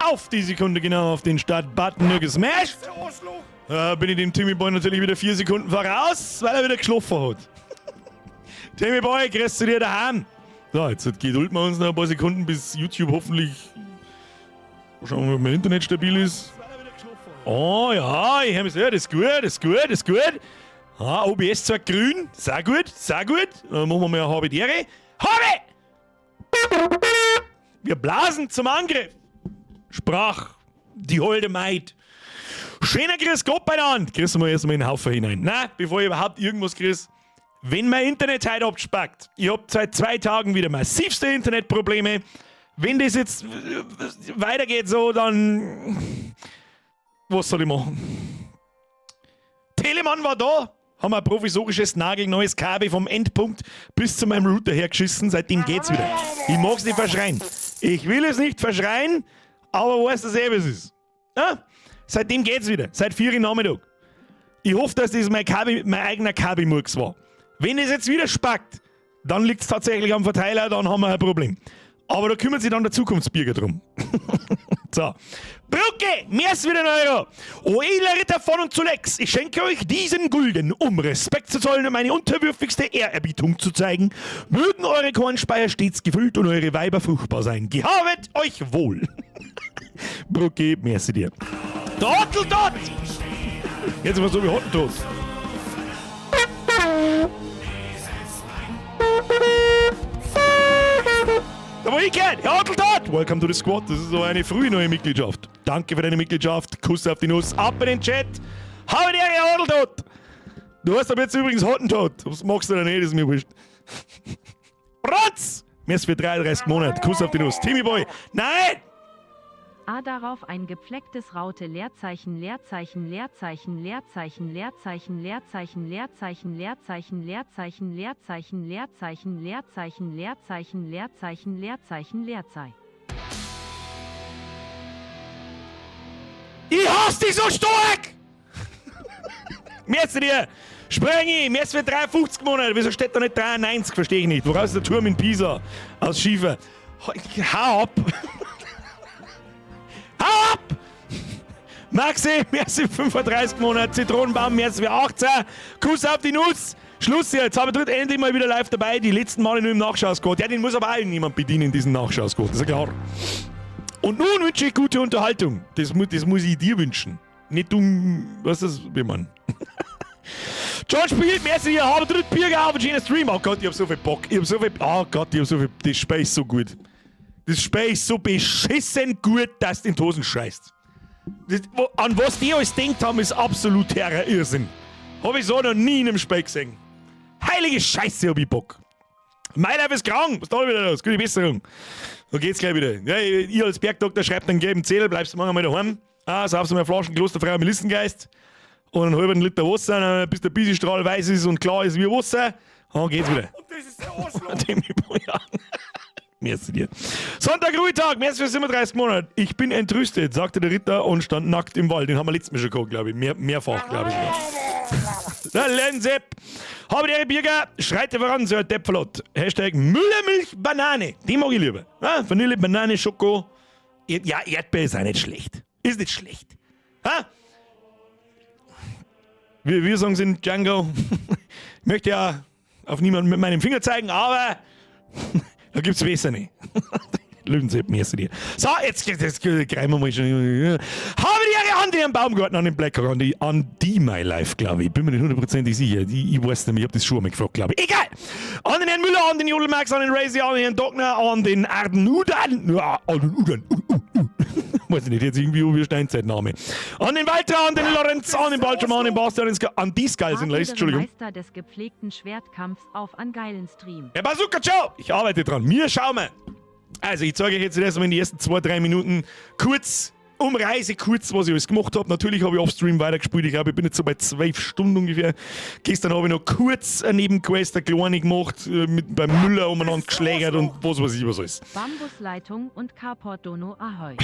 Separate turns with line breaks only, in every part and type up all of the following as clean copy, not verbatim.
Auf die Sekunde genau auf den Start-Button gesmashed. Bin ich dem Timmy Boy natürlich wieder 4 Sekunden voraus, weil er wieder geschlafen hat. Timmy Boy, grüß zu dir daheim. So, jetzt gedulden wir uns noch ein paar Sekunden, bis YouTube hoffentlich. Schauen wir, ob mein Internet stabil ist. Oh ja, ich habe ja, das ist gut, das ist gut, das ist gut. Ah, OBS zeigt grün. Sehr gut, sehr gut. Dann machen wir mal eine Habidere. Habe! Wir blasen zum Angriff, sprach die holde Maid. Schöner Grüß Gott beieinander. Grüßen wir erstmal in den Haufen hinein. Na, bevor ich überhaupt irgendwas grüß. Wenn mein Internet heute abspackt, ich hab seit 2 Tagen wieder massivste Internetprobleme. Wenn das jetzt weitergeht so, dann. Was soll ich machen? Telemann war da, haben ein provisorisches nagelneues Kabel vom Endpunkt bis zu meinem Router hergeschissen, seitdem geht's wieder. Ich mag's nicht verschreien. Ich will es nicht verschreien, aber weißt du selber, es ist. Ja? Seitdem geht's wieder, seit 4 Uhr Nachmittag. Ich hoffe, dass das mein, Kabel, mein eigener Kabelmurks war. Wenn es jetzt wieder spackt, dann liegt's tatsächlich am Verteiler, dann haben wir ein Problem. Aber da kümmert sich dann der Zukunftsbürger drum. So. Brücke, mehr ist wieder ein Euro. O edler Ritter von und zu Lex, ich schenke euch diesen Gulden, um Respekt zu zollen und meine unterwürfigste Ehrerbietung zu zeigen. Mögen eure Kornspeier stets gefüllt und eure Weiber fruchtbar sein. Gehabet euch wohl. Brücke, merci dir. Dotteldott! Jetzt immer so wie Hottentot. Da wo ich gehört, Herr Otteltot! Welcome to the squad. Das ist so eine frühe neue Mitgliedschaft. Danke für deine Mitgliedschaft. Kuss auf die Nuss. Ab in den Chat. Hau die Ehre, Herr Otteltot! Du hast aber jetzt übrigens Hottentot. Was magst du denn nicht? Das ist mir wurscht. Rotz! Mir ist für 33 Monate. Kuss auf die Nuss. Timmy Boy. Nein!
A darauf ein gepflecktes Raute Leerzeichen Leerzeichen Leerzeichen Leerzeichen Leerzeichen Leerzeichen Leerzeichen Leerzeichen Leerzeichen Leerzeichen Leerzeichen Leerzeichen Leerzeichen Leerzeichen Leerzeichen Leerzeichen.
Ich hasse dich so stark! Merci dir! Sprengi, merci für 53 Monate. Wieso steht da nicht 93? Verstehe ich nicht. Woraus ist der Turm in Pisa? Aus Schiefer. Hau ab! Hau ab! Maxi, merci für 35 Monate. Zitronenbaum, merci für 18. Kuss auf die Nuss. Schluss jetzt. Aber tritt endlich mal wieder live dabei. Die letzten Male nur im Nachschauscode. Ja, den muss aber auch niemand bedienen, diesen Nachschauscode. Das ist ja klar. Und nun wünsche ich gute Unterhaltung. Das, das muss ich dir wünschen. Nicht du, was ist das, wie man. John spielt, merci, ihr habt dritt Bier auf einen Stream. Oh Gott, ich hab so viel Bock. Ich hab so viel, oh Gott, ich hab so viel, das Spiel ist so gut. Das Spiel ist so beschissen gut, dass du in die Hosen scheißt. Das, wo, an was die alles denkt haben, ist absoluter Irrsinn. Hab ich so noch nie in einem Spiel gesehen. Heilige Scheiße, hab ich Bock. Mein Leib ist krank. Was ist da wieder los? Gute Besserung. Da geht's gleich wieder. Ja, ich als Bergdoktor schreibt einen gelben Zettel, bleibst du morgen mal daheim. Ah, saufst du mal Flaschen klosterfreier Melissengeist und einen halben Liter Wasser, bis der Bisistrahl weiß ist und klar ist wie Wasser. Dann geht's wieder.
Und das ist der Arschloch.
Ja. Merci dir. Sonntag, Ruhetag, merci für 37 Monate. Ich bin entrüstet, sagte der Ritter und stand nackt im Wald. Den haben wir letztes Mal schon gehabt, glaube ich. Mehrfach, glaube ich. Der Lensepp. Habe die Ehre, Birger. Schreite voran, Sir Deppflott. Hashtag Müllermilch Banane. Die mag ich lieber. Ja, Vanille, Banane, Schoko. Ja, Erdbeer ist auch nicht schlecht. Ist nicht schlecht. Ha? Wir sagen es in Django. Ich möchte ja auf niemanden mit meinem Finger zeigen, aber da gibt's besser nicht. Löwensepp, merci dir. So, jetzt greifen wir mal schon. Habe die Ehre an den Baumgarten, an den Blackhawk, an die My Life, glaube ich. Bin mir nicht hundertprozentig sicher. Ich weiß nicht mehr, ich habe das schon einmal gefragt, glaube ich. Egal! An den Herrn Müller, an den Jodelmax, an den Razy, an den Herrn Dockner, an den Arden Udan. Ja, an den Udan. Weiß ich nicht, jetzt irgendwie wie Steinzeitname. An den Walter, an den Lorenz, an den Baltram, an den Bastian, an die Skulls in Lace, Entschuldigung.
Meister des gepflegten Schwertkampfs auf an geilen Stream.
Herr Bazooka, ciao! Ich arbeite dran. Mir schauen wir. Also, ich zeige euch jetzt erstmal in die ersten 2, 3 Minuten kurz, umreise kurz, was ich alles gemacht habe. Natürlich habe ich offstream weitergespielt. Ich glaube, ich bin jetzt so bei 12 Stunden ungefähr. Gestern habe ich noch kurz eine Nebenquest, eine kleine gemacht, mit, beim Müller umeinander geschlägert und was weiß ich was alles.
Bambusleitung und Carport Dono Ahoi.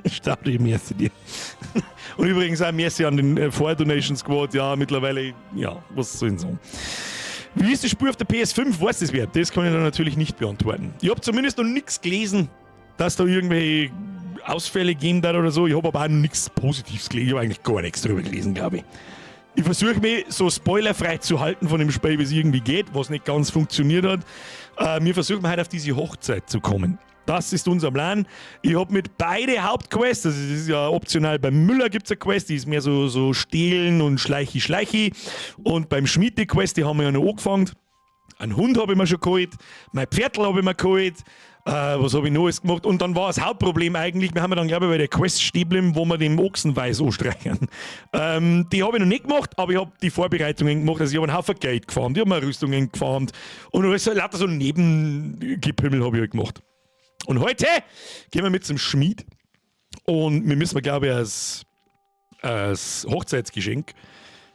Starte, merci dir. Und übrigens auch merci an den Vor-Donation Squad. Ja, mittlerweile, ja, was soll ich denn sagen? Wie ist die Spur auf der PS5? Weiß das wer? Das kann ich dann natürlich nicht beantworten. Ich habe zumindest noch nichts gelesen, dass da irgendwelche Ausfälle geben hat oder so. Ich habe aber auch nichts Positives gelesen. Ich habe eigentlich gar nichts drüber gelesen, glaube ich. Ich versuche mich so spoilerfrei zu halten von dem Spiel, wie es irgendwie geht, was nicht ganz funktioniert hat. Wir versuchen heute auf diese Hochzeit zu kommen. Das ist unser Plan. Ich habe mit beide Hauptquests, also das ist ja optional, beim Müller gibt es eine Quest, die ist mehr so Stehlen und Schleichi Schleichi. Und beim Schmied die Quest, die haben wir ja noch angefangen. Einen Hund habe ich mir schon geholt, mein Pferdl habe ich mir geholt, was habe ich noch alles gemacht? Und dann war das Hauptproblem eigentlich, wir haben ja dann, glaube ich, bei der Quest stehen geblieben, wo wir den Ochsenweiß anstreichen. Die habe ich noch nicht gemacht, aber ich habe die Vorbereitungen gemacht. Also ich habe einen Haufen Geld gefarmt, ich habe mir Rüstungen gefarmt und alles so, lauter so Nebengepimmel habe ich halt gemacht. Und heute gehen wir mit zum Schmied und wir müssen, glaube ich, als Hochzeitsgeschenk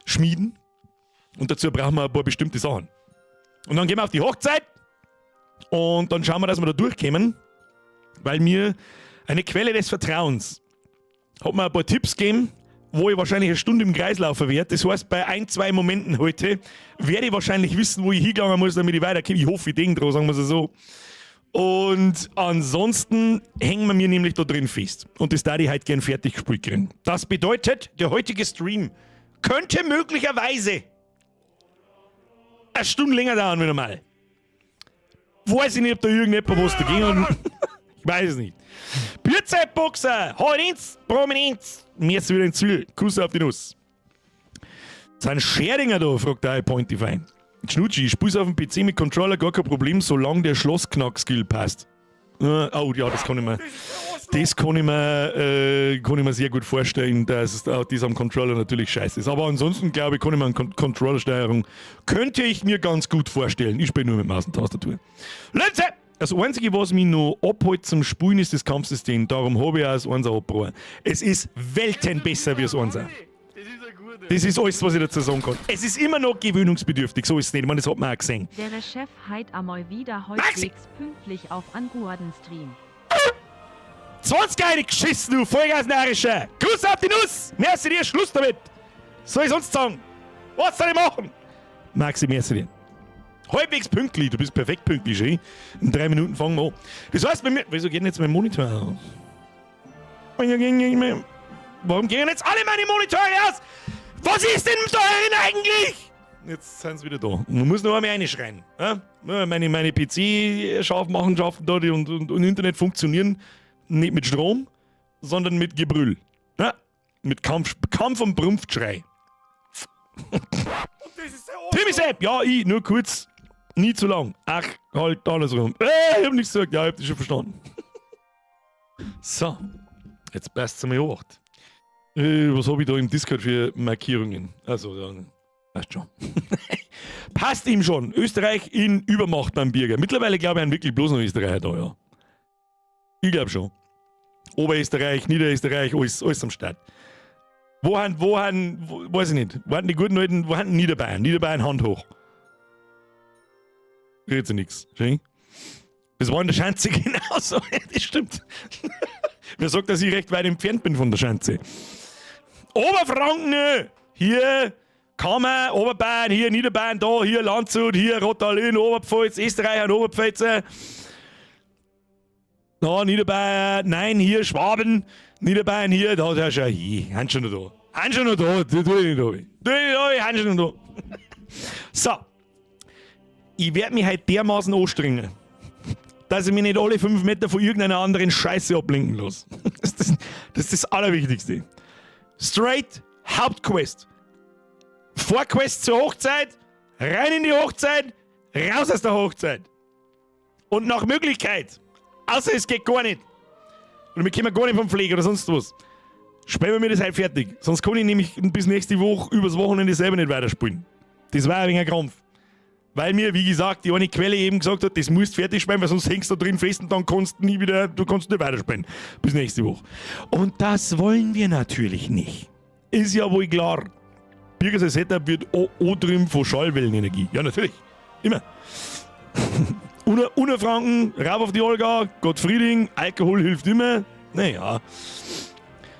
schmieden. Und dazu brauchen wir ein paar bestimmte Sachen. Und dann gehen wir auf die Hochzeit und dann schauen wir, dass wir da durchkommen, weil mir eine Quelle des Vertrauens hat mir ein paar Tipps gegeben, wo ich wahrscheinlich eine Stunde im Kreis laufen werde. Das heißt, bei ein, zwei Momenten heute werde ich wahrscheinlich wissen, wo ich hingegangen muss, damit ich weiterkomme. Ich hoffe, ich denke dran, sagen wir es so. Und ansonsten hängen wir mir nämlich da drin fest. Und das da ich heute gern fertig gespielt kriegen. Das bedeutet, der heutige Stream könnte möglicherweise eine Stunde länger dauern wie normal. Weiß ich nicht, ob da irgendjemand was dagegen hat. Ich weiß es nicht. Bierzeitboxer, halt ins, Prominenz. Mir ist wieder in Zwiel. Kuss auf die Nuss. Sind Scheringer da, fragt der Pointify. Schnutschi, ich spiel's auf dem PC mit Controller, gar kein Problem, solange der Schlossknack-Skill passt. Oh ja, das kann ich mir sehr gut vorstellen, dass auch das am Controller natürlich scheiße ist. Aber ansonsten, glaube ich, kann ich mir eine Controllersteuerung, könnte ich mir ganz gut vorstellen. Ich spiele nur mit Maus und Tastatur. Leute, das Einzige, was mich noch abhält zum Spielen, ist das Kampfsystem. Darum habe ich auch das Einser abgebrochen. Es ist Welten besser wie das Einser.
Das ist ein guter.
Das ist alles, was ich dazu sagen kann. Es ist immer noch gewöhnungsbedürftig, so ist es nicht. Ich meine, das hat man auch gesehen.
Der Chef heit amoi wieder
Maxi!
halbwegs pünktlich auf an guaden Stream.
20 eine geschissen, du Vollgasnarischer! Kuss auf die Nuss! Merci dir, Schluss damit! Soll ich sonst sagen? Was soll ich machen? Maxi, merci dir. Halbwegs pünktlich, du bist perfekt pünktlich, schön. In 3 Minuten fangen wir an. Das heißt, bei mir. Wieso geht denn jetzt mein Monitor aus? Warum gehen jetzt alle meine Monitore aus? Was ist denn da drin eigentlich? Jetzt sind sie wieder da. Man muss noch einmal reinschreien. Ja? Meine PC scharf machen, schaffen da die und Internet funktionieren nicht mit Strom, sondern mit Gebrüll. Ja? Mit Kampf, Kampf und Brunftschrei.
Das ist der
Timmy Sepp, ja, ich, nur kurz, nie zu lang. Ach, halt alles rum. Ich hab nichts gesagt, ja, ich hab das schon verstanden. So, jetzt passt's mir Obacht. Was hab ich da im Discord für Markierungen? Also, ja, passt schon. Passt ihm schon. Österreich in Übermacht beim Birger. Mittlerweile glaube ich, wirklich bloß noch Österreicher da, ja. Ich glaube schon. Oberösterreich, Niederösterreich, alles, alles am Start. Wo haben, weiß ich nicht, wo haben die guten alten, wo haben Niederbayern? Niederbayern, Hand hoch. Redet sich nix. Schön. Das war in der Schanze genauso. Das stimmt. Wer sagt, dass ich recht weit entfernt bin von der Schanze? Oberfranken! Hier Kammer, Oberbayern, hier Niederbayern, da, hier Landshut, hier Rottal-Inn, Oberpfalz, Österreich und Oberpfälzer. Da, Niederbayern, nein, hier Schwaben, Niederbayern hier, da, da schon hier, haben schon noch da. Haben schon noch da, tu ich nicht da. Tu ich nicht da, haben schon noch da. So. Ich werde mich heute dermaßen anstrengen, dass ich mich nicht alle 5 Meter von irgendeiner anderen Scheiße ablenken lasse. Das ist das Allerwichtigste. Straight Hauptquest. Vorquest zur Hochzeit, rein in die Hochzeit, raus aus der Hochzeit. Und nach Möglichkeit, außer es geht gar nicht, und wir kommen gar nicht vom Fleck oder sonst was, spielen wir mir das halt fertig. Sonst kann ich nämlich bis nächste Woche übers Wochenende selber nicht weiterspielen. Das war ein wenig ein Krampf. Weil mir, wie gesagt, die eine Quelle eben gesagt hat, das musst fertig spielen, weil sonst hängst du da drin fest und dann kannst du nie wieder, du kannst nicht weiterspielen. Bis nächste Woche. Und das wollen wir natürlich nicht. Ist ja wohl klar. Birger sein Setup wird angetrieben von Schallwellenenergie. Ja, natürlich. Immer. Unterfranken, rauf auf die Olga, Gottfrieding, Alkohol hilft immer. Naja.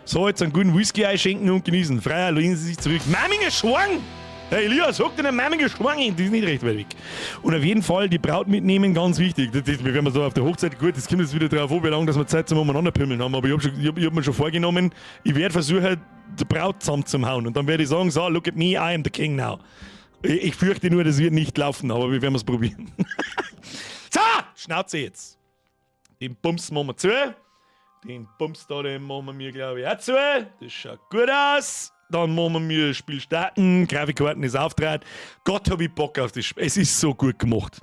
So, jetzt einen guten Whisky einschenken und genießen. Freier, lehnen Sie sich zurück. Mamminger Schwang! Hey Elias, sag deiner Mama geschwangen, die ist nicht recht weit weg. Und auf jeden Fall die Braut mitnehmen, ganz wichtig. Das, wir werden so auf der Hochzeit, gut, das kommt jetzt wieder drauf an, wie lange dass wir Zeit zum Umeinanderpimmeln haben, aber ich habe hab, ich hab mir schon vorgenommen, ich werde versuchen, die Braut zusammenzuhauen. Und dann werde ich sagen, so, look at me, I am the king now. Ich fürchte nur, das wird nicht laufen, aber wir werden es probieren. So, Schnauze jetzt. Den Bums machen wir zu. Den Bums da, den machen wir mir, glaube ich, auch zu. Das schaut gut aus. Dann machen wir mir Spiel starten. Grafikkarten ist auftrat. Gott, hab ich Bock auf das Spiel. Es ist so gut gemacht.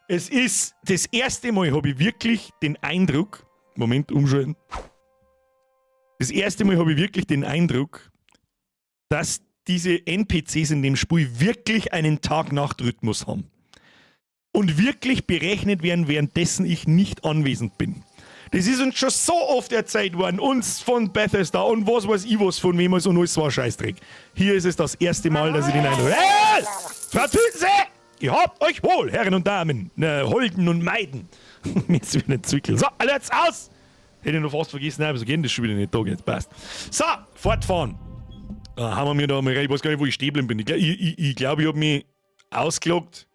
Es ist das erste Mal, habe ich wirklich den Eindruck. Moment, umschalten. Das erste Mal habe ich wirklich den Eindruck, dass diese NPCs in dem Spiel wirklich einen Tag-Nacht-Rhythmus haben. Und wirklich berechnet werden, währenddessen ich nicht anwesend bin. Das ist uns schon so oft erzählt worden, uns von Bethesda und was weiß ich was von wem alles und alles war Scheißdreck. Hier ist es das erste Mal, dass ich den Eindruck. Hey! Frau Tütensee! Ihr habt euch wohl, Herren und Damen, ne, Holden und Maiden. Jetzt wieder ein Zwickel. So, alle jetzt aus! Hätte ich noch fast vergessen, nein, so geht das schon wieder nicht. Da jetzt passt. So, fortfahren. Da haben wir mir da mal rein. Ich weiß gar nicht, wo ich stehen bin. Ich glaube, ich, ich, glaub, ich habe mich ausgeloggt.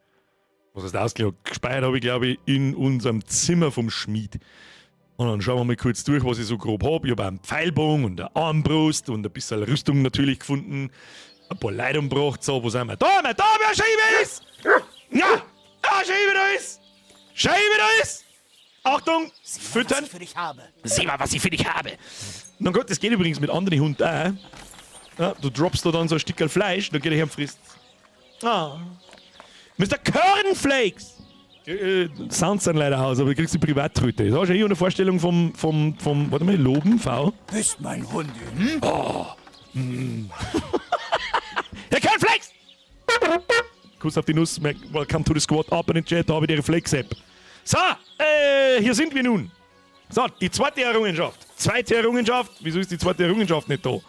Was heißt ausgeloggt? Gespeichert habe ich, glaube ich, in unserem Zimmer vom Schmied. Und dann schauen wir mal kurz durch, was ich so grob habe. Ich habe einen Pfeilbogen und eine Armbrust und ein bisschen Rüstung natürlich gefunden. Ein paar Leute umgebracht. So, wo sind wir? Da, wir, da, wer Scheibe ist! Ja! Ah, Scheibe da ist! Scheibe da ist! Achtung! Füttern!
Was ich für dich habe.
Sieh mal, was ich für dich habe! Na gut, das geht übrigens mit anderen Hunden auch. Ja, du droppst da dann so ein Stückchen Fleisch, dann geht er her und frisst. Ah. Mr. Cornflakes! Sounds sind leider aus, aber du kriegst die Privattröte. Das hast du eh eine Vorstellung vom, warte mal, Loben, V.
Bist mein Hund, hm?
Herr Cornflakes! Kuss auf die Nuss, welcome to the squad, up in the chat, da habe ich die Reflex-App. So, hier sind wir nun. So, die zweite Errungenschaft. Zweite Errungenschaft. Wieso ist die zweite Errungenschaft nicht da? Wo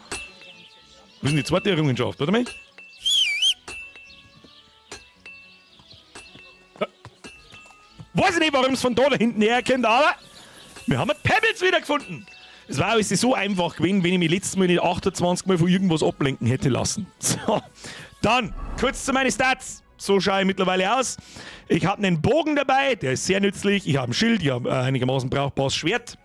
ist denn die zweite Errungenschaft? Warte mal. Weiß ich nicht, warum es von da hinten herkommt, aber wir haben Pebbles wiedergefunden. Es war alles so einfach gewesen, wenn ich mich letztes Mal nicht 28 Mal von irgendwas ablenken hätte lassen. So, dann kurz zu meinen Stats. So schaue ich mittlerweile aus. Ich habe einen Bogen dabei, der ist sehr nützlich. Ich habe ein Schild, ich habe einigermaßen brauchbares Schwert.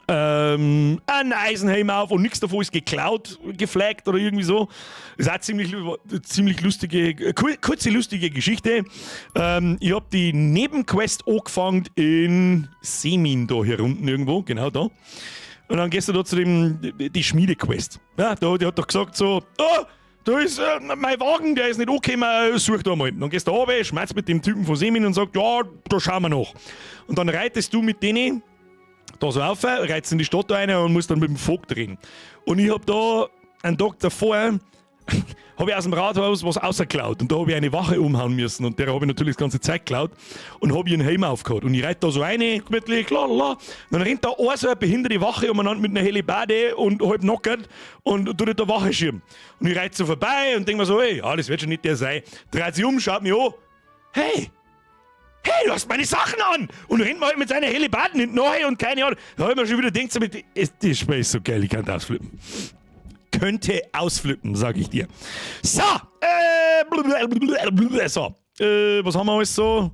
Ein Eisenhelm auf und nichts davon ist geklaut, geflaggt oder irgendwie so. Ist auch ziemlich, ziemlich lustige, kurze lustige Geschichte. Ich habe die Nebenquest angefangen in Semin da hier unten irgendwo, genau da. Und dann gehst du da zu dem, die Schmiedequest. Ja, da, die hat doch gesagt so, oh, da ist mein Wagen, der ist nicht angekommen, such da mal. Dann gehst du runter, schmerzt mit dem Typen von Semin und sagt, ja, da schauen wir noch. Und dann reitest du mit denen da so rauf, reitest in die Stadt rein und musst dann mit dem Vogt reden. Und ich hab da einen Tag davor, habe ich aus dem Rathaus was rausgeklaut und da habe ich eine Wache umhauen müssen und der habe ich natürlich das ganze Zeug geklaut und habe ihren Helm aufgehauen. Und ich reite da so rein, gemütlich, lalala. Dann rennt da eine so eine behinderte Wache umeinander mit einer Hellebarde und halb knockert und tut da Wache schieben. Und ich reite so vorbei und denk mir so, ey, ja, das wird schon nicht der sein. Dreht sich um, schaut mich an. Hey! Hey, du hast meine Sachen an! Und rennt mal halt mit seiner Hellebarden hinten nachher und keine Ahnung. Da habe ich mir schon wieder gedacht, so mit, das Spiel ist so geil, ich kann das ausflippen. Könnte ausflippen, sag ich dir. So, so, was haben wir alles so?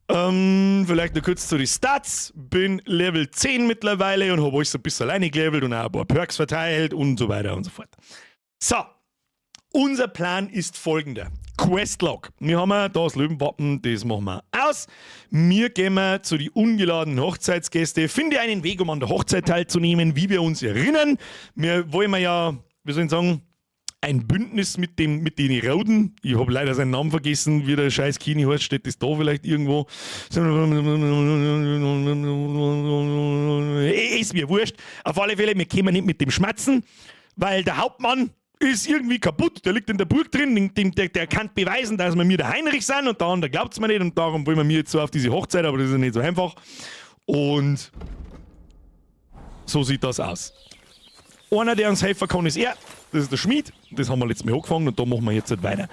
Vielleicht noch kurz zu den Stats. Bin Level 10 mittlerweile und habe alles so ein bisschen alleine gelevelt und auch ein paar Perks verteilt und so weiter und so fort. So, unser Plan ist folgender. Questlog. Wir haben da das Löwenwappen, das machen wir aus. Wir gehen zu den ungeladenen Hochzeitsgästen. Finde einen Weg, um an der Hochzeit teilzunehmen, wie wir uns erinnern. Wir wollen ja, wie soll ich sagen, ein Bündnis mit den Roden. Ich habe leider seinen Namen vergessen, wie der scheiß Kini heißt, steht das da vielleicht irgendwo. Ist mir wurscht. Auf alle Fälle, wir können nicht mit dem schmatzen, weil der Hauptmann ist irgendwie kaputt, der liegt in der Burg drin, der kann beweisen, dass wir mir der Heinrich sind und der andere glaubt es mir nicht und darum wollen wir mir jetzt so auf diese Hochzeit, aber das ist ja nicht so einfach. Und so sieht das aus. Einer, der uns helfen kann, ist er. Das ist der Schmied. Das haben wir letztes Mal angefangen und da machen wir jetzt halt weiter.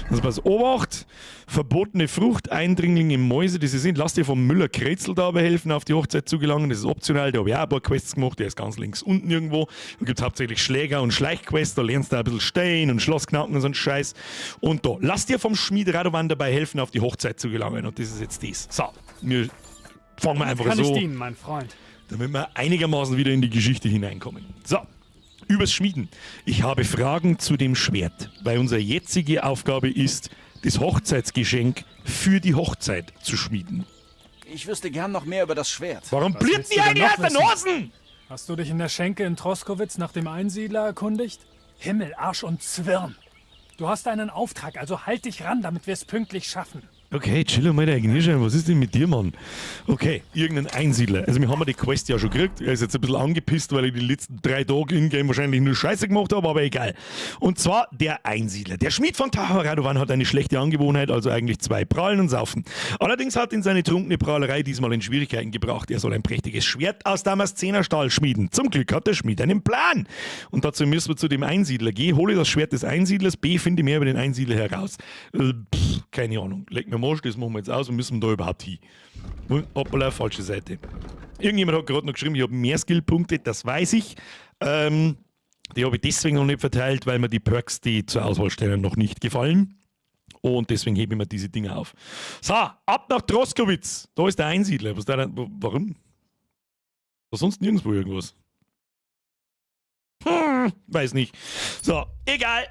Also pass Obacht, verbotene Frucht, Eindringlinge, Mäuse, die sie sind. Lass dir vom Müller Kretzel dabei helfen, auf die Hochzeit zu gelangen. Das ist optional, da habe ich auch ein paar Quests gemacht. Der ist ganz links unten irgendwo. Da gibt es hauptsächlich Schläger und Schleichquests. Da lernst du ein bisschen stehen und Schloss knacken und so einen Scheiß. Und da, lass dir vom Schmied Radovan dabei helfen, auf die Hochzeit zu gelangen. Und das ist jetzt das. So, wir fangen wir einfach
Kann
so
ich dienen, mein Freund?
Damit wir einigermaßen wieder in die Geschichte hineinkommen. So, übers Schmieden. Ich habe Fragen zu dem Schwert, weil unsere jetzige Aufgabe ist, das Hochzeitsgeschenk für die Hochzeit zu schmieden.
Ich wüsste gern noch mehr über das Schwert.
Warum
Was
blüht
willst
die
du denn
eigentlich
noch
aus der
wissen?
Nasen?
Hast du dich in der Schenke in Troskowitz nach dem Einsiedler erkundigt? Himmel, Arsch und Zwirn. Du hast einen Auftrag, also halt dich ran, damit wir es pünktlich schaffen.
Okay, chill mal der Ignition. Was ist denn mit dir, Mann? Okay, irgendein Einsiedler. Also, wir haben ja die Quest ja schon gekriegt. Er ist jetzt ein bisschen angepisst, weil ich die letzten 3 Tage in-game wahrscheinlich nur Scheiße gemacht habe, aber egal. Und zwar der Einsiedler. Der Schmied von Tahor Radovan hat eine schlechte Angewohnheit, also eigentlich 2 Prahlen und Saufen. Allerdings hat ihn seine trunkene Prahlerei diesmal in Schwierigkeiten gebracht. Er soll ein prächtiges Schwert aus Damaszenerstahl schmieden. Zum Glück hat der Schmied einen Plan. Und dazu müssen wir zu dem Einsiedler gehen. Hole das Schwert des Einsiedlers, B, finde mehr über den Einsiedler heraus. Keine Ahnung. Leck mir Arsch, das machen wir jetzt aus und müssen wir da überhaupt hin. Hoppala, falsche Seite. Irgendjemand hat gerade noch geschrieben, ich habe mehr Skillpunkte, das weiß ich. Die habe ich deswegen noch nicht verteilt, weil mir die Perks, die zur Auswahl stehen, noch nicht gefallen. Und deswegen hebe ich mir diese Dinge auf. So, ab nach Troskowitz. Da ist der Einsiedler. Was der denn, warum? Da sonst nirgendwo irgendwas. Weiß nicht. So, egal.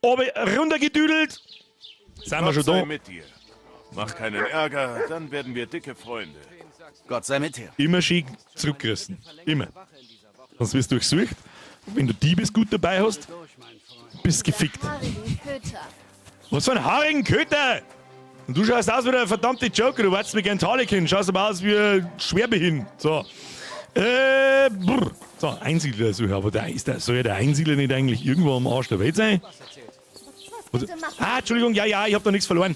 Oben runtergedüdelt. Sind wir
Gott
schon
sei
da?
mit dir. Mach keinen Ärger, dann werden wir dicke Freunde.
Gott sei mit dir.
Immer schön zurückgerissen. Immer. Sonst wirst du durchsucht. Wenn du Diebesgut dabei hast, bist gefickt. Was für ein haarigen Köter! Und du schaust aus wie der verdammte Joker, du wartest mir gern Harlequin, schaust aber aus wie ein Schwerbehin. So. Brr. So, Einsiedler suche, aber da ist der, soll ja der Einsiedler nicht eigentlich irgendwo am Arsch der Welt sein? Also, Entschuldigung, ja, ja, ich hab da nichts verloren.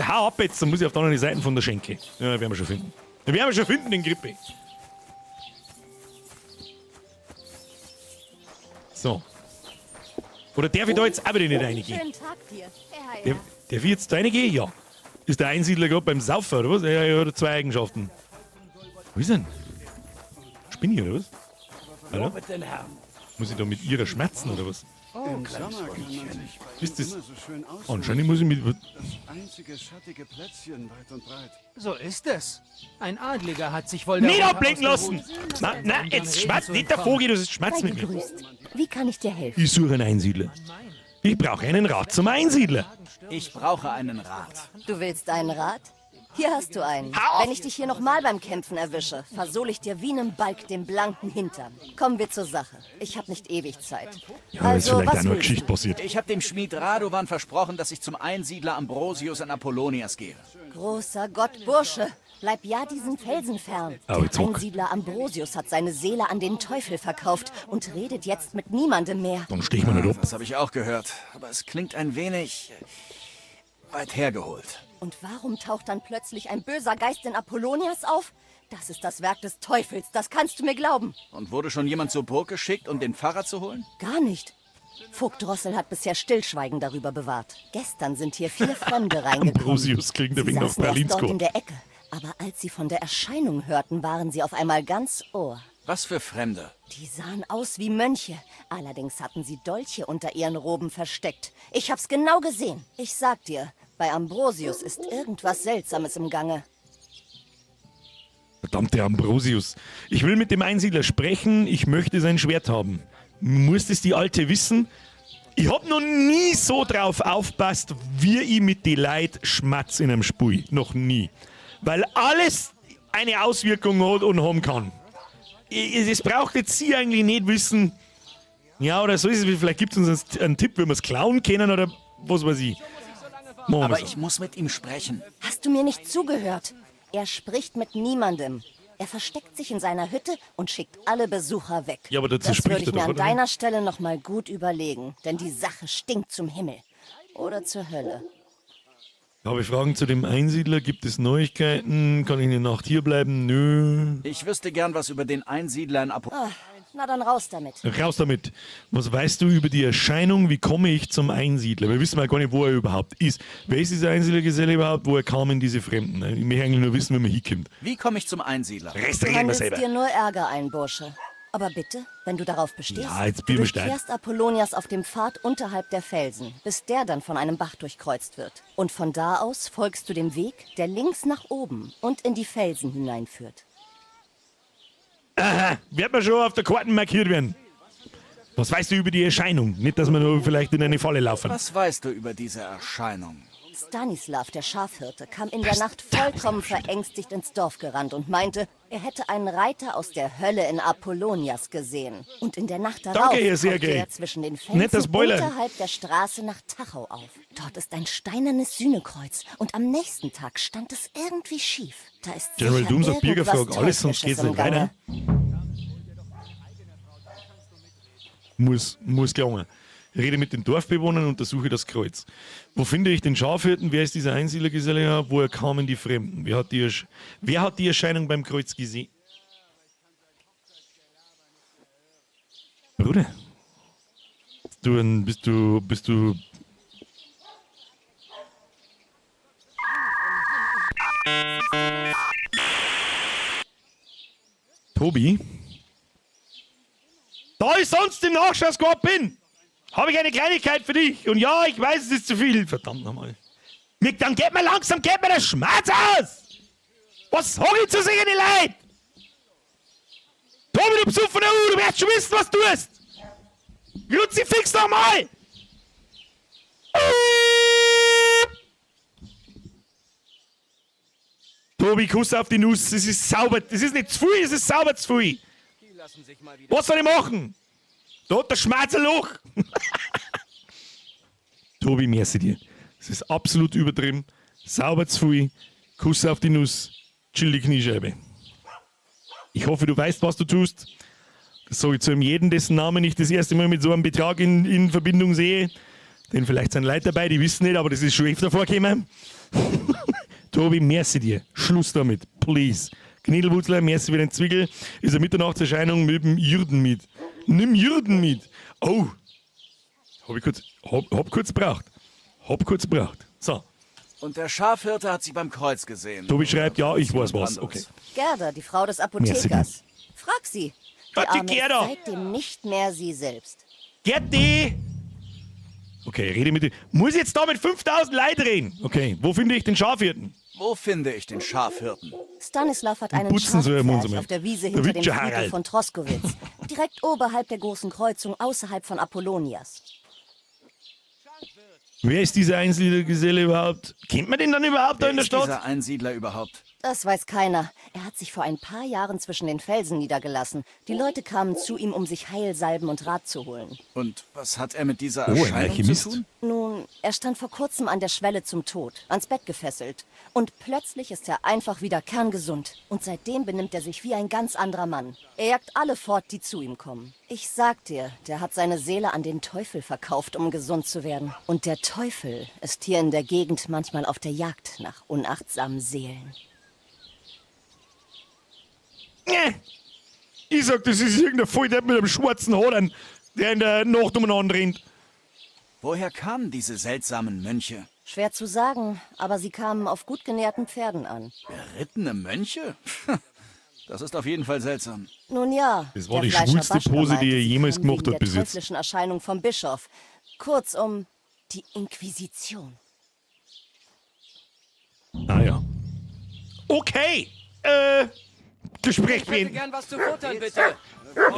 Hau ab jetzt, dann muss ich auf der anderen Seite von der Schenke. Ja, werden wir schon finden. Den werden wir schon finden, den Grippe. So. Oder darf ich da jetzt auch wieder nicht reingehen?
Schönen Tag dir. Ja, ja.
Darf ich jetzt da reingehen? Ja. Ist der Einsiedler gerade beim Saufen, oder was? Ja, er hat 2 Eigenschaften. Wo ist denn? Spinne ich, oder was? Hallo?
Mit den Herren.
Muss ich da mit ihrer schmerzen, oder was?
Oh,
Im Sommer kann man sich bei
Ist das
immer so schön ausruhen.
Anscheinend muss ich mit
Das einzige schattige Plätzchen weit und breit.
So ist es. Ein Adliger hat sich wohl
Nicht
darunter
ablenken lassen!
ausgeruht.
Na, na, jetzt schmatzt nicht der Vogel, das ist Schmatz
Sei
mit mir.
gegrüßt. Wie kann ich dir helfen?
Ich suche einen Einsiedler. Ich brauche einen Rat zum Einsiedler.
Ich brauche einen Rat.
Du willst einen Rat? Hier hast du einen.
Hau auf!
Wenn ich dich hier nochmal beim Kämpfen erwische, versohle ich dir wie einem Balk den blanken Hintern. Kommen wir zur Sache. Ich hab nicht ewig Zeit.
Ja, aber ist
Also,
vielleicht
was
auch noch eine
willst
Geschichte
du?
passiert.
Ich hab dem Schmied Radovan versprochen, dass ich zum Einsiedler Ambrosius in Apollonias gehe.
Großer Gott, Bursche, bleib ja diesen Felsen fern.
Aber
Der
jetzt ruck.
Einsiedler Ambrosius hat seine Seele an den Teufel verkauft und redet jetzt mit niemandem mehr.
Dann steh ich mal nicht ab.
Das hab ich auch gehört, aber es klingt ein wenig weit hergeholt.
Und warum taucht dann plötzlich ein böser Geist in Apollonias auf? Das ist das Werk des Teufels, das kannst du mir glauben.
Und wurde schon jemand zur Burg geschickt, um den Pfarrer zu holen?
Gar nicht. Vogt Drossel hat bisher Stillschweigen darüber bewahrt. Gestern sind hier 4 Fremde reingekommen.
Ambrosius klingt ein
Sie
wenig nach
saßen erst dort
Pralinsko.
in der Ecke. Aber als sie von der Erscheinung hörten, waren sie auf einmal ganz Ohr.
Was für Fremde?
Die sahen aus wie Mönche. Allerdings hatten sie Dolche unter ihren Roben versteckt. Ich hab's genau gesehen. Ich sag dir, bei Ambrosius ist irgendwas Seltsames im Gange.
Verdammte Ambrosius. Ich will mit dem Einsiedler sprechen, ich möchte sein Schwert haben. Muss das die Alte wissen? Ich hab noch nie so drauf aufpasst, wie ich mit die Leid schmatz in einem Spui. Noch nie. Weil alles eine Auswirkung hat und haben kann. Es braucht jetzt sie eigentlich nicht wissen. Ja, oder so ist es. Vielleicht gibt's uns einen Tipp, wie wir's klauen können oder was weiß ich. Machen wir
Aber
so.
ich muss mit ihm sprechen.
Hast du mir nicht zugehört? Er spricht mit niemandem. Er versteckt sich in seiner Hütte und schickt alle Besucher weg.
Ja, aber dazu
Das
spricht
würde ich
er
mir
doch,
an
oder?
deiner Stelle noch mal gut überlegen, denn die Sache stinkt zum Himmel. Oder zur Hölle.
Habe ich Fragen zu dem Einsiedler? Gibt es Neuigkeiten? Kann ich eine Nacht hier bleiben? Nö.
Ich wüsste gern was über den Einsiedler in Apo-
Ah, Na dann raus damit.
Raus damit. Was weißt du über die Erscheinung? Wie komme ich zum Einsiedler? Wir wissen ja gar nicht, wo er überhaupt ist. Wer ist dieser Einsiedlergeselle überhaupt? Woher kamen diese Fremden? Ich möchte eigentlich nur wissen, wie man hinkommt.
Wie komme ich zum Einsiedler?
Rest
Du
reden wir
handelst
selber.
dir nur Ärger ein, Bursche. Aber bitte, wenn du darauf bestehst,
Ja, jetzt
du
bin ich steil.
durchquerst Apollonias auf dem Pfad unterhalb der Felsen, bis der dann von einem Bach durchkreuzt wird. Und von da aus folgst du dem Weg, der links nach oben und in die Felsen hineinführt.
Aha, wird man schon auf der Karte markiert werden. Was weißt du über die Erscheinung? Nicht, dass wir nur vielleicht in eine Falle laufen.
Was weißt du über diese Erscheinung?
Stanislav, der Schafhirte, kam in der Nacht vollkommen verängstigt ins Dorf gerannt und meinte, er hätte einen Reiter aus der Hölle in Apollonias gesehen. Und in der Nacht darauf
Danke, Herr
tauchte
Sergej.
er zwischen den Felsen
Netter Spoiler.
unterhalb der Straße nach Tachau auf. Dort ist ein steinernes Sühnekreuz und am nächsten Tag stand es irgendwie schief. Da ist
General
sicher
Doom sagt, Bürger
irgendwas
fragt alles, sonst geht's
Teuflisches im
nicht weiter.
Gange.
Muss gelangen. Rede mit den Dorfbewohnern und untersuche das Kreuz. Wo finde ich den Schafhirten? Wer ist dieser Einsiedlergeselle? Woher kamen die Fremden? Wer hat die Erscheinung beim Kreuz gesehen? Bruder. Bist du. Tobi? Da ich sonst im Nachschauskorb bin, habe ich eine Kleinigkeit für dich. Und ja, ich weiß, es ist zu viel. Verdammt nochmal. Dann geht mir langsam, geht mir der Schmerz aus! Was sag ich zu sich in die Leute? Tobi, du besoffener U, du wirst schon wissen, was du tust! Kruzifix nochmal! Tobi, Kuss auf die Nuss. Es ist sauber. Es ist nicht zu viel, es ist sauber zu viel. Was soll ich machen? Da hat der Schmerz ein Loch. Tobi, merci dir. Es ist absolut übertrieben. Sauber zu viel. Kuss auf die Nuss. Chill die Kniescheibe. Ich hoffe, du weißt, was du tust. Das sage ich zu jedem, dessen Namen ich das erste Mal mit so einem Betrag in Verbindung sehe. Denn vielleicht sind Leute dabei, die wissen nicht, aber das ist schon öfter vorgekommen. Tobi, merci dir. Schluss damit. Please. Kniedelwurzler, merci für den Zwickel. Ist eine Mitternachtserscheinung mit dem Jürgen mit. Nimm Jürgen mit. Oh. Hab ich kurz, hab kurz gebraucht. Hab kurz gebraucht. So.
Und der Schafhirte hat sie beim Kreuz gesehen.
Tobi schreibt, ja, ich weiß was. Okay.
Gerda, die Frau des Apothekers. Frag sie. Die
Gott, die
Arme
Gerda.
ist seitdem nicht mehr sie selbst.
Gerti! Okay, rede mit dir. Muss ich jetzt da mit 5000 Leuten reden? Okay, wo finde ich den Schafhirten?
Wo finde ich den Schafhirten?
Stanislav hat einen
Putzen soll er im
Schafpferch
Mund
auf der Wiese
Der
hinter dem
Witcher
Friedhof
Harald.
von Troskowitz. Direkt oberhalb der großen Kreuzung, außerhalb von Apollonias.
Wer ist dieser Einsiedlergeselle überhaupt? Kennt man den dann überhaupt da
Wer
in der
ist
Stadt?
dieser Einsiedler überhaupt?
Das weiß keiner. Er hat sich vor ein paar Jahren zwischen den Felsen niedergelassen. Die Leute kamen zu ihm, um sich Heilsalben und Rat zu holen.
Und was hat er mit dieser
Oh, ein
Erscheinung
Alchemist.
zu tun?
Nun, er stand vor kurzem an der Schwelle zum Tod, ans Bett gefesselt. Und plötzlich ist er einfach wieder kerngesund. Und seitdem benimmt er sich wie ein ganz anderer Mann. Er jagt alle fort, die zu ihm kommen. Ich sag dir, der hat seine Seele an den Teufel verkauft, um gesund zu werden. Und der Teufel ist hier in der Gegend manchmal auf der Jagd nach unachtsamen Seelen.
Ich sag, das ist irgendein Volldepp mit einem schwarzen Hodern, der in der Nacht umeinander rennt.
Woher kamen diese seltsamen Mönche?
Schwer zu sagen, aber sie kamen auf gut genährten Pferden an.
Berittene Mönche? Das ist auf jeden Fall seltsam.
Nun ja.
Das war
der
die
Fleischer
schwulste
Baschka
Pose, die
meinte,
er
sie
jemals
kamen
gemacht
wegen
hat bis
der
jetzt.
teuflischen Erscheinung vom Bischof. Kurzum, die Inquisition.
Ah ja. Okay. Gespräch
Ich hätte
beenden.
gern was zu futtern, bitte.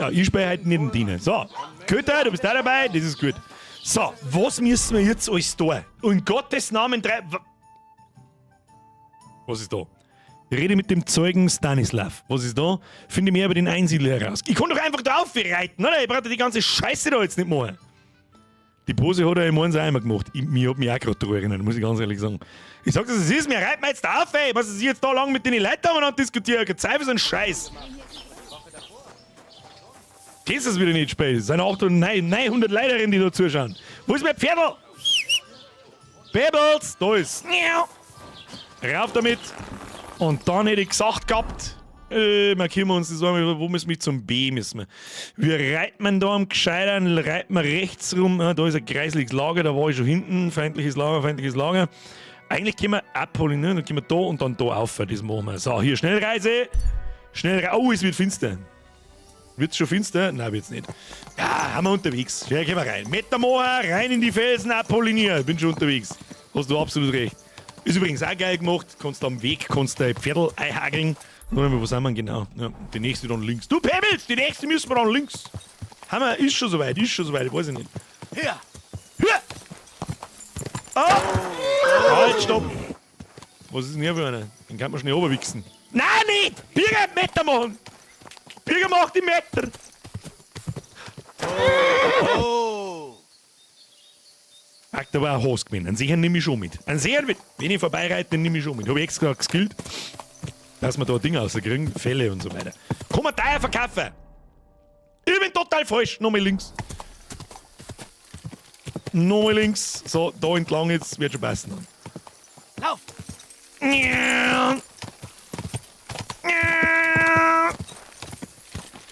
Ja, ich spiele heute nicht den Diener. So, Köter, du bist da dabei, das ist gut. So, was müssen wir jetzt alles tun? In Gottes Namen drei. Was ist da? Rede mit dem Zeugen Stanislav. Was ist da? Finde mehr über den Einsiedler heraus. Ich kann doch einfach drauf reiten, oder? Ich brauche die ganze Scheiße da jetzt nicht machen. Die Pose hat er im Eins einmal gemacht. Ich hab mich auch gerade drüber erinnert, muss ich ganz ehrlich sagen. Ich sag das, es ist, mir reiten wir jetzt auf, ey. Was ist jetzt da lang mit den Leuten umeinander diskutieren? Keine Zeit für so einen Scheiß. Kennst du das wieder nicht, Spiel? Es sind 800, 900 Leute, die da zuschauen. Wo ist mein Pferdl? Bebels, da ist. Rauf damit. Und dann hätte ich gesagt gehabt, Markieren wir uns das einmal. Wo müssen wir zum B? Müssen wir. Wir reiten da am Gescheitern, reiten wir rechts rum. Ah, da ist ein kreisliches Lager, da war ich schon hinten. Feindliches Lager, feindliches Lager. Eigentlich können wir abholen, ne? Dann können wir da und dann da auf. Das machen wir. So, hier, Schnellreise. Schnellreise. Oh, es wird finster. Wird's schon finster? Nein, wird's nicht. Ja, haben wir unterwegs. Ja, gehen wir rein. Metamoa, rein in die Felsen, Apollinier. Bin schon unterwegs. Hast du absolut recht. Ist übrigens auch geil gemacht. Kannst am Weg, kannst dein Pferdl einhageln. Wo sind wir denn genau? Ja, die nächste dann links. Du Pebbles, die nächste müssen wir dann links. Haben wir, ist schon soweit, weiß ich nicht.
Hier!
Hier! Ah! Halt, stopp! Was ist denn hier für einer? Den kann man schnell runterwichsen. Nein, nicht! Birger, Meter machen! Birger macht die Meter!
Oh!
Ach, da war ein Hose gewesen. Einen Seher nehme ich schon mit. Einen Seher mit. Wenn ich vorbeireite, den nehme ich schon mit. Hab ich extra geskillt, dass wir da Dinge rauskriegen, Fälle und so weiter. Kann man teuer verkaufen! Ich bin total falsch. Nochmal links. Nochmal links. So, da entlang jetzt wird schon passen.
Lauf!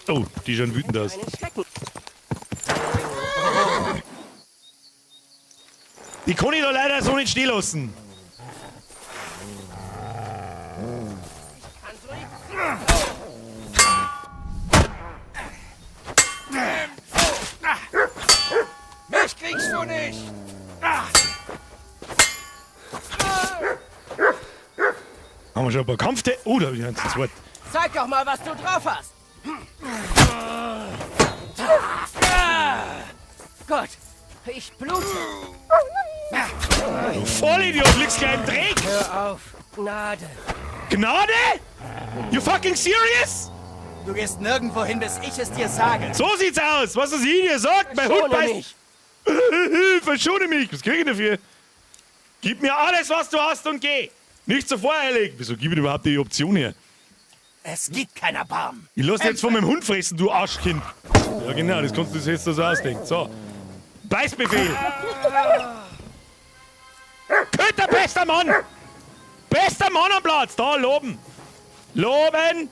Oh, die schauen wütend aus. Die kann ich da leider so nicht stehen lassen.
Mich kriegst du nicht!
Haben wir schon ein paar Kampfte? Oh, da hab ich eins zu zweit.
Zeig doch mal, was du drauf hast! Gott, ich blute!
Du Vollidiot, liegst gleich im Dreck!
Hör auf, Gnade!
Gnade? You fucking serious?
Du gehst nirgendwo hin, bis ich es dir sage.
So sieht's aus! Was es ich dir sagt, mein Hund
Verschone
beißt.
mich!
Verschone mich! Was krieg ich dafür? Gib mir alles, was du hast und geh! Nicht so voreilig! Wieso gib ich dir überhaupt die Option hier?
Es gibt kein Erbarmen.
Ich lass dich jetzt von meinem Hund fressen, du Arschkind! Ja genau, das kannst du dir jetzt so ausdenken. So. Beißbefehl! Köter, bester Mann! Bester Mann am Platz! Da, loben! Loben!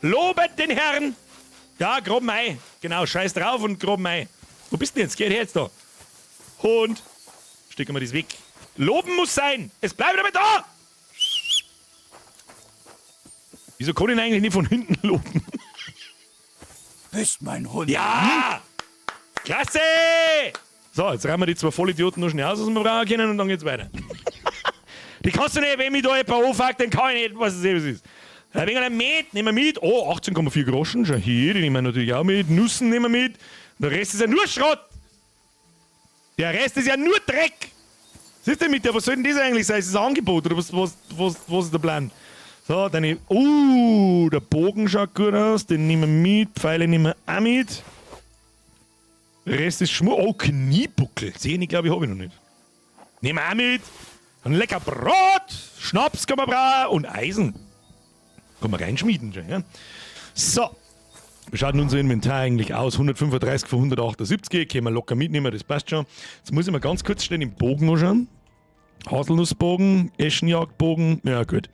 Lobet den Herrn! Ja, grob Mai. Genau, scheiß drauf und grob Mai. Wo bist du denn jetzt? Geh her jetzt da. Hund! Stecken wir das weg. Loben muss sein! Es bleibt aber da! Wieso kann ich ihn eigentlich nicht von hinten loben?
Bist mein Hund.
Ja! Klasse! So, jetzt räumen wir die zwei Vollidioten noch schnell aus, was wir brauchen können, und dann geht's weiter. Die kannst du nicht, wenn mich da jemand anfuckt, dann kann ich nicht, was es eben ist. Ein wenig Met nehmen wir mit. Oh, 18,4 Groschen, schau hier, die nehmen wir natürlich auch mit. Nüssen nehmen wir mit. Der Rest ist ja nur Schrott. Der Rest ist ja nur Dreck. Was ist denn mit der? Was soll denn das eigentlich sein? Ist das ein Angebot oder was ist der Plan? So, deine. Der Bogen schaut gut aus. Den nehmen wir mit. Pfeile nehmen wir auch mit. Rest ist Schmur. Oh, Kniebuckel. Sehen, glaube ich, habe ich noch nicht. Nehmen wir auch mit. Ein lecker Brot. Schnaps kann man brauchen. Und Eisen. Kann man reinschmieden schon, ja? So. Wie schaut denn unser Inventar eigentlich aus? 135 von 178. Können wir locker mitnehmen, das passt schon. Jetzt muss ich mal ganz kurz schnell den Bogen anschauen. Haselnussbogen, Eschenjagdbogen, ja gut.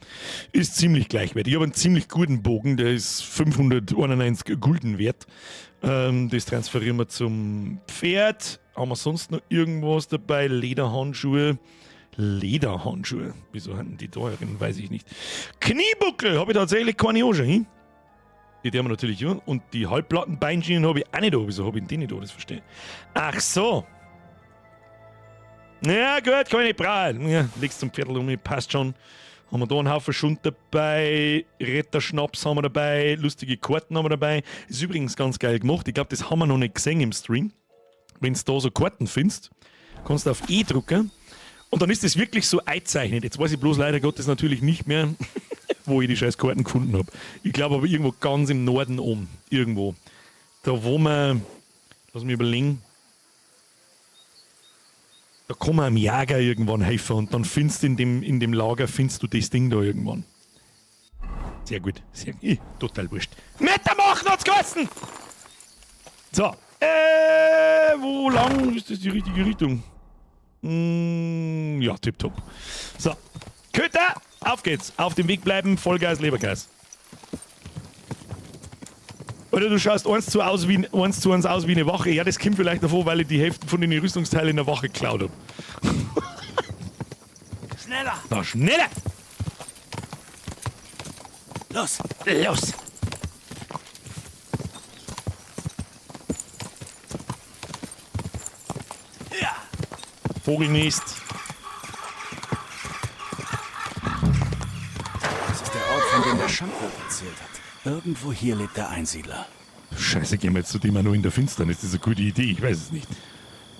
Ist ziemlich gleichwertig. Ich habe einen ziemlich guten Bogen, der ist 591 Gulden wert. Das transferieren wir zum Pferd. Haben wir sonst noch irgendwas dabei? Lederhandschuhe. Lederhandschuhe. Wieso hatten die teuren? Weiß ich nicht. Kniebuckel habe ich tatsächlich keine auch schon hin. Die haben wir natürlich auch. Und die Halbplattenbeinschienen habe ich auch nicht da. Wieso habe ich die nicht da? Das verstehe ich. Ach so. Ja gut, kann ich nicht brauchen. Ja, legst zum Viertel um, passt schon. Haben wir da einen Haufen Schund dabei, Retterschnaps haben wir dabei, lustige Karten haben wir dabei. Ist übrigens ganz geil gemacht. Ich glaub, das haben wir noch nicht gesehen im Stream. Wenn du da so Karten findest, kannst du auf E drücken und dann ist das wirklich so eingezeichnet. Jetzt weiß ich bloß leider Gottes natürlich nicht mehr, wo ich die scheiß Karten gefunden hab. Ich glaub aber irgendwo ganz im Norden oben. Irgendwo. Da wo man, lass mich überlegen, da kann man am Jäger irgendwann helfen und dann findest du in dem Lager findest du das Ding da irgendwann. Sehr gut, sehr gut. Total wurscht. Meter machen hat's geheißen! So, wo lang ist das die richtige Richtung? Ja, tipptopp. So, Köter, auf geht's. Auf dem Weg bleiben, Vollgas, Lebergas. Oder du schaust eins zu eins aus wie eine Wache. Ja, das kommt vielleicht davon, weil ich die Hälfte von den Rüstungsteilen in der Wache geklaut hab.
Schneller!
Na, schneller!
Los!
Los!
Ja!
Vogelnest.
Das ist der Ort, von dem der Schankwirt erzählt hat. Irgendwo hier lebt der Einsiedler.
Scheiße, gehen wir jetzt zu dem auch noch in der Finsternis. Das ist eine gute Idee, ich weiß es nicht.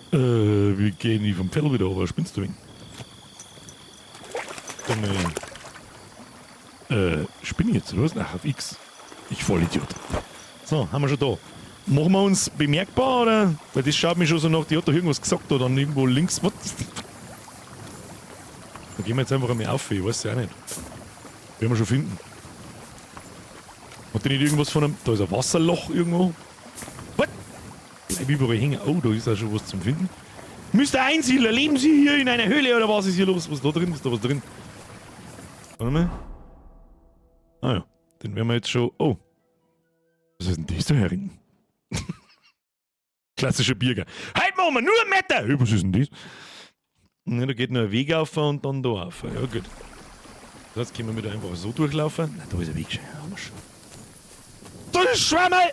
Wir gehen nicht vom Pferd wieder, aber spinnst du ihn? Dann, spinn ich jetzt, oder was? Ach, auf X. Ich Vollidiot. So, haben wir schon da. Machen wir uns bemerkbar, oder? Weil das schaut mich schon so nach, die hat doch irgendwas gesagt da dann irgendwo links. Was? Da gehen wir jetzt einfach einmal auf, ich weiß ja auch nicht. Werden wir schon finden. Hat die nicht irgendwas von einem... Da ist ein Wasserloch irgendwo. What? Bleib überall hängen. Oh, da ist auch schon was zum Finden. Mister Einsiedler, leben Sie hier in einer Höhle oder was ist hier los? Was ist da drin? Ist da was drin? Warte mal. Ah ja, den werden wir jetzt schon... Oh. Was ist denn das da herin? Klassischer Birger. Halt mal, nur ein Meter! Hey, was ist denn das? Ne, da geht noch ein Weg auf und dann da auf. Ja, gut. Das können wir wieder einfach so durchlaufen. Na, da ist ein Weg schon. Haben wir schon. Da ist Schwammerl!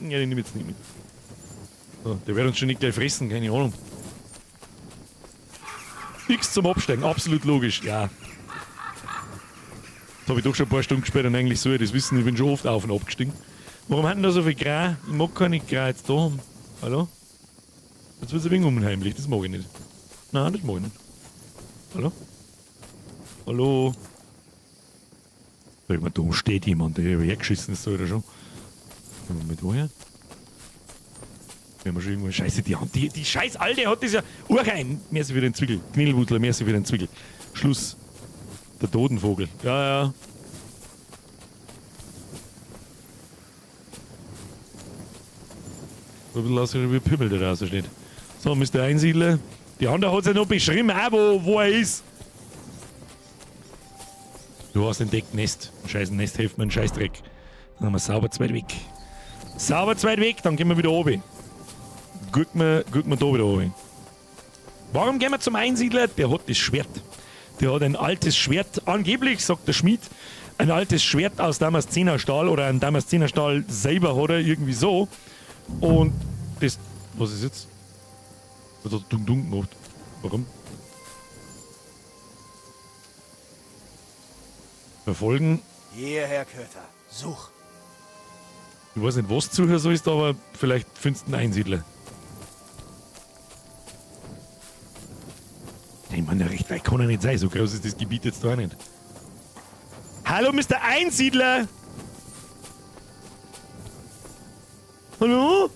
Ja, den nehme ich jetzt nicht mit. So, der wird uns schon nicht gleich fressen, keine Ahnung. X zum Absteigen, absolut logisch, ja. Das hab ich doch schon ein paar Stunden gespielt und eigentlich soll ich das wissen, ich bin schon oft auf und abgestiegen. Warum hat denn da so viel Gras? Ich mag keine Gras jetzt da haben. Hallo? Jetzt wird's ein wenig unheimlich, das mag ich nicht. Nein, das mag ich nicht. Hallo? Hallo? Sag mal, da steht jemand, der hergeschissen ist, oder schon. Gehen wir mit woher? Wenn wir schon irgendwo. Scheiße, die scheiß Alte hat das ja. Urchein! Merci für den Zwickel. Knilwudler, merci für den Zwickel. Schluss. Der Totenvogel. Ja, ja. So ein bisschen aussieht wie Pimmel, der da steht. So, Mister Einsiedler. Die andere hat's ja noch beschrieben, auch wo er ist. Du hast entdeckt Nest. Ein scheiß Nest hilft mir ein Scheißdreck. Dann haben wir sauber zweit weg. Sauber zweit weg, dann gehen wir wieder runter. Gucken wir da wieder runter. Warum gehen wir zum Einsiedler? Der hat das Schwert. Der hat ein altes Schwert, angeblich, sagt der Schmied, ein altes Schwert aus Damaszenerstahl oder ein Damaszenerstahl selber hat er, irgendwie so. Und das, was ist jetzt? Was hat Dung Dung gemacht? Warum? Verfolgen.
Hierher, Köter. Such.
Ich weiß nicht, was du suchen sollst, aber vielleicht findest du einen Einsiedler. Ich meine, recht weit kann er nicht sein. So groß ist das Gebiet jetzt da auch nicht. Hallo, Mister Einsiedler! Hallo?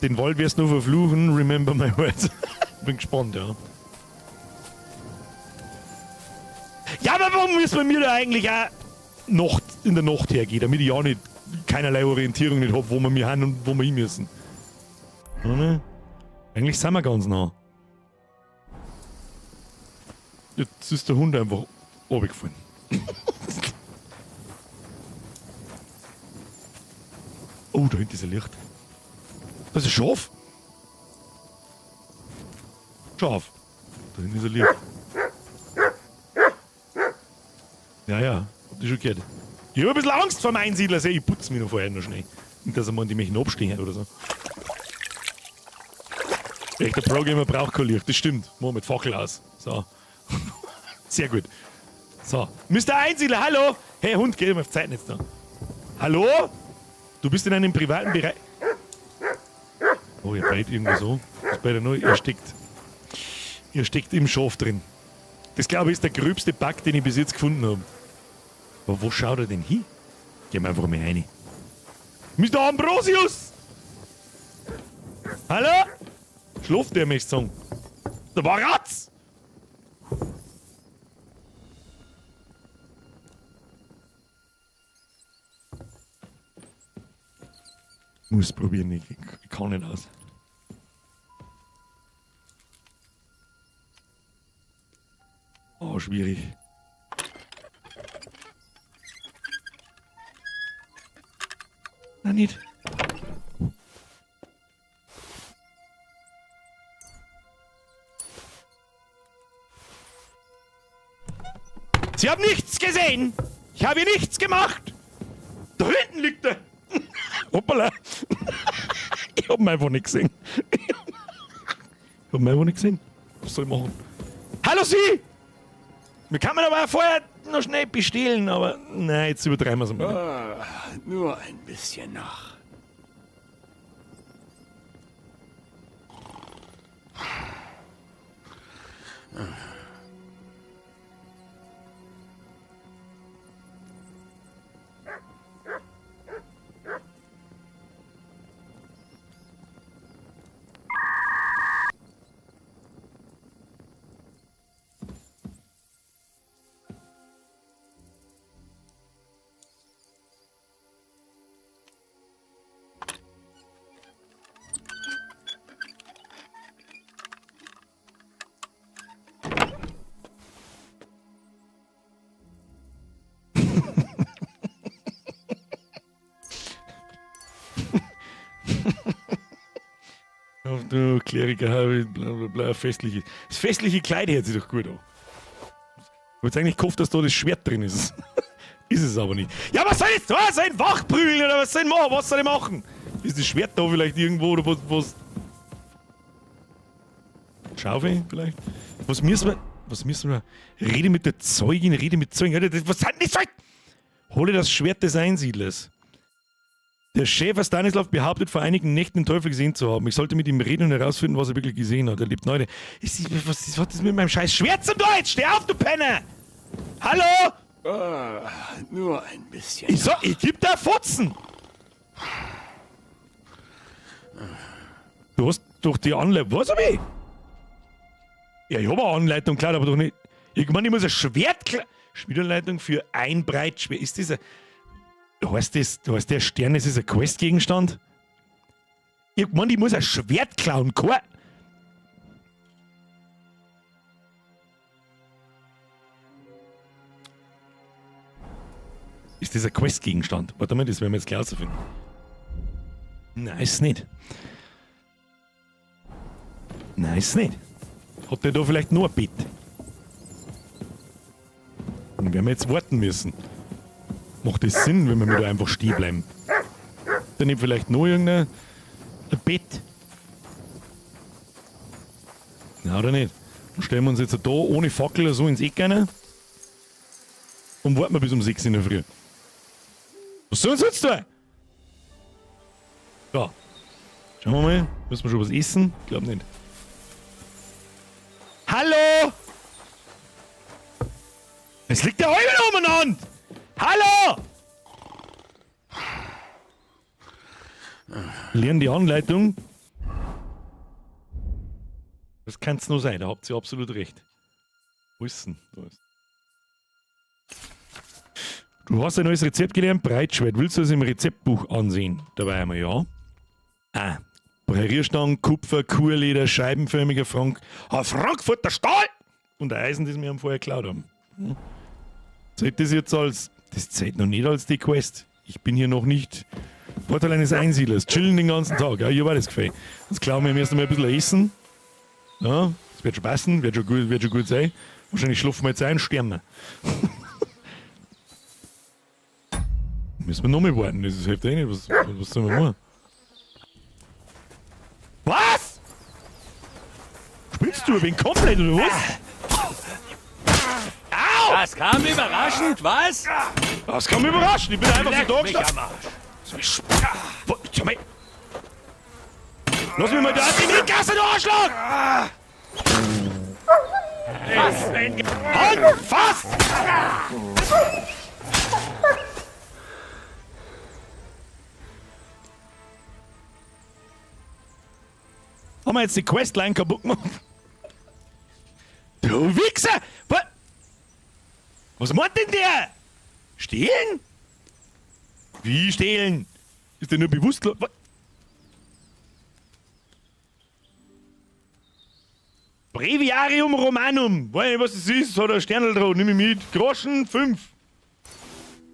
Den Wald wirst du nur verfluchen, remember my words. Bin gespannt, ja. Ja, aber warum müssen wir mir da eigentlich auch in der Nacht hergehen, damit ich auch nicht keinerlei Orientierung nicht hab, wo wir mir hin und wo wir hin müssen. Oder? Eigentlich sind wir ganz nah. Jetzt ist der Hund einfach runtergefallen. Oh, da hinten ist ein Licht. Das ist ein Schaf. Schaf. Da hinten ist ein Licht. Ja, ja, hab ich schon gehört. Ich hab ein bisschen Angst vor dem Einsiedler, seh, ich putze mich noch vorher noch schnell. Nicht, dass er mal die mich noch abstehen oder so. Echter Pro-Gamer braucht kein Licht, das stimmt. Machen wir mit Fackel aus. So. Sehr gut. So. Mister Einsiedler, hallo! Hey Hund, geh mal auf Zeit jetzt da. Hallo? Du bist in einem privaten Bereich. Oh, ihr bellt irgendwo so. Das ist bei der neu. Ihr steckt. Ihr steckt im Schaf drin. Das, glaube ich, ist der gröbste Bug, den ich bis jetzt gefunden habe. Aber wo schaut er denn hin? Gehen wir einfach mal rein. Mister Ambrosius! Hallo? Schlaft der, möchte ich sagen. Da war Ratz! Muss probieren, ich kann nicht aus. Oh, schwierig. Nein, nicht. Sie haben nichts gesehen! Ich habe nichts gemacht! Da hinten liegt er! Hoppala! Ich hab ihn einfach nicht gesehen. Ich hab ihn einfach nicht gesehen. Was soll ich machen? Hallo Sie! Wir kann man aber auch vorher noch schnell bestehlen, aber nein, jetzt übertreiben wir es mal.
Ah, nur ein bisschen noch.
Du Kleriker, bla bla bla, festliche. Das festliche Kleid hört sich doch gut an. Ich hab jetzt eigentlich gehofft, dass da das Schwert drin ist. Ist es aber nicht. Ja, was soll jetzt da sein? Wachprügeln oder was soll ich machen? Was soll ich machen? Ist das Schwert da vielleicht irgendwo oder was? Was? Schaufel vielleicht? Was müssen wir. Was müssen wir? Rede mit der Zeugin, rede mit Zeugen. Alter, das, was hat denn das? Hole das Schwert des Einsiedlers. Der Schäfer Stanislav behauptet, vor einigen Nächten den Teufel gesehen zu haben. Ich sollte mit ihm reden und herausfinden, was er wirklich gesehen hat. Er lebt neu. Was hat das mit meinem scheiß Schwert zu tun? Jetzt steh auf, du Penner! Hallo?
Ah, nur ein bisschen.
Ich sag, ich geb da Fotzen! Du hast doch die Anleitung. Was hab ich? Ja, ich hab eine Anleitung, klar, aber doch nicht. Ich meine, ich muss ein Schwert. Schmiedanleitung für ein Breitschwert. Ist das ein. Heißt das, heißt der Stern, das ist ein Questgegenstand? Ich meine, ich muss ein Schwert klauen. Kein. Ist das ein Questgegenstand? Warte mal, das werden wir jetzt gleich rausfinden. Nein, ist nicht. Nein, ist nicht. Hat der da vielleicht nur ein Bett? Dann werden wir jetzt warten müssen. Macht das Sinn, wenn wir da einfach stehen bleiben? Dann nicht vielleicht noch irgendein ein Bett? Na, oder nicht? Dann stellen wir uns jetzt da ohne Fackel oder so ins Eck rein und warten wir bis um 6 in der Früh. Was sollen sie jetzt tun? Ja. Schauen wir mal. Müssen wir schon was essen? Ich glaub nicht. Hallo! Es liegt ja heute umeinander! Hallo! Lern die Anleitung. Das kann's nur sein, da habt ihr absolut recht. Wo ist denn? Da ist. Du hast ein neues Rezept gelernt, Breitschwert. Willst du es im Rezeptbuch ansehen? Dabei einmal ja. Ah. Präärierstangen, Kupfer, Kuhleder, scheibenförmiger Frank. Ah, Frankfurter Stahl! Und Eisen, das wir am vorher geklaut haben. Hm. Zählt das jetzt als. Das zählt noch nicht als die Quest. Ich bin hier noch nicht Vorteil eines Einsiedlers. Chillen den ganzen Tag. Ja, ich hab auch das Gefühl. Jetzt klauen wir ihm erst einmal ein bisschen Essen. Ja, das wird schon passen, wird schon gut sein. Wahrscheinlich schlafen wir jetzt ein und sterben wir. Müssen wir noch mal warten, das hilft eh nicht. Was sollen wir machen? Was? Spielst du wen komplett oder was? Au!
Das kam überraschend, was?
Das kam überraschend, ich bin einfach so da
Leck mich
gestanden.
am Arsch.
Lass mich mal da in die Gasse, du Arschloch! Halt fast! Haben wir jetzt die Questline kaputt gemacht? Du Wichser! Was meint denn der? Stehlen? Wie stehlen? Ist der nur bewusst? Breviarium Romanum. Weiß nicht, was das ist. Hat ein Sternl drauf. Nimm ich mit. Groschen 5.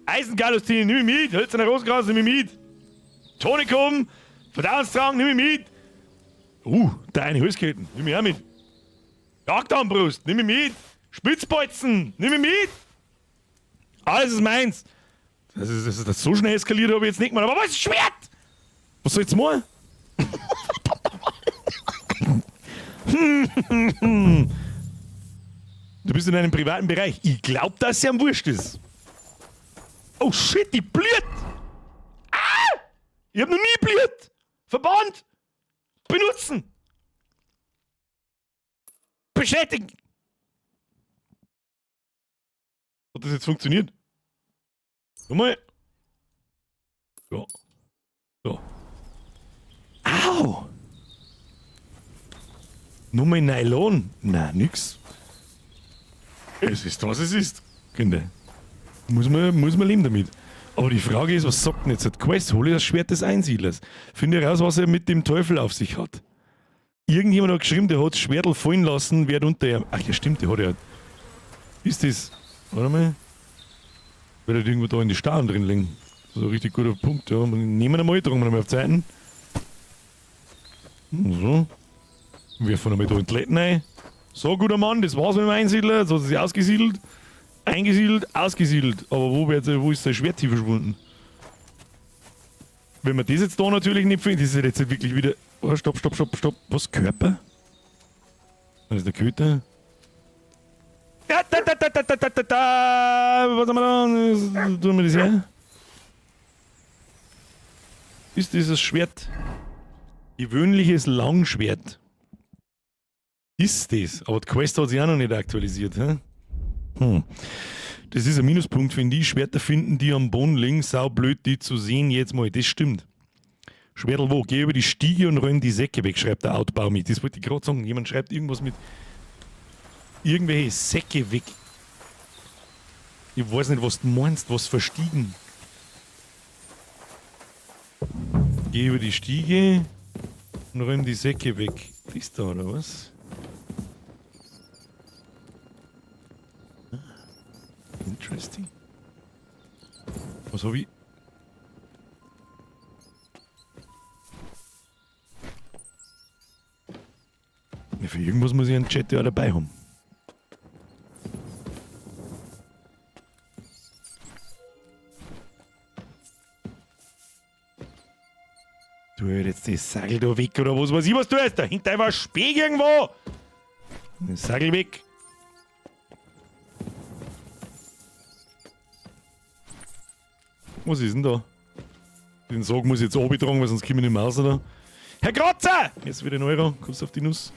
Eisengalustine, nimm ich mit. Hölzerner Rosenkranz, nimm ich mit. Tonikum, Verdauungstrank, nimm ich mit. Deine Halsketten, nimm ich auch mit. Jagdarmbrust, nimm ich mit. Spitzbolzen, nimm ich mit. Alles ist meins. Das ist so schnell eskaliert, habe ich jetzt nicht gemacht. Aber was ist Schwert? Was soll ich jetzt machen? Du bist in einem privaten Bereich. Ich glaub, dass sie am Wurscht ist. Oh shit, die blüht! Ah! Ich hab noch nie blüht! Verband! Benutzen! Bestätigen! Hat das jetzt funktioniert? Nochmal. Ja. So. Au! Nur mal Nylon. Na, nix. Es ist, was es ist, Kinder. Muss man leben damit. Aber die Frage ist, was sagt denn jetzt die Quest? Hole das Schwert des Einsiedlers. Finde raus, was er mit dem Teufel auf sich hat. Irgendjemand hat geschrieben, der hat das Schwertl fallen lassen, wird unter ihm. Ach ja, stimmt, der hat ja. Ist das? Warte mal. Wird halt irgendwo da in die Starren drin liegen. Das ist ein richtig guter Punkt, ja. Nehmen wir mal, tragen wir mal auf Zeiten. So. Werfen wir mal da in die Letten rein. So, guter Mann, das war's mit dem Einsiedler. Jetzt hat er sich ausgesiedelt. Eingesiedelt, ausgesiedelt. Aber wo ist sein Schwert hier verschwunden? Wenn man das jetzt da natürlich nicht findet, das ist jetzt wirklich wieder. Oh, stopp, stopp, stopp, stopp. Was? Körper? Das ist der Köter. Ja, da, da, da, da, da, da, da, da. Was haben wir da? Tun wir das her? Ist dieses Schwert gewöhnliches Langschwert? Ist das? Aber die Quest hat sich auch noch nicht aktualisiert. Hä? Das ist ein Minuspunkt, finde ich. Schwerter finden, die am Boden liegen. Sau blöd, die zu sehen jetzt mal. Das stimmt. Schwertl wo? Geh über die Stiege und räum die Säcke weg, schreibt der Outbaumi. Das wollte ich gerade sagen. Jemand schreibt irgendwas mit irgendwelche Säcke weg. Ich weiß nicht, was du meinst, was für Stiegen. Geh über die Stiege und räum die Säcke weg. Das da, oder was? Interesting. Was hab ich? Ja, für irgendwas muss ich einen Chat ja dabei haben. Du jetzt das Sagel da weg oder was weiß ich, was du hast. Da hängt einfach ein Speck irgendwo. Den Sagel weg. Was ist denn da? Den Sarg muss ich jetzt runtertragen, weil sonst komme ich nicht mehr raus. Da. Herr Kratzer! Jetzt wieder ein Euro. Kommst du auf die Nuss?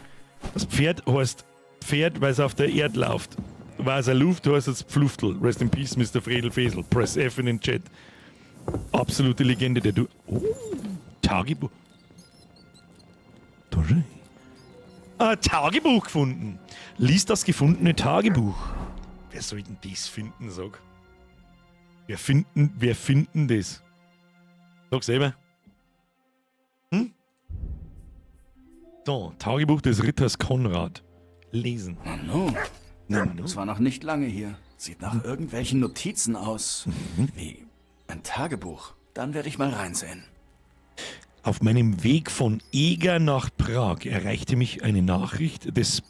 Das Pferd heißt Pferd, weil es auf der Erde läuft. Weil es eine Luft heißt es Pfluftel. Rest in Peace, Mr. Fredel Fesel. Press F in den Chat. Absolute Legende, der du. Oh, Tagebuch. Da schau. Ein Tagebuch gefunden. Lies das gefundene Tagebuch. Wer soll denn das finden, sag? Wer finden das? Sag selber. Hm? So, Tagebuch des Ritters Konrad. Lesen.
Nanu.
Na, Nanu.
Das war noch nicht lange hier. Sieht nach irgendwelchen Notizen aus. Wie ein Tagebuch. Dann werde ich mal reinsehen.
Auf meinem Weg von Eger nach Prag erreichte mich eine Nachricht des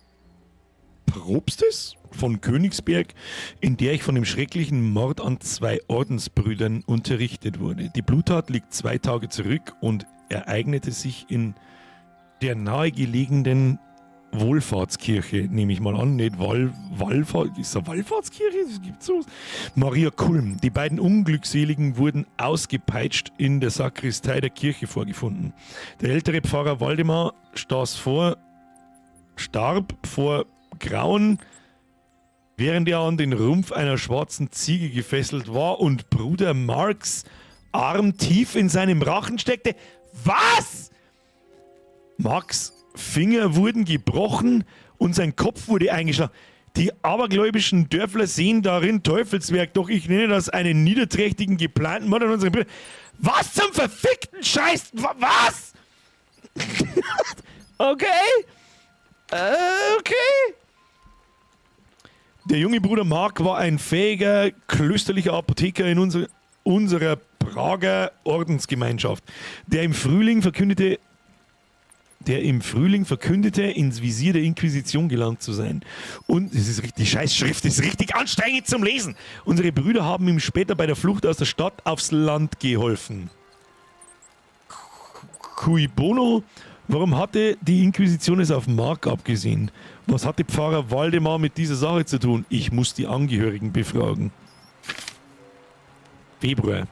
Propstes von Königsberg, in der ich von dem schrecklichen Mord an 2 Ordensbrüdern unterrichtet wurde. Die Bluttat liegt 2 Tage zurück und ereignete sich in der nahegelegenen Wohlfahrtskirche, nehme ich mal an, nicht Wallfahrt, ist das Wallfahrtskirche? Das gibt's sowas. Maria Kulm. Die beiden Unglückseligen wurden ausgepeitscht in der Sakristei der Kirche vorgefunden. Der ältere Pfarrer Waldemar starb vor Grauen, während er an den Rumpf einer schwarzen Ziege gefesselt war und Bruder Marks Arm tief in seinem Rachen steckte. Was? Marks Finger wurden gebrochen und sein Kopf wurde eingeschlagen. Die abergläubischen Dörfler sehen darin Teufelswerk, doch ich nenne das einen niederträchtigen, geplanten Mord an unseren Brüdern. Was zum verfickten Scheiß? Was? Okay. Okay. Der junge Bruder Mark war ein fähiger, klösterlicher Apotheker in unserer Prager Ordensgemeinschaft, der im Frühling verkündete, der im Frühling verkündete, ins Visier der Inquisition gelangt zu sein. Und es ist richtig, die Scheißschrift ist richtig anstrengend zum Lesen. Unsere Brüder haben ihm später bei der Flucht aus der Stadt aufs Land geholfen. Cui bono? Warum hatte die Inquisition es auf Mark abgesehen? Was hatte Pfarrer Waldemar mit dieser Sache zu tun? Ich muss die Angehörigen befragen. Februar.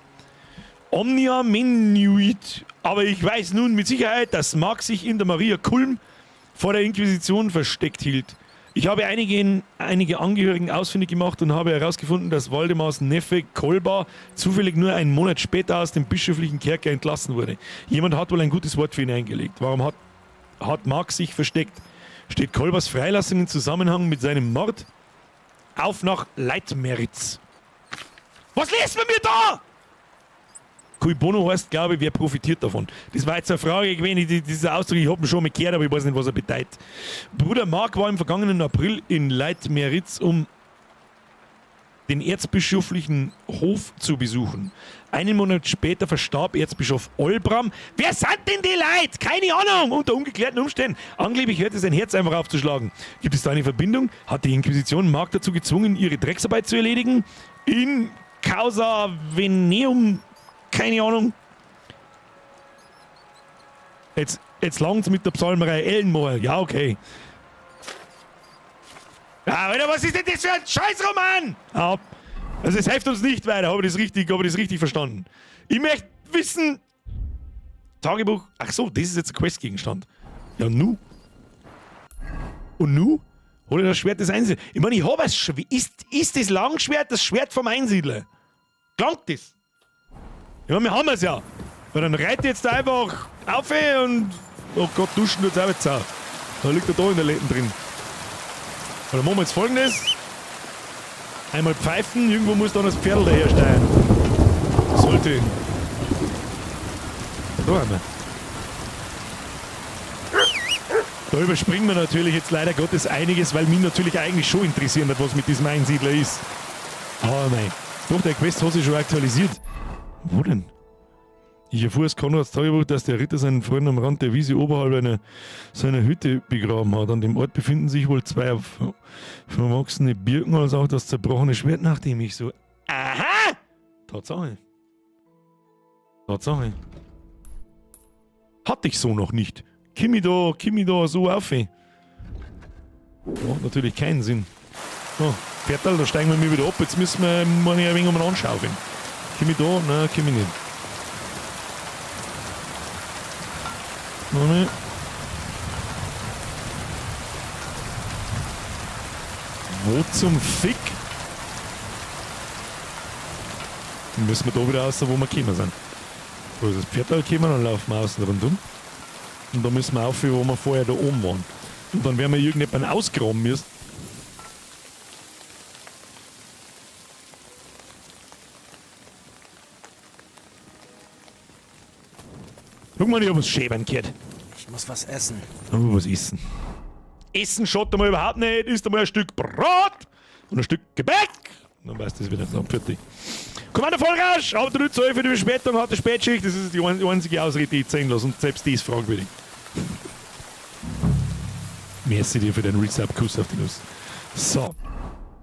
Omnia menuit. Aber ich weiß nun mit Sicherheit, dass Mark sich in der Maria Kulm vor der Inquisition versteckt hielt. Ich habe einige Angehörigen ausfindig gemacht und habe herausgefunden, dass Waldemars Neffe Kolba zufällig nur einen Monat später aus dem bischöflichen Kerker entlassen wurde. Jemand hat wohl ein gutes Wort für ihn eingelegt. Warum hat Mark sich versteckt? Steht Kolbas Freilassung in Zusammenhang mit seinem Mord? Auf nach Leitmeritz. Was liest man mir da? Cui bono heißt, glaube ich, wer profitiert davon? Das war jetzt eine Frage gewesen, dieser Ausdruck, ich hab ihn schon mal gehört, aber ich weiß nicht, was er bedeutet. Bruder Mark war im vergangenen April in Leitmeritz, um den erzbischöflichen Hof zu besuchen. Einen Monat später verstarb Erzbischof Olbram. Wer sind denn die Leute? Keine Ahnung! Unter ungeklärten Umständen. Angeblich hörte sein Herz einfach aufzuschlagen. Gibt es da eine Verbindung? Hat die Inquisition Mark dazu gezwungen, ihre Drecksarbeit zu erledigen? In Causa Veneum? Keine Ahnung. Jetzt langt's mit der Psalmerei Ellenmoor. Ja, okay. Ja, Alter, was ist denn das für ein Scheißroman? Ja, also es hilft uns nicht weiter, habe ich das richtig verstanden? Ich möchte wissen... Tagebuch... Ach so, das ist jetzt ein Questgegenstand. Ja, nu. Und nu? Hol ich das Schwert des Einsiedlers. Ich meine, ich hab ein Schwert. Ist das Langschwert das Schwert vom Einsiedler? Klangt das? Ja, wir haben es ja. Weil dann reit jetzt da einfach auf und... Oh Gott, duschen tut's auch jetzt auch. Da liegt er da in der Läden drin. Und dann machen wir jetzt Folgendes. Einmal pfeifen, irgendwo muss dann das Pferdl dahersteigen. Sollte. Da haben wir. Da überspringen wir natürlich jetzt leider Gottes einiges, weil mich natürlich eigentlich schon interessieren hat, was mit diesem Einsiedler ist. Aber nein. Doch, der Quest hat sich schon aktualisiert. Wo denn? Ich erfuhr aus Konrads Tagebuch, dass der Ritter seinen Freund am Rand der Wiese oberhalb seiner Hütte begraben hat. An dem Ort befinden sich wohl zwei verwachsene Birken, als auch das zerbrochene Schwert, nachdem ich so... Aha! Tatsache. Tatsache. Hatte ich so noch nicht. Kimi da so auf. Macht natürlich keinen Sinn. Oh, Pferdl, da steigen wir wieder ab. Jetzt müssen wir mal ein wenig umeinander schaufeln. Kimi da? Nein, Kimi nicht. Warte. Wo zum Fick? Dann müssen wir da wieder raus, wo wir gekommen sind. Wo ist das Pferdl gekommen, dann laufen wir außen rundum. Und da müssen wir auf, wo wir vorher da oben waren. Und dann werden wir irgendjemanden ausgraben müssen. Guck mal, ich hab was schäbern gehört.
Ich muss was essen.
Oh, was essen? Essen schaut einmal überhaupt nicht. Isst einmal ein Stück Brot und ein Stück Gebäck. Dann weißt du das wieder. So, fertig. Commander Vollrasch, aber der Nütze für die Verspätung hat die Spätschicht. Das ist die einzige Ausrede, die ich zeigen lasse. Und selbst die ist fragwürdig. Merci dir für den Resub-Kuss auf die Nuss. So.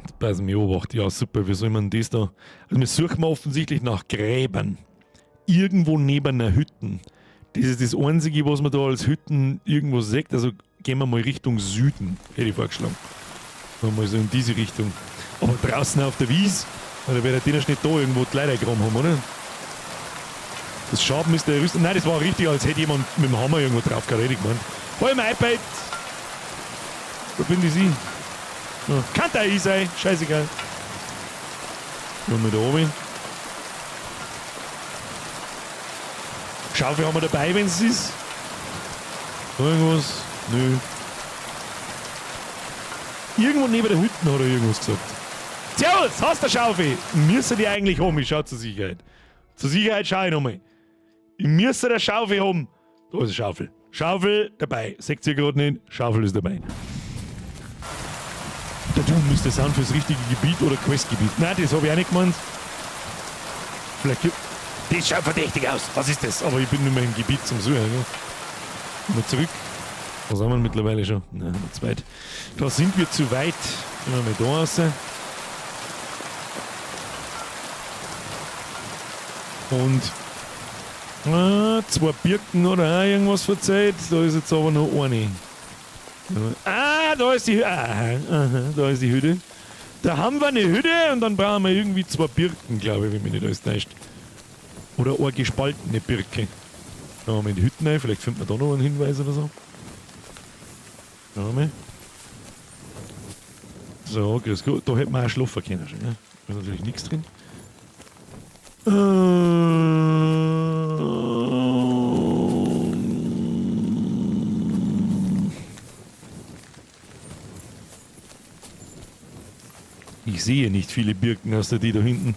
Jetzt passen wir Obacht. Ja, super. Wie soll man das da? Also, wir suchen offensichtlich nach Gräbern. Irgendwo neben einer Hütte. Das ist das Einzige, was man da als Hütten irgendwo sieht. Also gehen wir mal Richtung Süden, hätte ich vorgeschlagen. Mal so in diese Richtung. Aber draußen auf der Wiese, weil da wird der nicht da irgendwo die Leute eingegraben haben, oder? Das Schaben ist der Rüstung. Nein, das war richtig, als hätte jemand mit dem Hammer irgendwo drauf gehauen, hätte ich gemeint. Hol mein iPad! Wo bin ich sie? Ja, kann da ich sein, scheißegal. Nur mal da oben. Schaufel haben wir dabei, wenn es ist. Irgendwas? Nö. Irgendwo neben der Hütte hat er irgendwas gesagt. Servus, hast du Schaufel? Müsste die eigentlich haben, ich schau zur Sicherheit. Zur Sicherheit schau ich nochmal. Ich müsste der Schaufel haben. Da ist eine Schaufel. Schaufel dabei. Seht ihr gerade nicht? Schaufel ist dabei. Der Doom müsste sein fürs richtige Gebiet oder Questgebiet. Nein, das hab ich auch nicht gemeint. Vielleicht gibt. Das schaut verdächtig aus. Was ist das? Aber ich bin nicht mehr im Gebiet zum Suchen. Gell? Mal zurück. Was haben wir mittlerweile schon? Nein, noch zu weit. Da sind wir zu weit. Gehen wir mal da raus. Und zwei Birken oder auch irgendwas verzeiht. Da ist jetzt aber nur eine. Ah, da ist die Hütte. Ah, aha, da ist die Hütte. Da haben wir eine Hütte und dann brauchen wir irgendwie zwei Birken, glaube ich, wenn mich nicht alles täuscht. Oder eine gespaltene Birke. Schauen wir mal in die Hütten rein, vielleicht findet man da noch einen Hinweis oder so. Schauen wir mal. So, grüß Gott. Da hätten wir auch schlafen können schon, ne? Da ist natürlich nichts drin. Ich sehe nicht viele Birken außer die da hinten.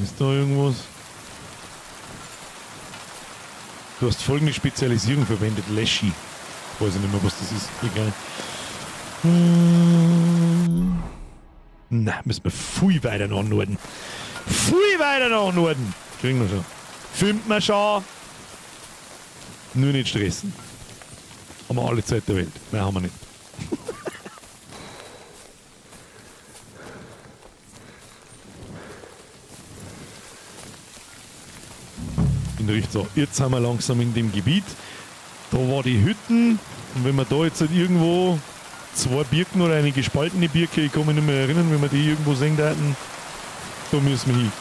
Ist da irgendwas? Du hast folgende Spezialisierung verwendet, Leschi. Weiß ich nicht mehr, was das ist. Egal. Na, müssen wir viel weiter nach Norden. Viel weiter nach Norden. Kriegen wir schon. Finden wir schon. Nur nicht stressen. Haben wir alle Zeit der Welt. Nein, haben wir nicht. In Richtung. So, jetzt sind wir langsam in dem Gebiet. Da war die Hütten. Und wenn wir da jetzt halt irgendwo zwei Birken oder eine gespaltene Birke, ich kann mich nicht mehr erinnern, wenn wir die irgendwo sehen hätten, da müssen wir hin.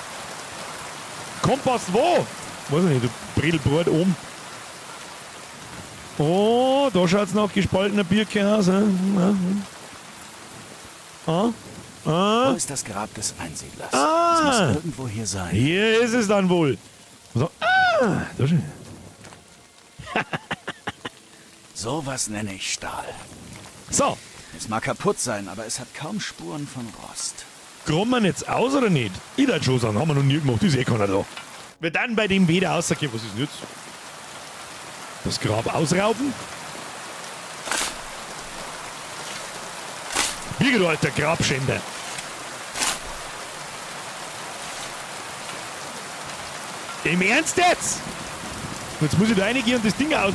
Kompass wo? Weiß ich nicht, der Bredelbrot oben. Oh, da schaut's nach gespaltener Birke aus. Hä? Ah, ah.
Wo ist das Grab des Einsiedlers?
Ah.
Es muss irgendwo hier sein.
Hier ist es dann wohl. So, ah, da schön.
Sowas nenne ich Stahl.
So.
Es mag kaputt sein, aber es hat kaum Spuren von Rost.
Kommen wir jetzt aus oder nicht? Ich würd schon sagen, haben wir noch nie gemacht, ist eh keiner da. Wir dann bei dem weder rausgehen. Was ist denn jetzt? Das Grab ausrauben? Wie, du alter Grabschänder! Im Ernst jetzt? Jetzt muss ich da reingehen und das Ding aus...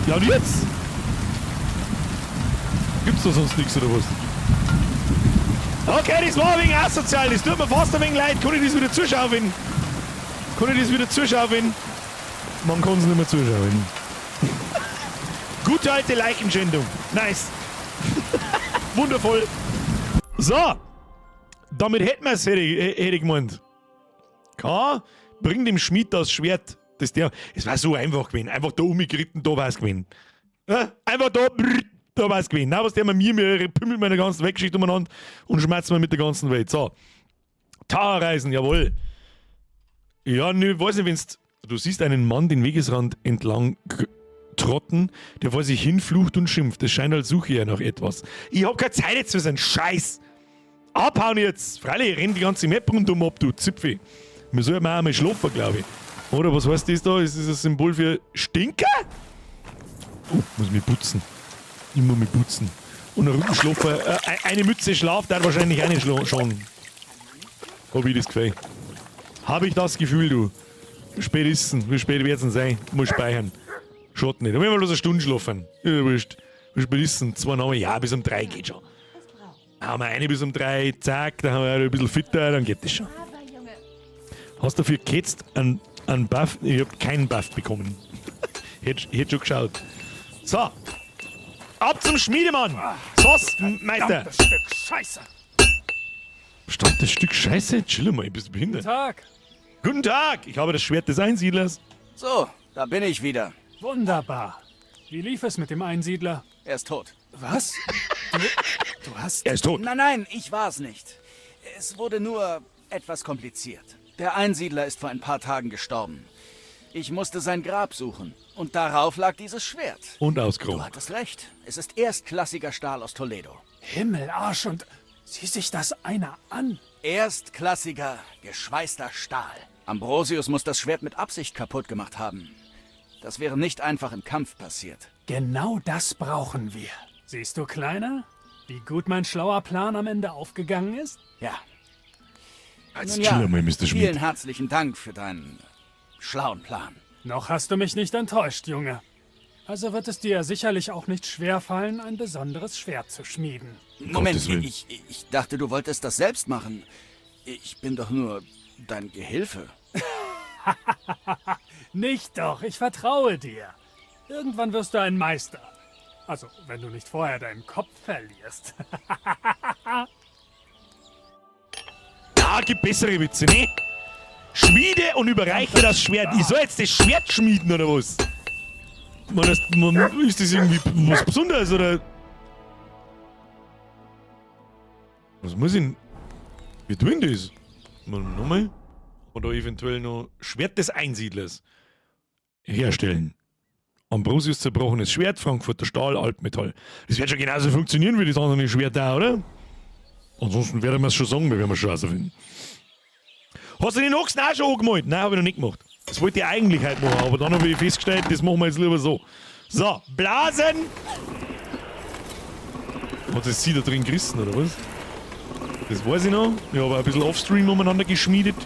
Ja und jetzt? Gibt's da sonst nichts oder was? Okay, das war ein wenig asozial, das tut mir fast ein wenig leid. Kann ich das wieder zuschauen? Kann ich das wieder zuschauen? Man kann's nicht mehr zuschauen. Gute alte Leichenschändung. Nice. Wundervoll. So. Damit hätten wir's, hätte ich gemeint. K, bring dem Schmied das Schwert. Das der, es war so einfach gewesen. Einfach da umgeritten, da war's gewesen. Ja, einfach da, brrr, da war's gewesen. Na, was der mit mir, mir pümmelt meine ganze Weltgeschichte umeinander und schmerzt mir mit der ganzen Welt. So. Towerreisen, jawohl. Ja, nö, weiß nicht, wenn's. Du siehst einen Mann den Wegesrand entlang trotten, der vor sich hinflucht und schimpft. Es scheint, als suche er nach etwas. Ich hab keine Zeit jetzt für so einen Scheiß. Abhauen jetzt! Freilich, ich renn die ganze Map rundum ab, du Zipfel. Wir sollten auch einmal schlafen, glaub ich. Oder was heißt das da? Ist das ein Symbol für Stinker? Oh, muss mich putzen. Ich muss mich putzen. Und ein Rückenschlaffer, eine Mütze Schlaf, der hat wahrscheinlich eine schon. Hab ich das Gefühl. Hab ich das Gefühl, du. Spätestens, wie spät wird's denn sein? Muss speichern. Schaut nicht. Da werden wir bloß eine Stunde schlafen. Ja, wurscht. Wie spät ist denn? 2 Uhr? Ja, bis um 3 geht schon. Haben wir eine bis um 3, zack, dann haben wir ein bisschen fitter, dann geht das schon. Hast du dafür geketzt einen Buff? Ich hab keinen Buff bekommen. Hätt schon geschaut. So. Ab zum Schmiedemann! Sos, Meister!
Verdammtes Stück Scheiße!
Verdammtes Stück Scheiße? Chill mal, ich bist behindert.
Guten Tag!
Guten Tag! Ich habe das Schwert des Einsiedlers.
So, da bin ich wieder.
Wunderbar. Wie lief es mit dem Einsiedler?
Er ist tot.
Was? Du hast...
Er ist tot.
Nein, nein, ich war's nicht. Es wurde nur etwas kompliziert. Der Einsiedler ist vor ein paar Tagen gestorben. Ich musste sein Grab suchen. Und darauf lag dieses Schwert.
Und ausgeräumt.
Du hattest recht. Es ist erstklassiger Stahl aus Toledo.
Himmel, Arsch und... Sieh sich das einer an.
Erstklassiger, geschweißter Stahl. Ambrosius muss das Schwert mit Absicht kaputt gemacht haben. Das wäre nicht einfach im Kampf passiert.
Genau das brauchen wir. Siehst du, Kleiner? Wie gut mein schlauer Plan am Ende aufgegangen ist?
Ja.
Jetzt
Nun
chill einmal, Mr. Schmied.
Vielen herzlichen Dank für deinen schlauen Plan.
Noch hast du mich nicht enttäuscht, Junge. Also wird es dir ja sicherlich auch nicht schwerfallen, ein besonderes Schwert zu schmieden.
Moment,
Gottes Willen.
ich dachte, du wolltest das selbst machen. Ich bin doch nur dein Gehilfe.
Nicht doch, ich vertraue dir. Irgendwann wirst du ein Meister. Also, wenn du nicht vorher deinen Kopf verlierst.
Da gibt bessere Witze, ne? Schmiede und überreiche das Schwert. Ich soll jetzt das Schwert schmieden, oder was? Man, das, man, ist das irgendwie was Besonderes, oder? Was muss ich denn? Wie tun das? Man, nochmal. Oder eventuell noch Schwert des Einsiedlers herstellen. Ambrosius zerbrochenes Schwert, Frankfurter Stahl, Altmetall. Das wird schon genauso funktionieren wie das andere Schwert da, oder? Ansonsten werden wir es schon sagen, wir werden wir schon rausfinden. Hast du den Ochsen auch schon angemalt? Nein, habe ich noch nicht gemacht. Das wollte ich eigentlich heute machen, aber dann habe ich festgestellt, das machen wir jetzt lieber so. So, Blasen! Hat das sie da drin gerissen, oder was? Das weiß ich noch. Ich habe ein bisschen Offstream umeinander geschmiedet.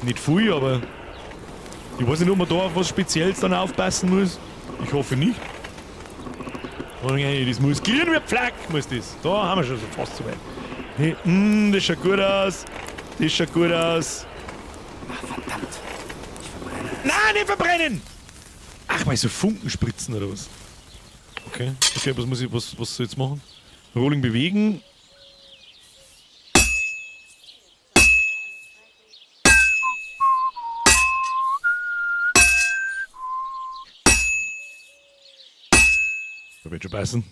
Nicht viel, aber ich weiß nicht, ob man da auf was Spezielles dann aufpassen muss. Ich hoffe nicht. Und das muss gehen wie Pflack, muss das. Da haben wir schon so fast so weit. Hey, das schaut gut aus. Das schaut gut aus.
Ach, verdammt. Ich verbrenne.
Nein, nicht verbrennen! Ach, weil so Funken spritzen oder was? Okay, okay, was muss ich, was soll ich jetzt machen? Rolling bewegen. Da wird schon passen.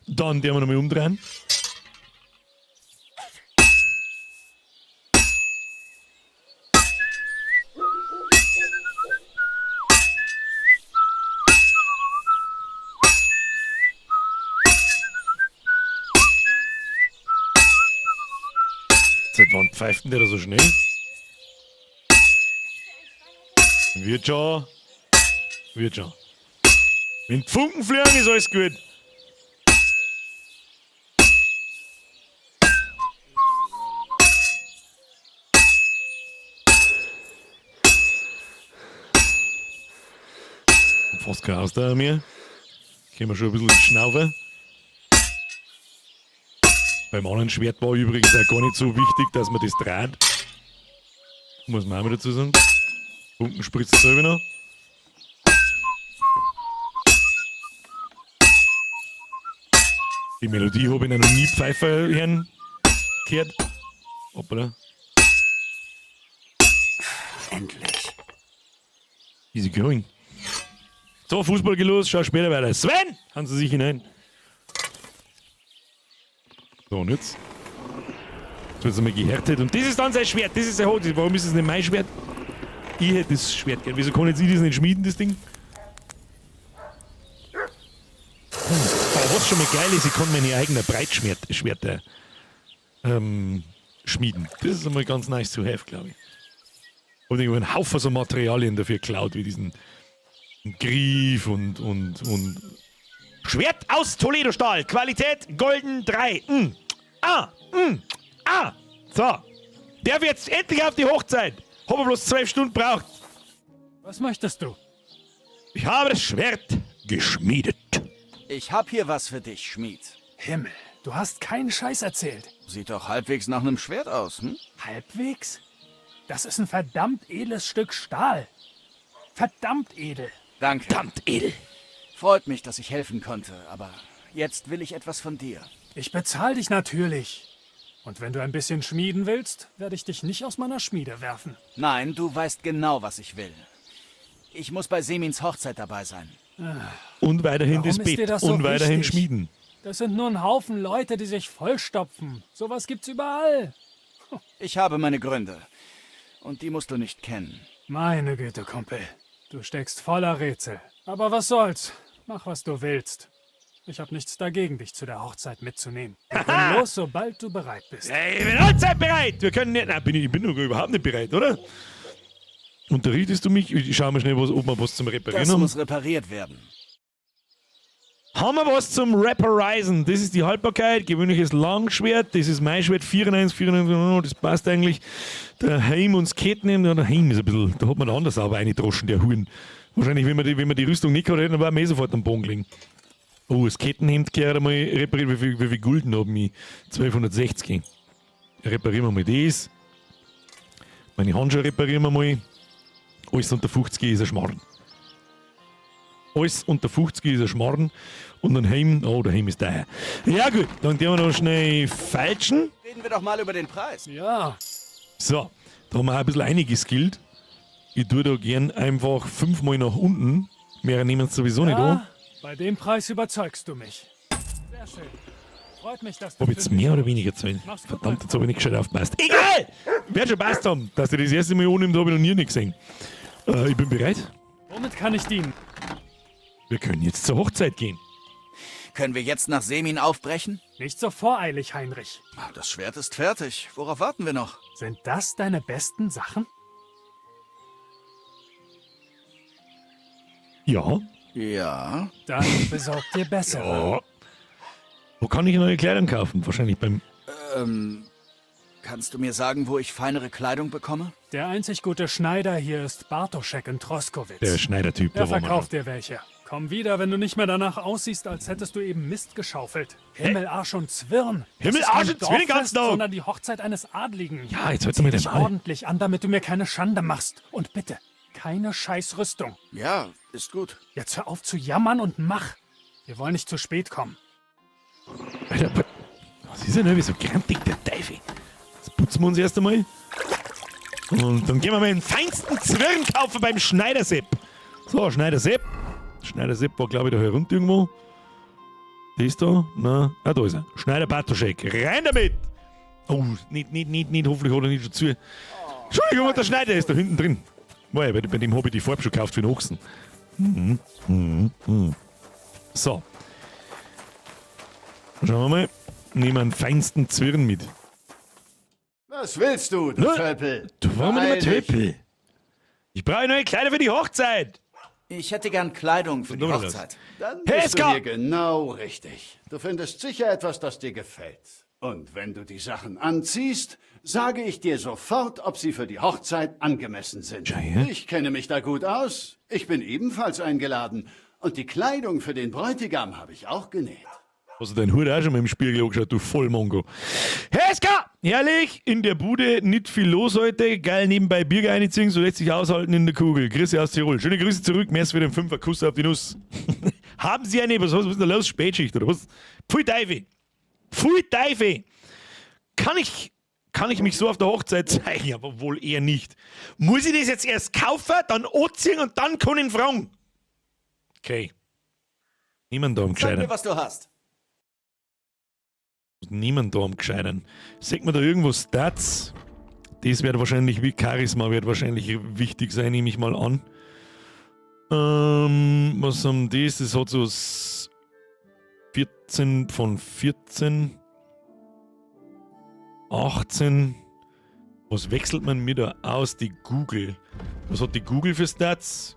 Dann werden wir nochmal umdrehen. Seit wann pfeift denn der da so schnell? Wird schon. Wird schon. Wenn die Funken fliegen, ist alles gut. Fast kein Ausdauer mehr. Können wir schon ein bisschen schnaufen. Beim anderen Schwert war übrigens auch gar nicht so wichtig, dass man das dreht. Muss man auch mal dazu sagen. Funken spritzt selber noch. Die Melodie habe ich noch nie Pfeife hören gehört. Hoppala.
Endlich.
Easy going. So, Fußball geht los, schau später weiter. Sven! Haben Sie sich hinein. So, und jetzt? Jetzt wird es einmal gehärtet. Und das ist dann sein Schwert, das ist sein Hoch. Warum ist es nicht mein Schwert? Ich hätte das Schwert gern. Wieso kann jetzt ich das nicht schmieden, das Ding? Aber was schon mal geil ist, ich kann meine eigenen Breitschwerter schmieden. Das ist einmal ganz nice to have, glaube ich. Hab ich einen Haufen so Materialien dafür geklaut, wie diesen Griff und Schwert aus Toledo-Stahl. Qualität Golden 3. A. A. So. Der wird jetzt endlich auf die Hochzeit. Hab er bloß 12 Stunden braucht.
Was möchtest du?
Ich habe das Schwert geschmiedet.
Ich hab hier was für dich, Schmied.
Himmel, du hast keinen Scheiß erzählt.
Sieht doch halbwegs nach einem Schwert aus, hm?
Halbwegs? Das ist ein verdammt edles Stück Stahl. Verdammt edel.
Danke.
Verdammt edel.
Freut mich, dass ich helfen konnte, aber jetzt will ich etwas von dir.
Ich bezahle dich natürlich. Und wenn du ein bisschen schmieden willst, werde ich dich nicht aus meiner Schmiede werfen.
Nein, du weißt genau, was ich will. Ich muss bei Semins Hochzeit dabei sein.
Und weiterhin
Warum
das
ist dir
Bett.
das so
und weiterhin
wichtig?
schmieden.
Das sind nur ein Haufen Leute, die sich vollstopfen. Sowas gibt's überall.
Ich habe meine Gründe. Und die musst du nicht kennen.
Meine Güte, Kumpel. Du steckst voller Rätsel. Aber was soll's? Mach, was du willst. Ich habe nichts dagegen, dich zu der Hochzeit mitzunehmen. Wir können los, sobald du bereit bist.
Ey, ich bin allzeit bereit. Wir können nicht. Nein, ich bin noch überhaupt nicht bereit, oder? Unterrichtest du mich? Ich schau mal schnell, ob wir was zum Reparieren
Das
haben.
muss repariert werden.
Haben wir was zum Reparisen? Das ist die Haltbarkeit, gewöhnliches Langschwert, das ist mein Schwert, 94, 94, das passt eigentlich. Der Heim und das Kettenhemd, ja, der Heim ist ein bisschen, da hat man anders aber reingedroschen, der Huren. Wahrscheinlich, wenn man die Rüstung nicht gehabt hätte, dann war man eh sofort am Boden gelegen. Oh, das Kettenhemd gehört einmal repariert, wie viel Gulden haben ich? 1260. Reparieren wir mal das. Meine Handschuhe reparieren wir mal. Alles unter 50 ist ein Schmarrn. Alles unter 50 ist ein Schmarrn. Und ein Heim, oh, der Heim ist daher. Ja gut, dann gehen wir noch schnell feilschen.
Reden wir doch mal über den Preis.
Ja,
So, da haben wir auch ein bisschen eingeskillt. Ich tue da gern einfach 5-mal nach unten. Mehr nehmen es sowieso nicht an.
ja, bei dem Preis überzeugst du mich. Sehr schön. Freut mich, dass du
Ob jetzt
fündig
mehr oder weniger zahlen?
Mach's gut,
Verdammt, jetzt habe ich nicht gescheit aufgepasst. Egal! Wird schon passt haben, dass ich das erste Mal annimmt, habe ich noch nie nicht gesehen. Ich bin bereit.
Womit kann ich dienen?
Wir können jetzt zur Hochzeit gehen.
Können wir jetzt nach Semin aufbrechen?
Nicht so voreilig, Heinrich.
Das Schwert ist fertig. Worauf warten wir noch?
Sind das deine besten Sachen?
Ja.
Ja.
Dann besorg dir bessere.
Ja. Wo kann ich neue Kleidung kaufen? Wahrscheinlich beim...
Kannst du mir sagen, wo ich feinere Kleidung bekomme?
Der einzig gute Schneider hier ist Bartoschek in Troskowitz.
Der Schneidertyp.
Er
da waren wir
verkauft dir welche. Komm wieder, wenn du nicht mehr danach aussiehst, als hättest du eben Mist geschaufelt. Himmel, Arsch und Zwirn. Das
Himmel,
ist kein
Arsch und Zwirn den ganzen
Dorffest,
Tag.
sondern die Hochzeit eines Adligen.
Ja, jetzt hört's mal
Zieh dich
den Maul.
ordentlich an, damit du mir keine Schande machst. Und bitte, keine Scheißrüstung.
Ja, ist gut.
Jetzt hör auf zu jammern und mach. Wir wollen nicht zu spät kommen.
Alter, was ist denn irgendwie so grantig, der Teufel? Jetzt putzen wir uns erst einmal. Und dann gehen wir mal den feinsten Zwirn kaufen beim Schneidersepp. So, Schneidersepp. Schneidersepp war, glaube ich, da herunter irgendwo. Der ist da? Na, ah, da ist er. Schneider Bartoschek. Rein damit! Oh, nicht, hoffentlich hat er nicht schon zu. Entschuldigung, der Schneider ist da hinten drin. War ja, bei dem habe ich die Farbe schon gekauft für den Ochsen. So. Schauen wir mal. Nehmen wir einen feinsten Zwirn mit.
Was willst du, du
Ne?
Tölpel?
Du, warum nicht mehr
Beeil dich.
Tölpel? Ich brauche neue Kleider für die Hochzeit.
Ich hätte gern Kleidung für die
Nur das.
Hochzeit.
Dann
Hey,
bist du
Ska!
hier genau richtig. Du findest sicher etwas, das dir gefällt. Und wenn du die Sachen anziehst, sage ich dir sofort, ob sie für die Hochzeit angemessen sind.
Schau her.
Ich kenne mich da gut aus. Ich bin ebenfalls eingeladen. Und die Kleidung für den Bräutigam habe ich auch genäht.
Hast du deinen Hut auch schon mal im Spiegel angeschaut, du Vollmongo. Heska! Herrlich, in der Bude, nicht viel los heute. Geil nebenbei Bier reinziehen, so lässt sich aushalten in der Kugel. Grüße aus Tirol. Schöne Grüße zurück, merci für den Fünfer Kuss auf die Nuss. Haben Sie eine, was ist denn da los? Spätschicht oder was? Pfui Teufel! Pfui Teufel! Kann ich mich so auf der Hochzeit zeigen? Aber wohl eher nicht. Muss ich das jetzt erst kaufen, dann anziehen und dann kann ich ihn fragen? Okay. Niemand da am
Sag
Gescheitern.
mir, was du hast.
Niemand da am Gescheitern. Sieht man da irgendwo Stats? Das wird wahrscheinlich, wie Charisma wird wahrscheinlich wichtig sein, nehme ich mal an. Was haben das? Das hat so 14 von 14. 18. Was wechselt man mir da aus? Die Google. Was hat die Google für Stats?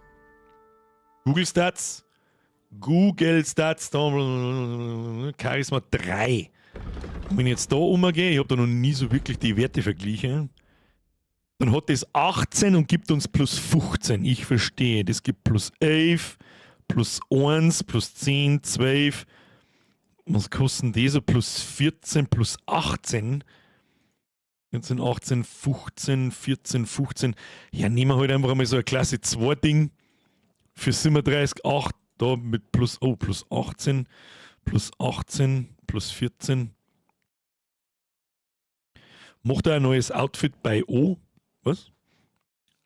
Google Stats? Google Stats, da, Charisma 3. Und wenn ich jetzt da umgehe, ich hab da noch nie so wirklich die Werte verglichen, dann hat das 18 und gibt uns plus 15. Ich verstehe. Das gibt plus 11, plus 1, plus 10, 12. Was kosten die so? Plus 14, plus 18. 14, 18, 15, 14, 15. Ja, nehmen wir halt einfach einmal so ein Klasse 2 Ding. Für 37, 8, da mit plus, oh, plus 18, plus 18, plus 14. Macht er ein neues Outfit bei O? Was?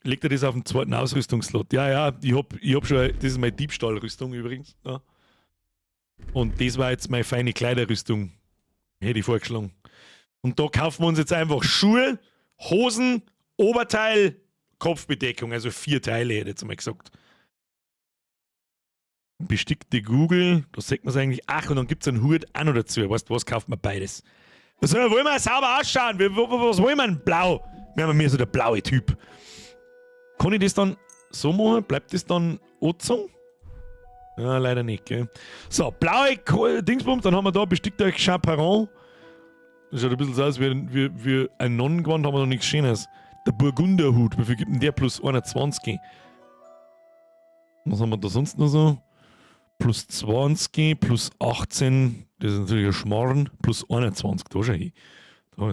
Legt er das auf den zweiten Ausrüstungsslot? Ja, ja, ich hab schon, das ist meine Diebstahlrüstung übrigens. Ja. Und das war jetzt meine feine Kleiderrüstung. Hätte ich vorgeschlagen. Und da kaufen wir uns jetzt einfach Schuhe, Hosen, Oberteil, Kopfbedeckung. Also 4 Teile, hätte ich jetzt mal gesagt. Bestickte Google, da sieht man es eigentlich. Ach, und dann gibt es einen Hut auch noch dazu. Weißt du was, kauft man beides. Was wollen wir sauber ausschauen? Was wollen wir denn? Blau. Wir haben mir so der blaue Typ. Kann ich das dann so machen? Bleibt das dann angezogen? Ja, leider nicht, gell? So, blaue Dingsbums, dann haben wir da bestickter Chaperon. Das schaut ein bisschen so aus wie ein Nonnengewand, haben wir noch nichts Schönes. Der Burgunderhut, wie viel gibt denn der? Plus 21. Was haben wir da sonst noch so? Plus 20, plus 18, das ist natürlich ein Schmarrn, plus 21, da schau hin. Da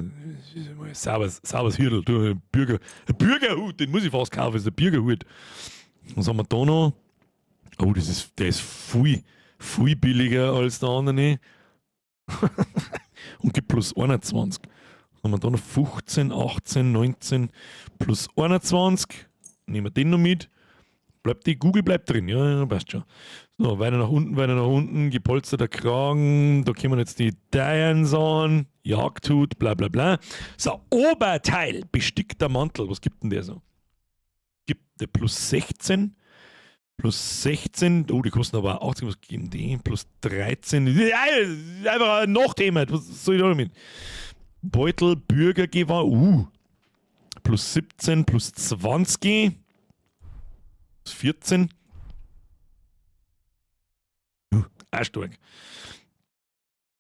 ist mal ein sauberes Hirtel, du, ein Bürger, ein Bürgerhut, den muss ich fast kaufen, das ist der Bürgerhut. Was haben wir da noch? Oh, der ist viel, viel billiger als der andere. Und gibt plus 21. Was haben wir da noch? 15, 18, 19, plus 21. Nehmen wir den noch mit. Bleibt die Google bleibt drin, ja, ja, passt schon. So, weiter nach unten, weiter nach unten, gepolsterter Kragen, da kommen jetzt die Dians an, Jagdhut, bla bla bla. So, Oberteil, bestickter Mantel, was gibt denn der so? Gibt der plus 16, plus 16, oh, die kosten aber 80, was geben die? Plus 13, ja, einfach ein Nachthema, was soll ich da damit? Beutel, Bürgergewahr, plus 17, plus 20, 14. Auch stark.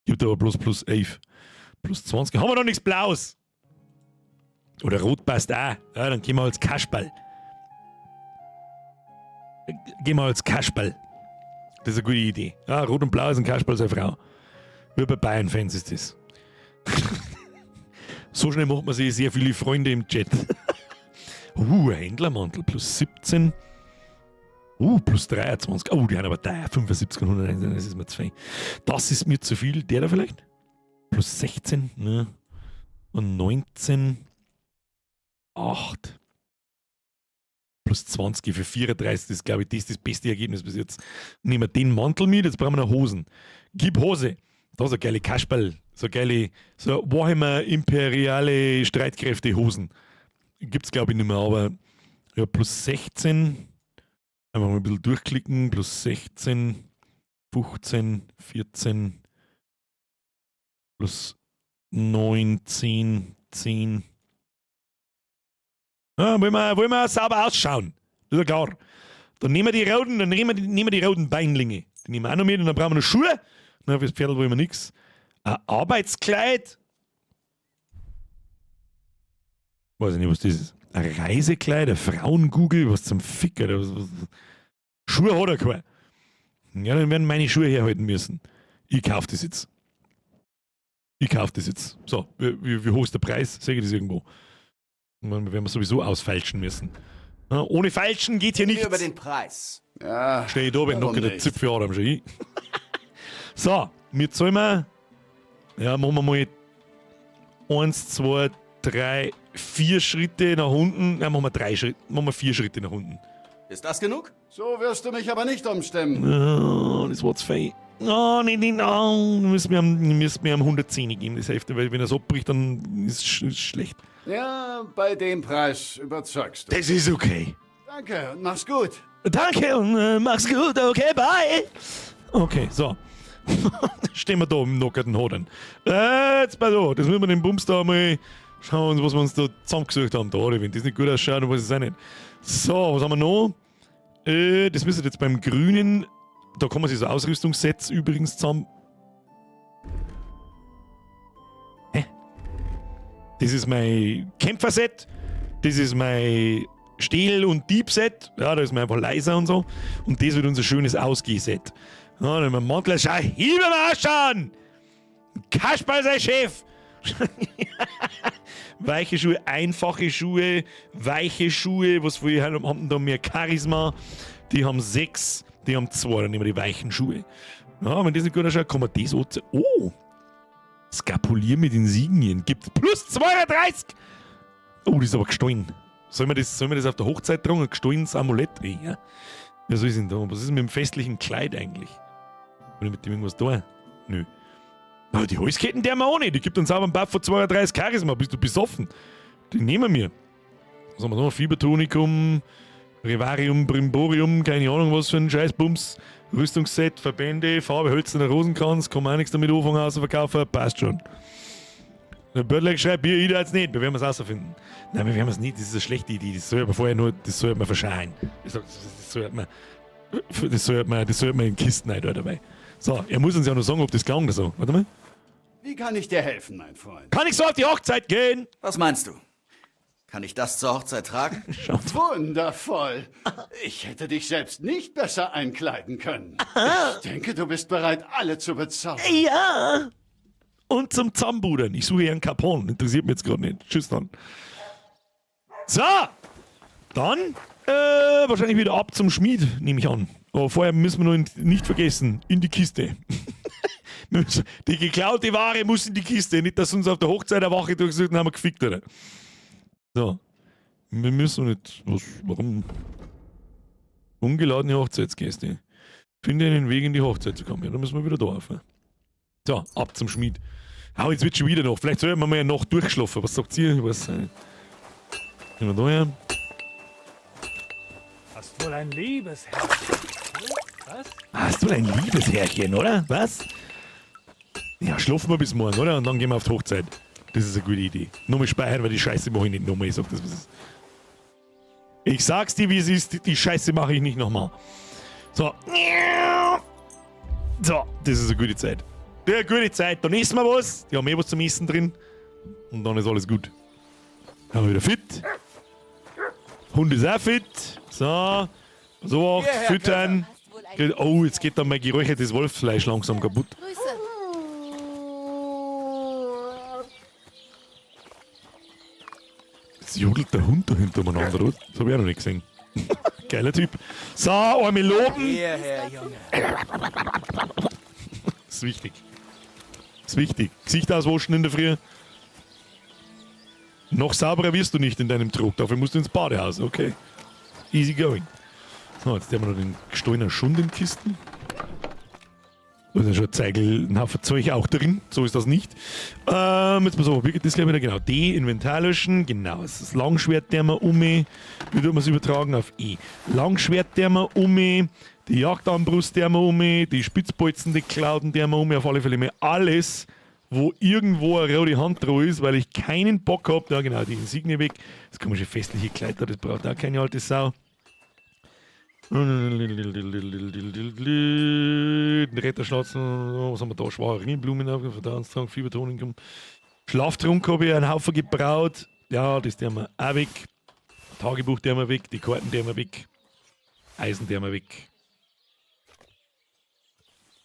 Gibt aber bloß plus 11. Plus 20. Haben wir noch nichts Blaues? Oder Rot passt auch. Ja, dann gehen wir als Kasperl. Gehen wir als Kasperl. Das ist eine gute Idee. Ja, Rot und Blau ist ein Kasperl seine Frau. Wie bei Bayern-Fans ist das. So schnell macht man sich sehr viele Freunde im Chat. Ein Händlermantel plus 17. Plus 23. Oh, die haben aber da 75 und 101, das ist mir zu viel. Das ist mir zu viel. Der da vielleicht? Plus 16, ne? Und 19. 8. Plus 20 für 34, das ist, glaube ich, das, ist das beste Ergebnis bis jetzt. Nehmen wir den Mantel mit, jetzt brauchen wir noch Hosen. Gib Hose. Da ist eine geile Kasperl. So geile, so Warhammer imperiale Streitkräfte Hosen. Gibt's, glaube ich, nicht mehr, aber ja, plus 16. Einfach mal ein bisschen durchklicken. Plus 16, 15, 14, plus 9, 10, 10. Ja, wollen wir sauber ausschauen. Das ist ja klar. Dann nehmen wir die roten, dann nehmen wir die, nehmen wir die roten Beinlinge. Die nehmen wir auch noch mit und dann brauchen wir noch Schuhe. Na, fürs Pferd wollen wir nix. Ein Arbeitskleid. Weiß ich nicht, was das ist. Ein Reisekleid, ein Frauengoogle, was zum Fick, Alter. Was. Schuhe hat er keine. Ja, dann werden meine Schuhe herhalten müssen. Ich kauf das jetzt. Ich kauf das jetzt. So, wie hoch ist der Preis? Sehe ich das irgendwo? Dann werden wir sowieso ausfeilschen müssen. Ja, ohne Feilschen geht hier nichts.
Über den Preis.
Ja,
Steh ich da, wenn noch der Zipfel Adam schon hin. So, wir zahlen wir. Ja, machen wir mal 1, 2, 3, 4 Schritte nach unten. Ja, machen wir 3 Schritte, machen wir 4 Schritte nach unten.
Ist das genug?
So wirst du mich aber nicht umstimmen.
Oh, das war zu fein. Oh, nee, nee, no. Müssen wir am 110 geben, das Hälfte, weil wenn er es abbricht, dann ist es schlecht.
Ja, bei dem Preis überzeugst du.
Das ist okay.
Danke und mach's gut.
Danke und mach's gut, okay, bye. Okay, so. Stehen wir da im nockerten Hodern. Jetzt pass auf, das müssen wir den Bums da mal schauen, was wir uns da zusammengesucht haben. Da, wenn das nicht gut ausschaut, dann weiß ich es auch nicht. So, was haben wir noch? Das müssen wir jetzt beim Grünen, da kann man sich so Ausrüstungssets übrigens zusammen. Hä? Das ist mein Kämpferset, das ist mein Stehl- und Dieb-Set, ja, da ist man einfach leiser und so. Und das wird unser schönes Ausgeh-Set. Ja, dann haben wir Mantel, schau, hier mal ausschauen! Kasperl sei Chef! Weiche Schuhe, einfache Schuhe, weiche Schuhe, was wir haben da mehr Charisma. Die haben 6, die haben 2, dann nehmen wir die weichen Schuhe. Ja, wenn das nicht gut ausschaut, kann man das auch. Oh! Skapulier mit Insignien gibt plus 32! Oh, das ist aber gestohlen. Sollen wir das auf der Hochzeit tragen? Ein gestohlenes Amulett? Ja. Ja, so ist denn da. Was ist denn mit dem festlichen Kleid eigentlich? Oder mit dem irgendwas da? Nö. Aber die Halsketten, der haben wir auch nicht. Die gibt uns auch einen Buff von 32 Charisma. Bist du besoffen? Die nehmen wir. Was haben wir noch? Fiebertonikum, Revarium, Brimborium, keine Ahnung was für ein Scheißbums. Rüstungsset, Verbände, Farbe, hölzerner Rosenkranz, kann man auch nichts damit anfangen, außer verkaufen, passt schon. Der Böttler schreibt, Bier, ich jetzt nicht, wir werden es rausfinden. Nein, wir werden es nicht, das ist eine schlechte Idee, das soll man vorher nur, das sollte man verschreien. Ich sag, das sollte man, das sollte man, das sollte man in Kisten rein da dabei. So, er muss uns ja noch sagen, ob das gelangt oder so. Warte mal.
Wie kann ich dir helfen, mein Freund?
Kann ich so auf die Hochzeit gehen?
Was meinst du? Kann ich das zur Hochzeit tragen?
Schaut.
Wundervoll. Ich hätte dich selbst nicht besser einkleiden können. Ich denke, du bist bereit, alle zu bezaubern.
Ja. Und zum Zammbudern. Ich suche hier einen Capon. Interessiert mich jetzt gerade nicht. Tschüss dann. So. Dann wahrscheinlich wieder ab zum Schmied, nehme ich an. Aber vorher müssen wir noch nicht vergessen, in die Kiste. Die geklaute Ware muss in die Kiste. Nicht, dass uns auf der Hochzeit der Wache durchsucht und haben wir gefickt, oder? So. Wir müssen nicht. Was, warum? Ungeladene Hochzeitsgäste. Finde einen Weg in die Hochzeit zu kommen. Ja, dann müssen wir wieder da auf. Ne? So, ab zum Schmied. Au, jetzt wird schon wieder noch. Vielleicht sollten wir mal eine Nacht durchschlafen. Was sagt ihr? Ich weiß nicht. Gehen wir da her.
Hast wohl ein Liebesherrchen. Was?
Hast du ein Liebesherrchen, oder? Was? Ja, schlafen wir bis morgen, oder? Und dann gehen wir auf die Hochzeit. Das ist eine gute Idee. Nochmal speichern, weil die Scheiße mache ich nicht nochmal. Ich sag das, was ist. Ich sag's dir, wie es ist. Die Scheiße mache ich nicht nochmal. So. So, das ist eine gute Zeit. Ja, gute Zeit. Dann essen wir was. Die haben eh was zum Essen drin. Und dann ist alles gut. Dann wir wieder fit. Hund ist auch fit. So. So auch. Füttern. Oh, jetzt geht dann mein geräuchertes Wolfsfleisch langsam kaputt.
Grüße.
Jetzt jodelt der Hund da hinter umeinander, oder? Das hab ich auch noch nicht gesehen. Geiler Typ. So, einmal loben.
Hierher, Junge.
Das ist wichtig. Das ist wichtig. Gesicht auswaschen in der Früh. Noch sauberer wirst du nicht in deinem Trog. Dafür musst du ins Badehaus. Okay. Easy going. So, jetzt haben wir noch den gestohlenen Schund in Kisten. Da ist ja schon ein Zeigel, ein Haufen Zeug auch drin. So ist das nicht. Jetzt pass auf, wie geht das gleich wieder? Genau, D, Inventar löschen. Genau, das ist das Langschwert, der wir um. Wie tun wir es übertragen? Auf E. Langschwert, der wir um. Die Jagdarmbrust, der wir um. Die Spitzbolzen, die Klauden, der wir um. Auf alle Fälle mal alles, wo irgendwo eine rote Hand dran ist, weil ich keinen Bock hab. Ja, genau, die Insignie weg. Das komische festliche Kleid da, das braucht auch keine alte Sau. Den Retterschnauzen, was haben wir da? Schwache Ringelblumen, Verdauungstrank, Fiebertonikum. Schlaftrunk habe ich einen Haufen gebraut. Ja, das der wir auch weg. Tagebuch der wir weg, die Karten der wir weg. Eisen der wir weg.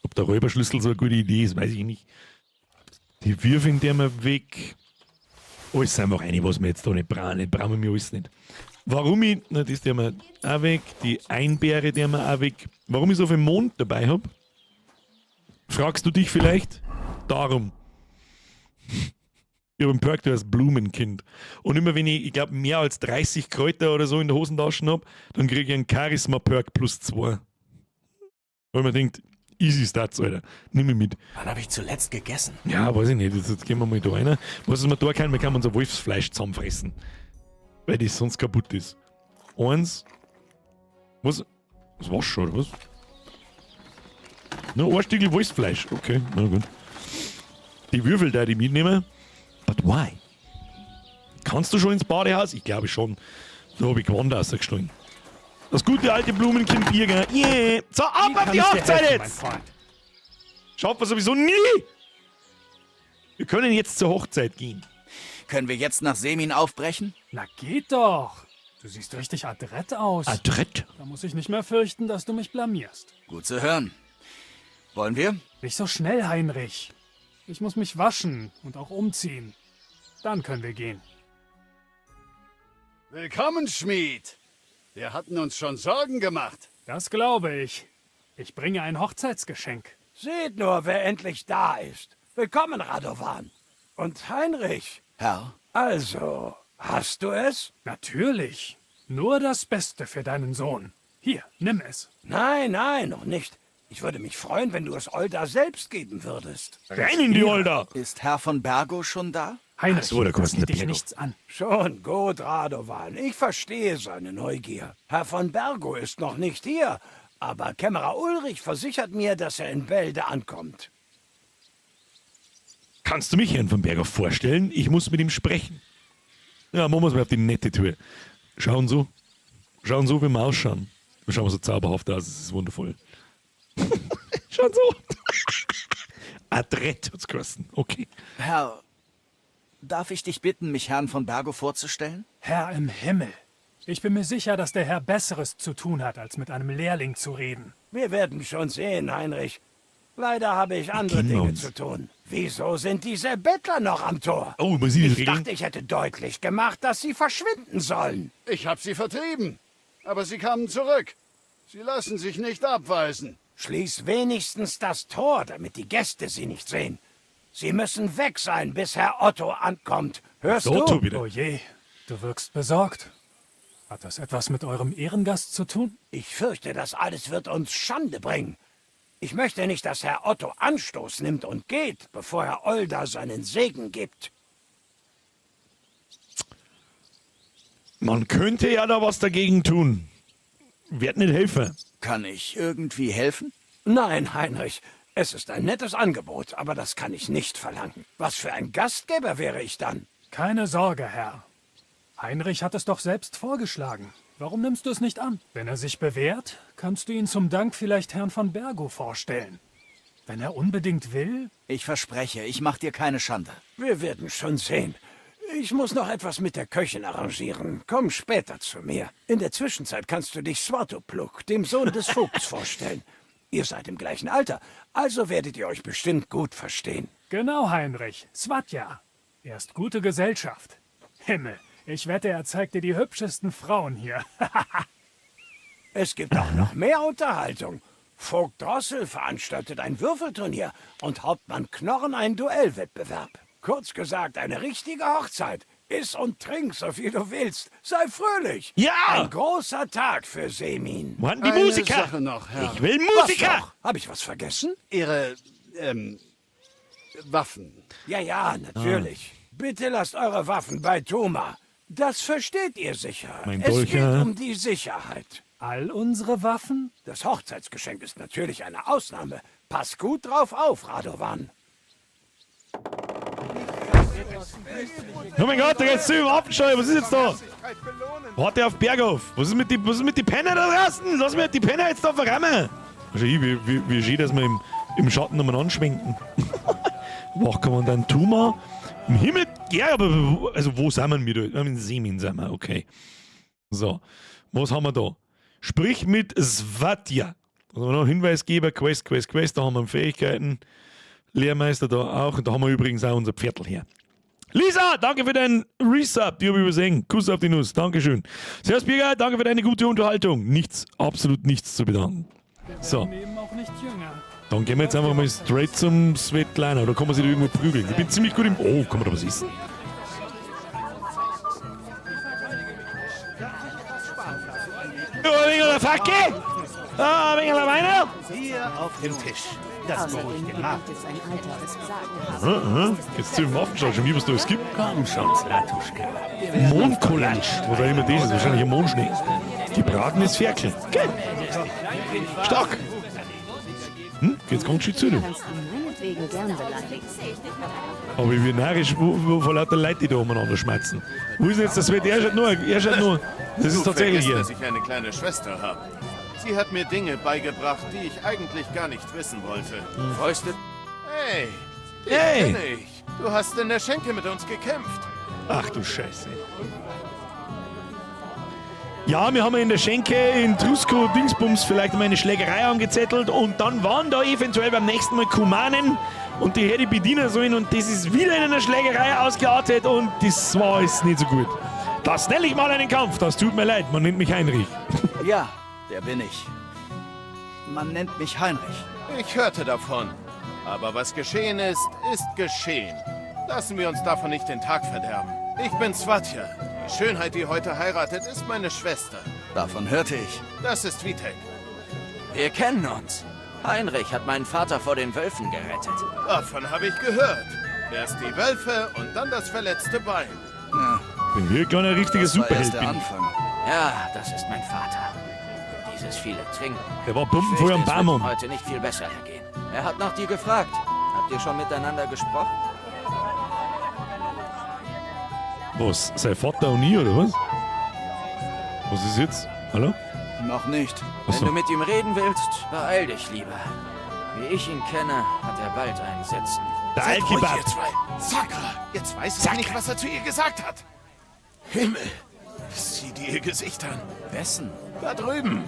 Ob der Räuberschlüssel so eine gute Idee ist, weiß ich nicht. Die Würfel der wir weg. Alles einfach eine, was wir jetzt da nicht brauchen. Nicht brauchen wir alles nicht. Warum ich, na, das der wir auch weg, die Einbeere der wir auch weg. Warum ich so viel Mond dabei hab? Fragst du dich vielleicht? Darum. Ich hab einen Perk, der heißt Blumenkind. Und immer wenn ich glaube, mehr als 30 Kräuter oder so in der Hosentasche hab, dann krieg ich einen Charisma-Perk plus 2. Weil man denkt, easy Stats, Alter. Nimm mich mit.
Wann habe ich zuletzt gegessen?
Ja, weiß ich nicht. Jetzt gehen wir mal da rein. Was ist mir da kann, wir können unser Wolfsfleisch zusammenfressen. Weil das sonst kaputt ist. Eins. Was? Das war's schon, oder was? Nur ein Stückchen Wolfsfleisch. Okay, na gut. Die Würfel da, die mitnehmen. But why? Kannst du schon ins Badehaus? Ich glaube schon. Da hab ich Gewand rausgestohlen. Das gute alte Blumenkind Bier, gell? Yeah! So, ab auf die Hochzeit jetzt! Schaffen wir sowieso nie! Wir können jetzt zur Hochzeit gehen.
Können wir jetzt nach Semin aufbrechen?
Na geht doch. Du siehst richtig adrett aus.
Adrett?
Da muss ich nicht mehr fürchten, dass du mich blamierst.
Gut zu hören. Wollen wir?
Nicht so schnell, Heinrich. Ich muss mich waschen und auch umziehen. Dann können wir gehen.
Willkommen, Schmied. Wir hatten uns schon Sorgen gemacht.
Das glaube ich. Ich bringe ein Hochzeitsgeschenk.
Seht nur, wer endlich da ist. Willkommen, Radovan. Und Heinrich.
Herr?
Also, hast du es?
Natürlich. Nur das Beste für deinen Sohn. Hier, nimm es.
Nein, nein, noch nicht. Ich würde mich freuen, wenn du es Olda selbst geben würdest.
Rein in die Olda!
Ist Herr von Bergo schon da?
Heinrich,
Ach so, da
das
kostet
geht
der
dich
Bergo.
nichts an.
Schon gut, Radovan. Ich verstehe seine Neugier. Herr von Bergo ist noch nicht hier, Aber Kämmerer Ulrich versichert mir, dass er in Bälde ankommt.
Kannst du mich Herrn von Bergow vorstellen? Ich muss mit ihm sprechen. Ja, machen wir es mal auf die nette Tour. Schauen so. Schauen so, wie wir ausschauen. Wir schauen so zauberhaft aus, es ist wundervoll. Schauen so. Adrett hat's geheißen. Okay.
Herr, darf ich dich bitten, mich Herrn von Bergow vorzustellen?
Herr im Himmel. Ich bin mir sicher, dass der Herr Besseres zu tun hat, als mit einem Lehrling zu reden.
Wir werden schon sehen, Heinrich. Leider habe ich andere
Kennen wir
Dinge
uns.
zu tun. Wieso sind diese Bettler noch am Tor?
Oh, man sieht die
Ich
Regeln.
dachte, ich hätte deutlich gemacht, dass sie verschwinden sollen.
Ich habe sie vertrieben. Aber sie kamen zurück. Sie lassen sich nicht abweisen.
Schließ wenigstens das Tor, damit die Gäste sie nicht sehen. Sie müssen weg sein, bis Herr Otto ankommt. Hörst
Der Otto
du?
wieder.
Oh je, du wirkst besorgt. Hat das etwas mit eurem Ehrengast zu tun?
Ich fürchte, das alles wird uns Schande bringen. Ich möchte nicht, dass Herr Otto Anstoß nimmt und geht, bevor Herr Olda seinen Segen gibt.
Man könnte ja da was dagegen tun. Werd nicht helfen.
Kann ich irgendwie helfen?
Nein, Heinrich, es ist ein nettes Angebot, aber das kann ich nicht verlangen. Was für ein Gastgeber wäre ich dann?
Keine Sorge, Herr. Heinrich hat es doch selbst vorgeschlagen. Warum nimmst du es nicht an? Wenn er sich bewährt, kannst du ihn zum Dank vielleicht Herrn von Bergow vorstellen. Wenn er unbedingt will,
Ich verspreche, ich mach dir keine Schande.
Wir werden schon sehen. Ich muss noch etwas mit der Köchin arrangieren. Komm später zu mir. In der Zwischenzeit kannst du dich Swatopluk, dem Sohn des Vogts, vorstellen. Ihr seid im gleichen Alter, also werdet ihr euch bestimmt gut verstehen.
Genau, Heinrich. Svatja. Er ist gute Gesellschaft. Himmel, ich wette, er zeigt dir die hübschesten Frauen hier.
Es gibt auch noch mehr Unterhaltung. Vogt Drossel veranstaltet ein Würfelturnier und Hauptmann Knorren einen Duellwettbewerb. Kurz gesagt, eine richtige Hochzeit. Iss und trink, so viel du willst. Sei fröhlich.
Ja!
Ein großer Tag für Semin.
Mann, die
Eine
Musiker!
Sache noch, Herr.
Ich will
Was
Musiker!
noch? Hab ich was vergessen?
Ihre, Waffen.
Ja, ja, natürlich. Bitte lasst eure Waffen bei Thoma. Das versteht ihr sicher.
Mein
Es
Dolch,
geht
ja.
um die Sicherheit.
All unsere Waffen?
Das Hochzeitsgeschenk ist natürlich eine Ausnahme. Pass gut drauf auf, Radovan.
Oh mein Gott, da geht's zu im Affenstall. Was ist jetzt da? Warte auf Berghof. Was ist mit die, was ist mit die Penner da draußen? Lass mir die Penner jetzt da verrammen. Wahrscheinlich, wie schön, dass wir im Schatten umeinander schwenken. Wach kann man dann Tuma? Im Himmel? Ja, aber also wo sind wir da? In Semin sind wir, okay. So, was haben wir da? Sprich mit Svatja. Also noch Hinweisgeber, Quest, Quest, Quest, da haben wir Fähigkeiten. Lehrmeister da auch. Und da haben wir übrigens auch unser Pferdl her. Lisa, danke für deinen Resub, die habe ich übersehen. Kuss auf die Nuss, Dankeschön. Servus Birger, danke für deine gute Unterhaltung. Nichts, absolut nichts zu bedanken. So,
Eben auch nicht jünger.
dann gehen wir jetzt einfach mal straight zum Svetlana. Da kann man sich da irgendwo prügeln. Ich bin ziemlich gut im... Oh, kann man da was essen? Ja, ein wenig der Facke! Ah, ein wenig der Weine!
Hier auf dem Tisch. Das beruhigt den Magen.
Gibt es ein Alter, das Sagen
Jetzt zu dem Waffenschau, schon wie was da alles gibt.
Komm schon, Slatuschka.
Mondkolatsch, was auch immer das ist, wahrscheinlich ein Mondschnee. Gebratenes Ferkel. Geil. Stark. Geht's ganz schön zu, du.
Kannst du meinetwegen gern beleidigen.
Aber ich bin narrisch, wo vor lauter Leute, die da umeinander schmerzen. Wo ist denn jetzt das Svet? Er schaut nur, er schaut nur. Das ist
Du
tatsächlich
vergisst,
hier.
dass ich eine kleine Schwester habe. Sie hat mir Dinge beigebracht, die ich eigentlich gar nicht wissen wollte.
Fäuste.
Hey, dich
Hey.
kenne ich. Du hast in der Schenke mit uns gekämpft.
Ach du Scheiße. Ja, wir haben in der Schenke in Trusko Dingsbums vielleicht mal eine Schlägerei angezettelt und dann waren da eventuell beim nächsten Mal Kumanen und die hätte ich bedienen sollen und das ist wieder in einer Schlägerei ausgeartet und das war alles nicht so gut. Das nenne ich mal einen Kampf, das tut mir leid, man nennt mich Heinrich.
Ja, der bin ich. Man nennt mich Heinrich.
Ich hörte davon. Aber was geschehen ist, ist geschehen. Lassen wir uns davon nicht den Tag verderben. Ich bin Svatja. Die Schönheit, die heute heiratet, ist meine Schwester.
Davon hörte ich.
Das ist Vitek.
Wir kennen uns. Heinrich hat meinen Vater vor den Wölfen gerettet.
Davon habe ich gehört. Erst die Wölfe und dann das verletzte Bein.
Ja,
Bin hier gar ein richtiger
das war erst
Superheld
der
bin.
Anfang.
Ja, das ist mein Vater. Dieses viele Trinken.
Der war pumpenvoll am
Ich fürchte, es
Baum
wird
um.
ihm heute nicht viel besser ergehen. Er hat nach dir gefragt. Habt ihr schon miteinander gesprochen?
Was? Sein Vater und ich, oder was? Was ist jetzt? Hallo?
Noch nicht.
Ach so.
Wenn du mit ihm reden willst, beeil dich lieber. Wie ich ihn kenne, hat er bald einen Sitzen.
Der
Seid ruhig,
Alkebab.
ihr zwei. Sakra, jetzt weiß ich
Sakra.
nicht, was er zu ihr gesagt hat. Himmel, sieh dir ihr Gesicht an.
Wessen?
Da drüben.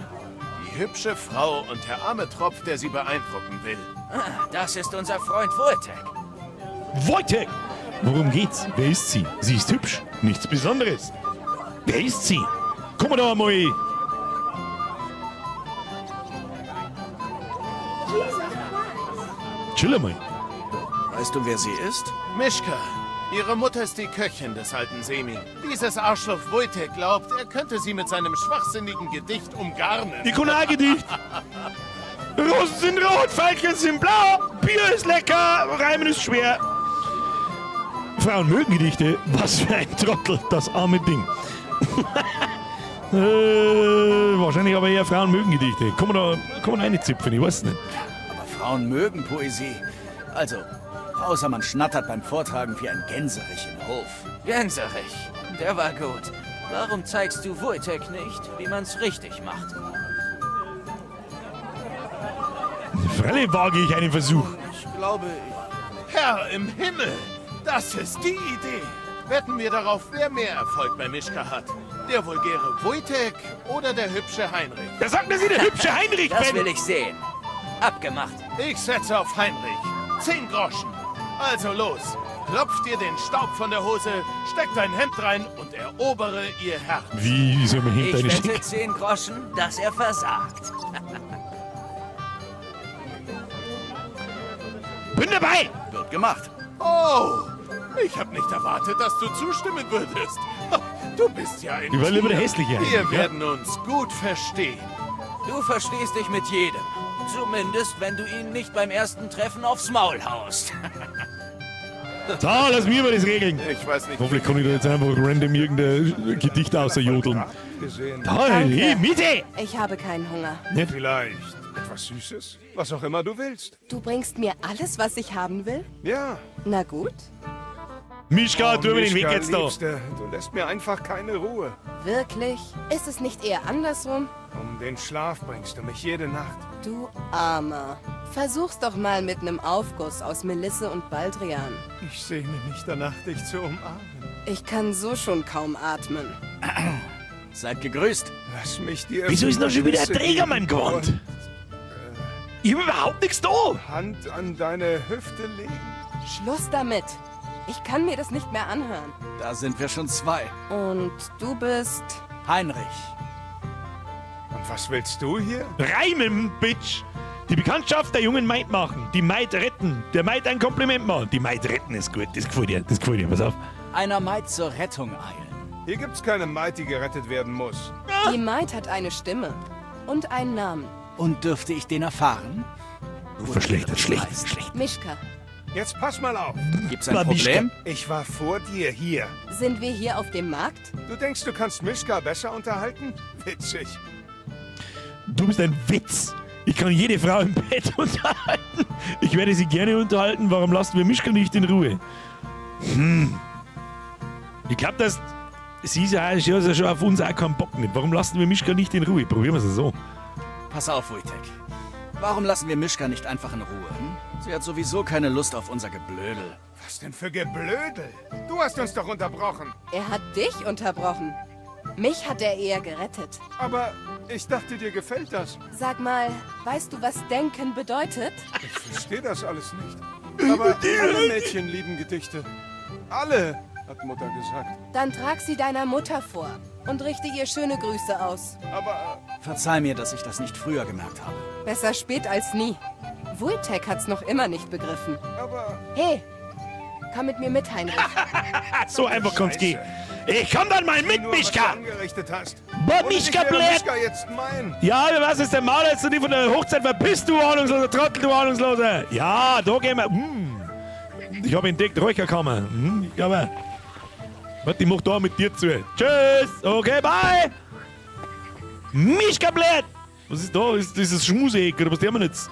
Die hübsche Frau und der arme Tropf, der sie beeindrucken will.
Ah, das ist unser Freund Wojtek.
Wojtek! Worum geht's? Wer ist sie? Sie ist hübsch. Nichts Besonderes. Wer ist sie? Komm mal da mal. Chill mal.
Weißt du, wer sie ist?
Mischka, ihre Mutter ist die Köchin des alten Semi. Dieses Arschloch Wojtek glaubt, er könnte sie mit seinem schwachsinnigen Gedicht umgarnen.
Ich kann auch ein Gedicht. Rosen sind rot, Veilchen sind blau, Bier ist lecker, Reimen ist schwer. Frauen mögen Gedichte. Was für ein Trottel, das arme Ding. Wahrscheinlich aber eher Frauen mögen Gedichte. Kann man da, kann man da reinzipfen, ich weiß nicht.
Aber Frauen mögen Poesie. Also, außer man schnattert beim Vortragen wie ein Gänserich im Hof.
Gänserich, der war gut. Warum zeigst du Wojtek nicht, wie man's richtig macht?
Freilich wage ich einen Versuch.
Ich glaube,
Herr im Himmel, das ist die Idee. Wetten wir darauf, wer mehr Erfolg bei Mischka hat. Der vulgäre Wojtek oder der hübsche Heinrich?
Da sagt er sie, der hübsche Heinrich,
das
Ben.
will ich sehen. Abgemacht.
Ich setze auf Heinrich. 10 Groschen. Also los, klopf dir den Staub von der Hose, steck dein Hemd rein und erobere ihr Herz.
Wie soll man
Ich
hinter eine
wette
stecken?
10 Groschen, dass er versagt.
Bin dabei!
Wird gemacht.
Oh, ich habe nicht erwartet, dass du zustimmen würdest. Du bist ja ein
Ich war lieber der
Tier.
Hässliche
Wir
eigentlich, ja?
werden uns gut verstehen.
Du verstehst dich mit jedem. Zumindest, wenn du ihn nicht beim ersten Treffen aufs Maul haust.
So, lass mir mal das regeln.
Ich weiß nicht.
Hoffentlich kann ich da jetzt einfach random irgendein Gedicht außerjodeln.
Gesehen.
Da, hey, Miete!
Ich habe keinen Hunger.
Nicht?
Vielleicht etwas Süßes? Was auch immer du willst.
Du bringst mir alles, was ich haben will?
Ja.
Na gut.
Mischka, tu mir den Weg
Mischka,
jetzt da.
Liebste, du lässt mir einfach keine Ruhe.
Wirklich? Ist es nicht eher andersrum?
Um den Schlaf bringst du mich jede Nacht.
Du Armer. Versuch's doch mal mit nem Aufguss aus Melisse und Baldrian.
Ich sehne mich danach, dich zu umarmen.
Ich kann so schon kaum atmen.
Seid gegrüßt.
Lass mich dir.
Wieso ist noch schon wieder ein
Küsse
Träger mein
geben
Gewand?
und
Ich hab überhaupt nichts da.
Hand an deine Hüfte legen.
Schluss damit. Ich kann mir das nicht mehr anhören.
Da sind wir schon zwei.
Und du bist...
Heinrich.
Und was willst du hier?
Reimen, Bitch! Die Bekanntschaft der jungen Maid machen, die Maid retten, der Maid ein Kompliment machen. Die Maid retten ist gut, das gefällt dir, das gefällt dir, pass auf.
Einer Maid zur Rettung eilen.
Hier gibt's keine Maid, die gerettet werden muss.
Die Maid hat eine Stimme. Und einen Namen.
Und dürfte ich den erfahren?
Verschlechtert, schlecht, schlecht.
Mischka.
Jetzt pass mal auf.
Gibt's ein Problem?
Ich war vor dir hier.
Sind wir hier auf dem Markt?
Du denkst, du kannst Mischka besser unterhalten? Witzig.
Du bist ein Witz. Ich kann jede Frau im Bett unterhalten. Ich werde sie gerne unterhalten. Warum lassen wir Mischka nicht in Ruhe? Ich glaube, dass sie ist ja, sie hat ja schon auf uns auch keinen Bock mit. Warum lassen wir Mischka nicht in Ruhe? Probieren wir es so.
Pass auf, Wojtek. Warum lassen wir Mischka nicht einfach in Ruhe? Hm? Sie hat sowieso keine Lust auf unser Geblödel.
Was denn für Geblödel? Du hast uns doch unterbrochen.
Er hat dich unterbrochen. Mich hat er eher gerettet.
Aber ich dachte, dir gefällt das.
Sag mal, weißt du, was Denken bedeutet?
Ich verstehe das alles nicht. Aber alle Mädchen lieben Gedichte. Alle, hat Mutter gesagt.
Dann trag sie deiner Mutter vor und richte ihr schöne Grüße aus.
Aber
Verzeih mir, dass ich das nicht früher gemerkt habe.
Besser spät als nie. Wojtek hat's noch immer nicht begriffen.
Aber.
Hey, komm mit mir mit, Heinrich.
So einfach kann's gehen. Ich komm dann mal mit,
Nur, was du
Mischka!
angerichtet hast.
Boah,
Ohne dich
Mischka,
wäre
blöd!
Mischka jetzt mein.
Ja, wer weiß, ist der Maler jetzt nicht von der Hochzeit verpisst, du ahnungsloser Trottel, du Ahnungsloser! Ja, da gehen wir. Ich habe entdeckt, Räucherkammer. Ich glaube. Warte, ich mach da mit dir zu. Tschüss! Okay, bye! Mischka, blöd! Was ist da? Ist das Schmuseeck oder was tun wir jetzt?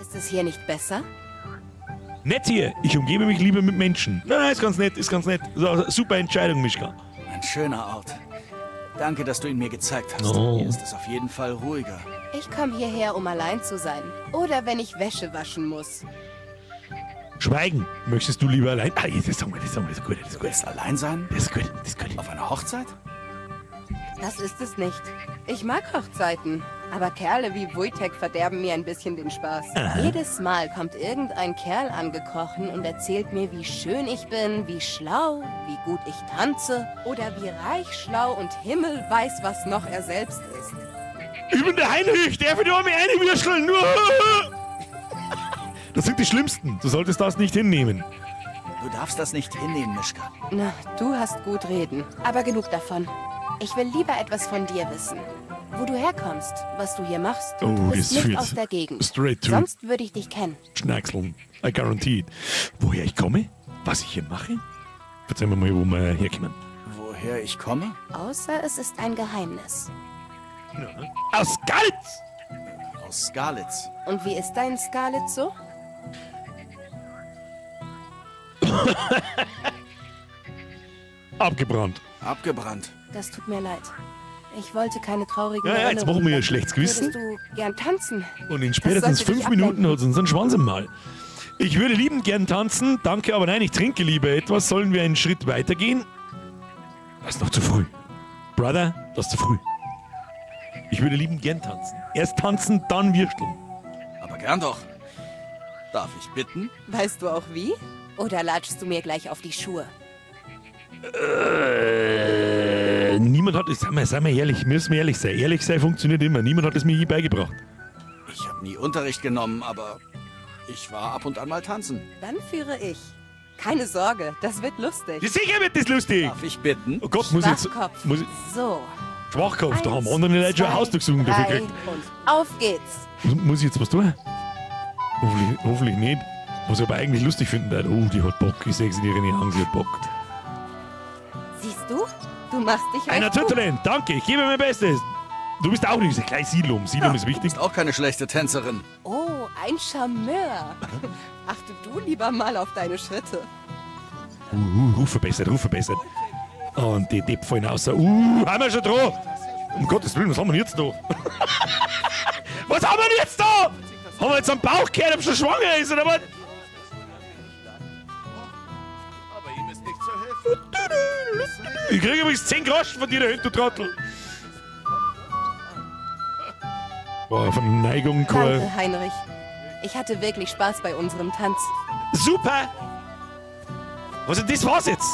Ist es hier nicht besser?
Nett hier. Ich umgebe mich lieber mit Menschen. Nein, nein, ist ganz nett, ist ganz nett. So, super Entscheidung, Mischka.
Ein schöner Ort. Danke, dass du ihn mir gezeigt hast.
Oh.
Hier ist es auf jeden Fall ruhiger.
Ich komme hierher, um allein zu sein. Oder wenn ich Wäsche waschen muss.
Schweigen. Möchtest du lieber allein? Ah, das sagen wir, das sagen wir, das ist gut, das ist gut.
Willst allein sein?
Das ist gut, das ist gut.
Auf einer Hochzeit?
Das ist es nicht. Ich mag Hochzeiten. Aber Kerle wie Wojtek verderben mir ein bisschen den Spaß.
Aha.
Jedes Mal kommt irgendein Kerl angekrochen und erzählt mir, wie schön ich bin, wie schlau, wie gut ich tanze oder wie reich, schlau und Himmel weiß, was noch er selbst ist.
Ich bin der Heinrich, der für die Arme einwürscheln. Das sind die Schlimmsten. Du solltest das nicht hinnehmen.
Du darfst das nicht hinnehmen, Mischka.
Na, du hast gut reden. Aber genug davon. Ich will lieber etwas von dir wissen. Wo du herkommst, was du hier machst.
Oh,
du bist
das
nicht
führt
aus der Gegend.
straight to-
Sonst würde ich dich kennen.
Schnackseln. I guarantee it. Woher ich komme? Was ich hier mache? Verzeih mir mal, wo wir herkommen.
Woher ich komme?
Außer es ist ein Geheimnis.
Aus Skalitz!
Aus Skalitz.
Und wie ist dein Skalitz so?
Abgebrannt.
Abgebrannt.
Das tut mir leid. Ich wollte keine traurigen
Ja, ja, jetzt machen wir
Erinnerungen.
ein schlechtes Gewissen.
Würdest du gern tanzen?
Und in spätestens
Das sollte dich
5 Minuten hat es unseren Schwanz im Maul. Ich würde liebend gern tanzen, danke, aber nein, ich trinke lieber etwas. Sollen wir einen Schritt weitergehen? Das ist noch zu früh. Brother, das ist zu früh. Ich würde liebend gern tanzen. Erst tanzen, dann würsteln.
Aber gern doch. Darf ich bitten?
Weißt du auch wie? Oder latschst du mir gleich auf die Schuhe?
Niemand hat es, sei mal ehrlich, müssen wir ehrlich sein. Ehrlich sein funktioniert immer. Niemand hat es mir je beigebracht.
Ich habe nie Unterricht genommen, aber ich war ab und an mal tanzen.
Dann führe ich. Keine Sorge, das wird lustig.
Ja, sicher wird das lustig.
Darf ich bitten?
Oh Gott, muss ich jetzt.
Schwachkopf.
Muss ich,
So.
Schwachkopf, da haben
Eins,
andere Leute schon
zwei,
eine Hausdurchsuchung dafür
drei
gekriegt.
Und auf geht's.
Muss ich jetzt was tun? Hoffentlich, hoffentlich nicht. Was ich aber eigentlich lustig finden würde. Oh, die hat Bock. Ich sehe sie in ihren Augen, sie hat Bock.
Siehst du? Du machst dich
Einer
recht gut.
Talent, danke, ich gebe mein Bestes. Du bist auch nicht, gleich Silum. Silum ist wichtig.
Bist auch keine schlechte Tänzerin.
Oh, ein Charmeur. Achte du lieber mal auf deine Schritte.
Ruf verbessert, Ruf verbessert. Und die Depp fallen raus. Haben wir schon dran. Um Gottes Willen, was haben wir denn jetzt da? was haben wir denn jetzt da? Haben wir jetzt am Bauch gehört, ob schon schwanger ist oder was?
Aber ihm ist nicht zu helfen.
Ich kriege übrigens 10 Groschen von dir da hinten, du Trottel. Boah, von Neigung kein.
Danke, Heinrich. Ich hatte wirklich Spaß bei unserem Tanz.
Super! Was ist das war's jetzt?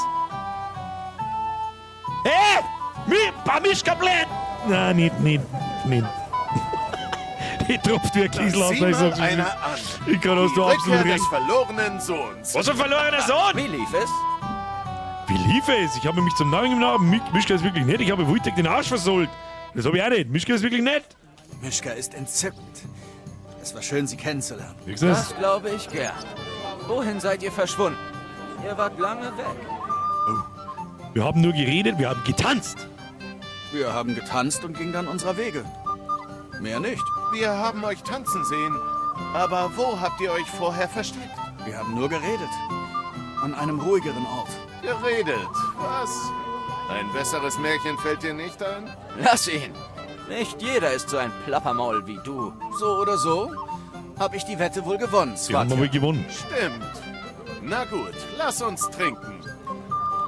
Hey! Mi, Mischka blöd! Nein, nicht, nicht, nicht. Die tropft wie ein Kiesel aus,
Sieh
ich
mal
sag's, wie es
einer
ist.
an.
Ich kann aus
Die
du absolut
Rückkehr
recht.
des verlorenen Sohns.
Was ein verlorener Sohn?
Wie lief es?
Wie lief es? Ich habe mich zum Namen genommen. Mischka ist wirklich nett. Ich habe Wojtek den Arsch versohlt. Das habe ich auch nicht. Mischka ist wirklich nett.
Mischka ist entzückend. Es war schön, sie kennenzulernen.
Wie gesagt,
Das glaube ich gern. Wohin seid ihr verschwunden? Ihr wart lange weg.
Wir haben nur geredet, wir haben getanzt.
Wir haben getanzt und gingen dann unserer Wege. Mehr nicht.
Wir haben euch tanzen sehen. Aber wo habt ihr euch vorher versteckt?
Wir haben nur geredet. An einem ruhigeren Ort.
Geredet. Was? Ein besseres Märchen fällt dir nicht ein?
Lass ihn. Nicht jeder ist so ein Plappermaul wie du.
So oder so habe ich die Wette wohl gewonnen,
Die haben wir
Svatja.
wohl gewonnen.
Stimmt. Na gut, lass uns trinken.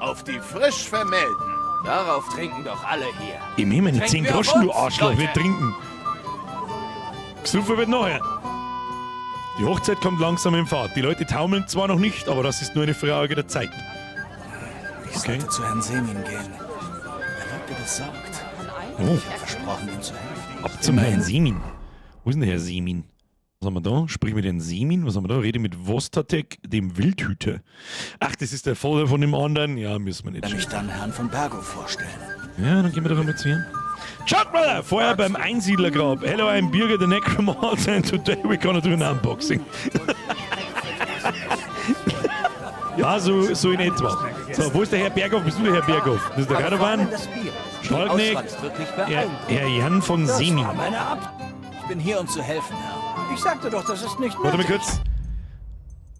Auf die frisch Vermählten.
Darauf trinken doch alle hier.
Ich nehme meine
Trinken
10
wir auf
Groschen, du
uns,
Arschloch,
Leute.
nicht trinken. Gesoffen wird nachher. Die Hochzeit kommt langsam in Fahrt. Die Leute taumeln zwar noch nicht, aber das ist nur eine Frage der Zeit.
Ich sollte zu Herrn Semin gehen. Er wirkte besorgt.
Oh.
Ich habe versprochen, ihm zu helfen.
Ab zum Herrn Semin. Wo ist denn der Herr Semin? Was haben wir da? Sprich mit Herrn Semin. Was haben wir da? Rede mit Vostatek, dem Wildhüter. Ach, das ist der Vater von dem anderen. Ja, müssen wir nicht.
Ich mich dann Herrn von Bergow vorstellen.
Ja, dann gehen wir doch einmal zu ihm. Chuck Brother, vorher beim Einsiedlergrab. Hello, I'm Birger the Necromancer and today we're gonna do an unboxing. ja, so in etwa. So, wo ist der Herr Berghoff? Bist du der Herr Berghoff? Das ist der Radovan.
Das Bier.
Stahlknecht.
Ausschlag ist wirklich
Herr, Herr Jan von
Das
Semin.
war meine Ab.
Ich bin hier, um zu helfen, Herr.
Ich sagte doch, das ist nicht
Warte mal
nötig.
kurz.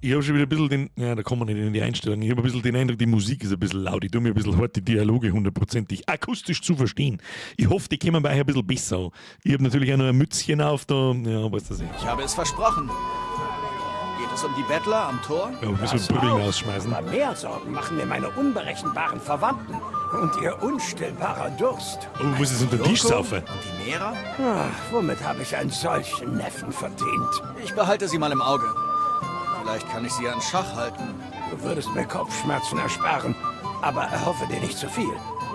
Ich habe schon wieder ein bisschen den. Ja, da kommen wir nicht in die Einstellung. Ich habe ein bisschen den Eindruck, die Musik ist ein bisschen laut. Ich tue mir ein bisschen hart, die Dialoge hundertprozentig akustisch zu verstehen. Ich hoffe, die kommen bei euch ein bisschen besser an. Ich habe natürlich auch noch ein Mützchen auf da. Ja, weißt du nicht.
Ich habe es versprochen. Geht es um die Bettler am Tor?
Ja, müssen
Das
wir Brüllen
auch.
ausschmeißen.
Aber mehr Sorgen machen mir meine unberechenbaren Verwandten und ihr unstillbarer Durst.
Oh, muss es unter den Tisch
Joko?
saufen?
Und die Mehrer?
Ach, womit habe ich einen solchen Neffen verdient?
Ich behalte sie mal im Auge. Vielleicht kann ich sie ja in Schach halten.
Du würdest mir Kopfschmerzen ersparen, aber erhoffe dir nicht zu viel.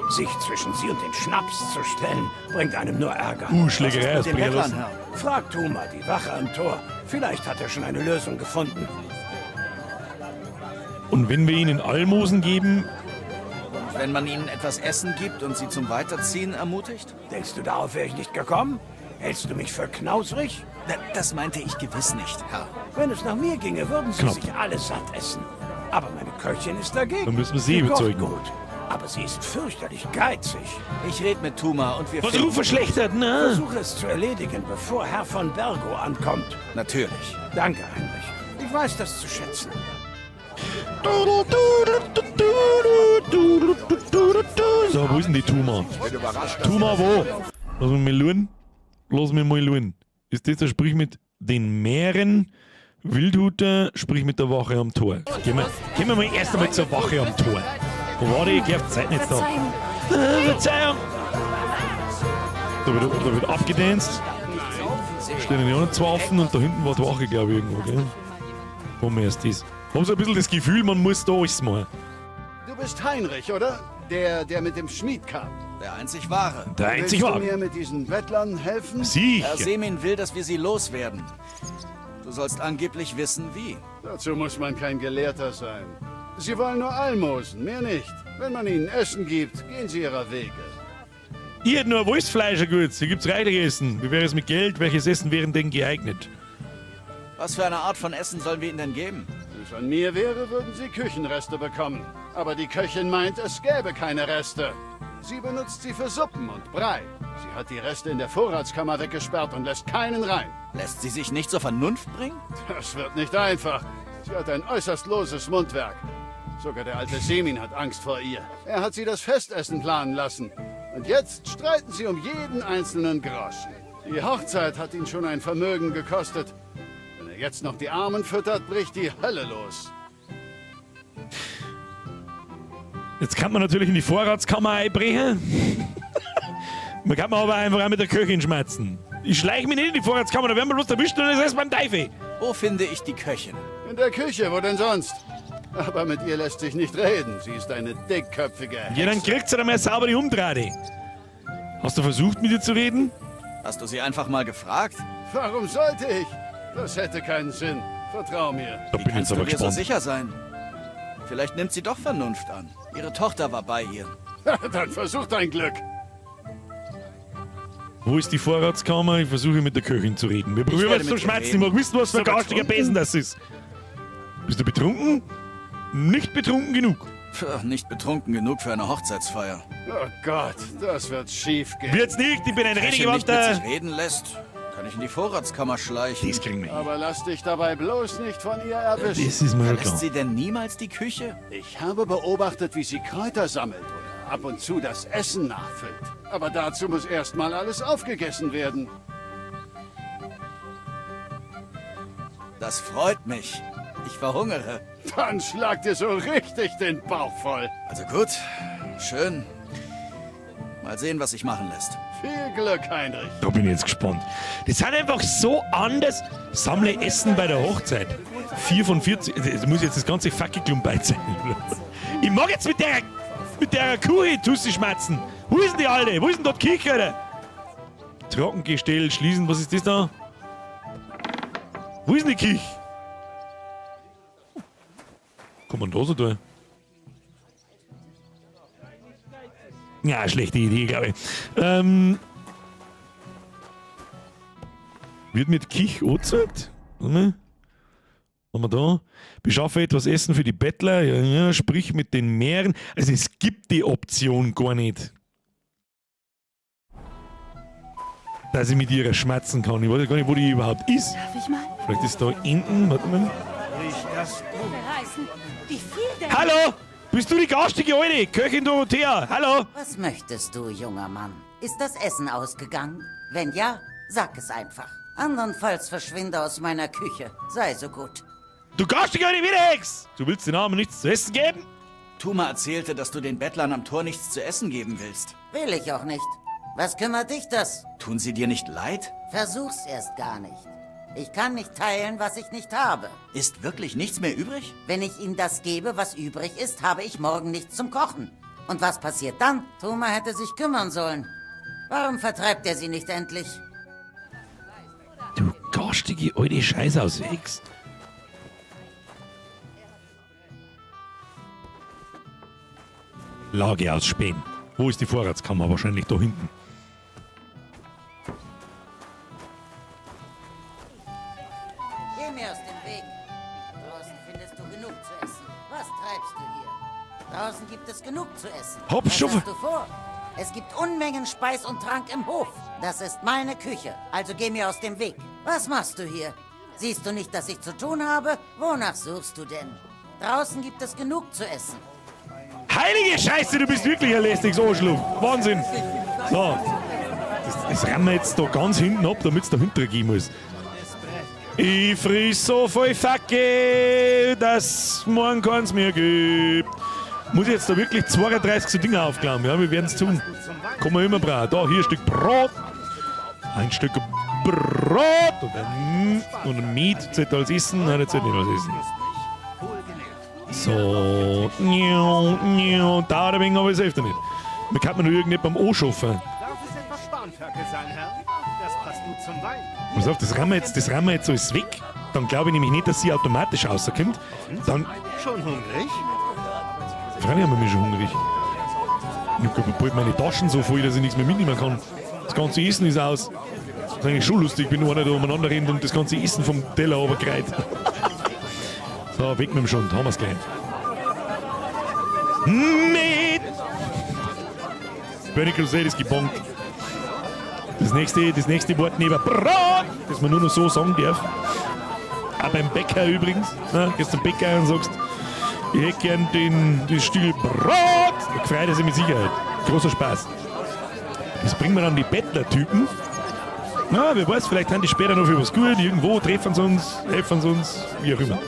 Sich zwischen sie und den Schnaps zu stellen, bringt einem nur Ärger.
Schlägerei
Was ist mit den
ausbrechen
Bettlern,
lassen.
Herr?
Frag Tuma, die Wache am Tor. Vielleicht hat er schon eine Lösung gefunden.
Und wenn wir ihnen Almosen geben,
Und wenn man ihnen etwas Essen gibt und sie zum Weiterziehen ermutigt?
Denkst du, darauf wäre ich nicht gekommen? Hältst du mich für knausrig?
Das meinte ich gewiss nicht, Herr.
Wenn es nach mir ginge, würden sie
Knapp.
sich alle satt essen. Aber meine Köchin ist dagegen.
Dann müssen wir sie
kocht
überzeugen.
gut, aber sie ist fürchterlich geizig.
Ich rede mit Tuma und wir
Was
finden-
Ruf verschlechtert, ne?
Versuche es zu erledigen, bevor Herr von Bergo ankommt.
Natürlich.
Danke, Heinrich. Ich weiß das zu schätzen.
So, wo ist denn die Tuma? Tuma wo? Lass mich mal schauen. Lass mich mal schauen. Ist das der Sprich mit den Meeren? Wildhuter, sprich mit der Wache am Tor. Gehen wir mal erst einmal zur Wache am Tor. Wo war die? Ich geh auf die Zeit nicht da.
Verzeihung.
Verzeihung! Da wird abgedanzt. Stehen die anderen zwei offen und da hinten war die Wache, glaube ich, irgendwo, gell? Wo mir erst ist. Haben so ein bisschen das Gefühl, man muss da alles machen.
Du bist Heinrich, oder? Der, der mit dem Schmied kam.
Der einzig wahre.
Der einzig
Willst du
wahre.
mir mit diesen Bettlern helfen?
Herr
Sicher.
Semin will, dass wir sie loswerden. Du sollst angeblich wissen, wie.
Dazu muss man kein Gelehrter sein. Sie wollen nur Almosen, mehr nicht. Wenn man ihnen Essen gibt, gehen sie ihrer Wege.
Ich hätte nur ein Wurstfleisch, gut. Hier gibt's reichlich Essen. Wie wäre es mit Geld? Welches Essen wäre denn geeignet?
Was für eine Art von Essen sollen wir ihnen denn geben?
Wenn es an mir wäre, würden sie Küchenreste bekommen. Aber die Köchin meint, es gäbe keine Reste. Sie benutzt sie für Suppen und Brei. Sie hat die Reste in der Vorratskammer weggesperrt und lässt keinen rein.
Lässt sie sich nicht zur Vernunft bringen?
Das wird nicht einfach. Sie hat ein äußerst loses Mundwerk. Sogar der alte Semin hat Angst vor ihr. Er hat sie das Festessen planen lassen. Und jetzt streiten sie um jeden einzelnen Groschen. Die Hochzeit hat ihn schon ein Vermögen gekostet. Wenn er jetzt noch die Armen füttert, bricht die Hölle los.
Jetzt kann man natürlich in die Vorratskammer einbrechen. Man kann aber einfach auch mit der Köchin schmerzen. Ich schleiche mich nicht in die Vorratskammer, da werden wir bloß erwischt und das ist beim Teufel.
Wo finde ich die Köchin?
In der Küche, wo denn sonst? Aber mit ihr lässt sich nicht reden. Sie ist eine dickköpfige Hexe.
Ja, dann kriegt sie dann mal sauber die Umdrahte. Hast du versucht, mit ihr zu reden?
Hast du sie einfach mal gefragt?
Warum sollte ich? Das hätte keinen Sinn. Vertrau mir.
Da bin ich jetzt
Kannst
aber
du dir so
gespannt.
sicher sein? Vielleicht nimmt sie doch Vernunft an. Ihre Tochter war bei ihr.
Dann versuch dein Glück.
Wo ist die Vorratskammer? Ich versuche mit der Köchin zu reden. Wir probieren
werde
was zu
mit ihr
schmerzen. Ich
reden.
mag wissen, was für ein
Bist du
garstiger
betrunken?
Besen das ist. Bist du betrunken? Nicht betrunken genug.
Puh, nicht betrunken genug für eine Hochzeitsfeier.
Oh Gott, das wird schief gehen.
Wird's nicht, ich bin ein
Köchin nicht mit
redegewandter.
sich reden lässt, kann ich in die Vorratskammer schleichen.
Das kriegen wir hin.
Aber lass dich dabei bloß nicht von ihr erwischen.
Das ist mir schon
Verlässt
klar.
sie denn niemals die Küche?
Ich habe beobachtet, wie sie Kräuter sammelt oder ab und zu das Essen nachfüllt. Aber dazu muss erstmal alles aufgegessen werden.
Das freut mich. Ich verhungere.
Dann schlag dir so richtig den Bauch voll.
Also gut, schön. Mal sehen, was sich machen lässt.
Viel Glück, Heinrich.
Da bin ich jetzt gespannt. Die sind einfach so anders. Sammle Essen bei der Hochzeit. 4 von 40. Das muss jetzt das ganze fucking sein. Ich mag jetzt mit der Kuh Tussi schmatzen. Wo ist denn die Alte? Wo ist denn dort die Küche, Alter? Trockengestell schließen. Was ist das da? Wo ist denn die Küche? Kann man da so tun? Ja, schlechte Idee, glaube ich. Wird mit Kich angezeigt? Warte mal. Haben wir da? Beschaffe etwas Essen für die Bettler. Ja, ja, sprich mit den Meeren. Also es gibt die Option gar nicht. Dass ich mit ihr schmatzen kann. Ich weiß ja gar nicht, wo die überhaupt ist.
Darf ich mal?
Vielleicht ist da hinten. Warte mal.
Riecht das gut?
Wie viel denn?
Hallo! Bist du die garstige Alte? Köchin Dorothea? Hallo?
Was möchtest du, junger Mann? Ist das Essen ausgegangen? Wenn ja, sag es einfach. Andernfalls verschwinde aus meiner Küche. Sei so gut.
Du garstige alte Wiederhex! Du willst den Armen nichts zu essen geben?
Tuma erzählte, dass du den Bettlern am Tor nichts zu essen geben willst.
Will ich auch nicht. Was kümmert dich das?
Tun sie dir nicht leid?
Versuch's erst gar nicht. Ich kann nicht teilen, was ich nicht habe.
Ist wirklich nichts mehr übrig?
Wenn ich ihnen das gebe, was übrig ist, habe ich morgen nichts zum Kochen. Und was passiert dann? Tuma hätte sich kümmern sollen. Warum vertreibt er sie nicht endlich?
Du garstige alte Scheiß aus Hex. Lage ausspähen. Wo ist die Vorratskammer? Wahrscheinlich da hinten.
Geh mir aus dem Weg. Draußen findest du genug zu essen. Was treibst du hier? Draußen gibt es genug zu essen.
Hopp,
Was
Schuffe.
hast du vor? Es gibt Unmengen Speis und Trank im Hof. Das ist meine Küche, also geh mir aus dem Weg. Was machst du hier? Siehst du nicht, dass ich zu tun habe? Wonach suchst du denn? Draußen gibt es genug zu essen.
Heilige Scheiße, du bist wirklich ein lästiges Arschloch. Wahnsinn. So. Das rammen wir jetzt da ganz hinten ab, damit es dahinter gehen muss. Ich friss so viel Facke, dass morgen keins mehr gibt. Muss ich jetzt da wirklich 32 so Dinge aufklauen? Ja, wir werden es tun. Kann man immer brauchen. Da, hier ein Stück Brot. Ein Stück Brot. Und ein Miet. Zählt als Essen? Nein, das zählt nicht als Essen. So. Niu, niu. Dauert ein wenig, aber es hilft ja nicht. Man kann man nur irgendjemandem anschaffen.
Darf es etwas Spanferkel sein, Herr? Das passt gut zum Wein.
Pass auf, das rammen wir jetzt, das rammen wir jetzt alles weg. Dann glaube ich nämlich nicht, dass sie automatisch rauskommt. Dann.
Schon hungrig?
Freilich haben wir mich schon hungrig. Ich hab bald meine Taschen so voll, dass ich nichts mehr mitnehmen kann. Das ganze Essen ist aus. Das ist eigentlich schon lustig, wenn einer da umeinander rennt und das ganze Essen vom Teller runterkreit. So, weg mit dem Schund, haben wir's gleich. Mit! Burning Crusade ist gebongt. Das nächste Wort neben Brot, das man nur noch so sagen darf. Auch beim Bäcker übrigens. Ne? Gehst zum Bäcker und sagst, ich hätte gern das Stück Brot. Da freut er sich mit Sicherheit. Großer Spaß. Das bringen wir dann die Bettler-Typen. Na, wer weiß, vielleicht haben die später noch für was gut. Irgendwo treffen sie uns, helfen sie uns, wie auch immer.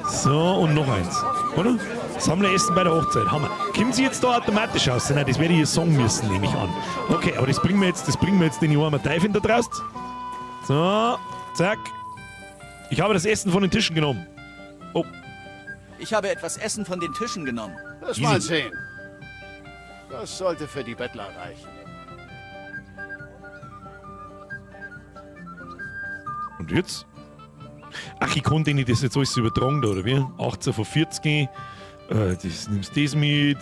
So, und noch eins, oder? Sammleressen bei der Hochzeit, Hammer. Kommen sie jetzt da automatisch raus? Nein, das werde ich ihr sagen müssen, nehme ich an. Okay, aber das bringen wir jetzt, den armen Teufel da draußen. So, zack. Ich habe das Essen von den Tischen genommen. Oh.
Ich habe etwas Essen von den Tischen genommen.
Lass mal sehen. Das sollte für die Bettler reichen.
Und jetzt? Ach, ich konnte nicht das jetzt alles übertragen da, oder wie? 18 von 40. Das, nimmst das mit.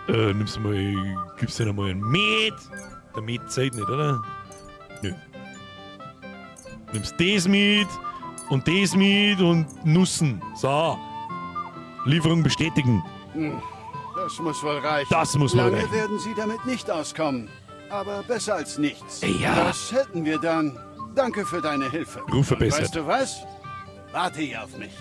Nimmst mal, gibst dir mal einen Met. Der Met zählt nicht, oder? Nö. Nimmst das mit und das mit und Nussen. So. Lieferung bestätigen.
Das muss wohl reichen.
Das muss wohl
Lange
reichen.
werden Sie damit nicht auskommen. Aber besser als nichts.
Ja.
Das hätten wir dann. Danke für deine Hilfe.
Ruf verbessert.
Und weißt du was? Warte hier auf mich.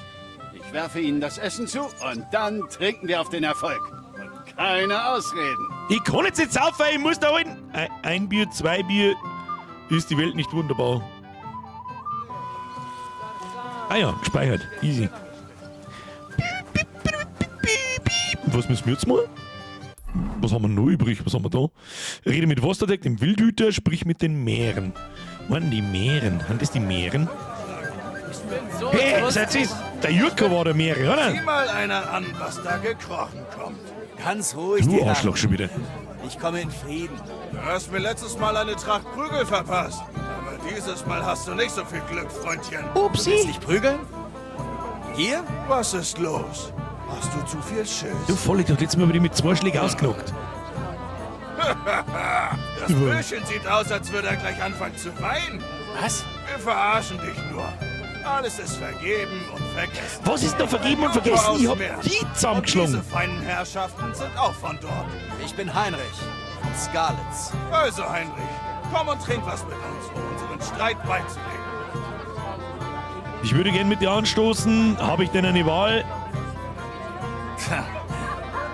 Ich werfe Ihnen das Essen zu und dann trinken wir auf den Erfolg. Und keine Ausreden.
Ich kann jetzt nicht saufen, ich muss da halten. Ein Bier, zwei Bier, ist die Welt nicht wunderbar. Ah ja, gespeichert. Easy. Was müssen wir jetzt mal? Was haben wir noch übrig? Was haben wir da? Rede mit Vostadek, dem Wildhüter, sprich mit den Mähren. Mann, die Mähren. Sind das die Mähren? Hey, seid ihr's? Der Jürgen war der Mähre, oder?
Sieh mal einer an, was da gekrochen kommt.
Ganz ruhig,
Du
die
Arschloch
Herren.
schon wieder.
Ich komme in Frieden.
Du hast mir letztes Mal eine Tracht Prügel verpasst. Aber dieses Mal hast du nicht so viel Glück, Freundchen.
Upsi. Du willst dich prügeln? Hier?
Was ist los? Hast du zu viel Schiss?
Du Vollidiot, letztes Mal bin ich mit 2 Schlägen ausgenockt.
Das Bürschchen sieht aus, als würde er gleich anfangen zu weinen.
Was?
Wir verarschen dich nur.
Alles ist vergeben und vergessen.
Was ist noch vergeben und vergessen? Ich hab die zusammengeschlagen.
Und diese feinen Herrschaften sind auch von dort.
Ich bin Heinrich von Skalitz.
Also, Heinrich, komm und trink was mit uns, um unseren Streit beizulegen.
Ich würde gern mit dir anstoßen. Habe ich denn eine Wahl?
Tja,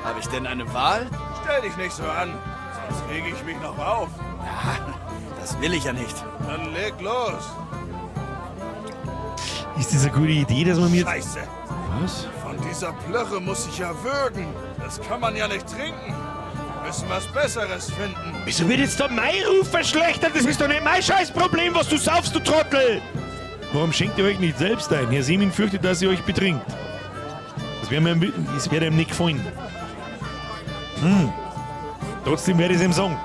habe ich denn eine Wahl?
Stell dich nicht so an, sonst rege ich mich noch auf.
Na, das will ich ja nicht.
Dann leg los.
Ist das eine gute Idee, dass man mir...
Scheiße.
Was?
Von dieser Plörre muss ich ja würgen. Das kann man ja nicht trinken. Wir müssen was Besseres finden.
Wieso wird jetzt da mein Ruf verschlechtert? Das ist doch nicht mein Scheißproblem, was du saufst, du Trottel! Warum schenkt ihr euch nicht selbst ein? Herr Semin fürchtet, dass ihr euch betrinkt. Das wäre mir, das wäre ihm nicht gefallen. Hm. Trotzdem werde ich es ihm sagen.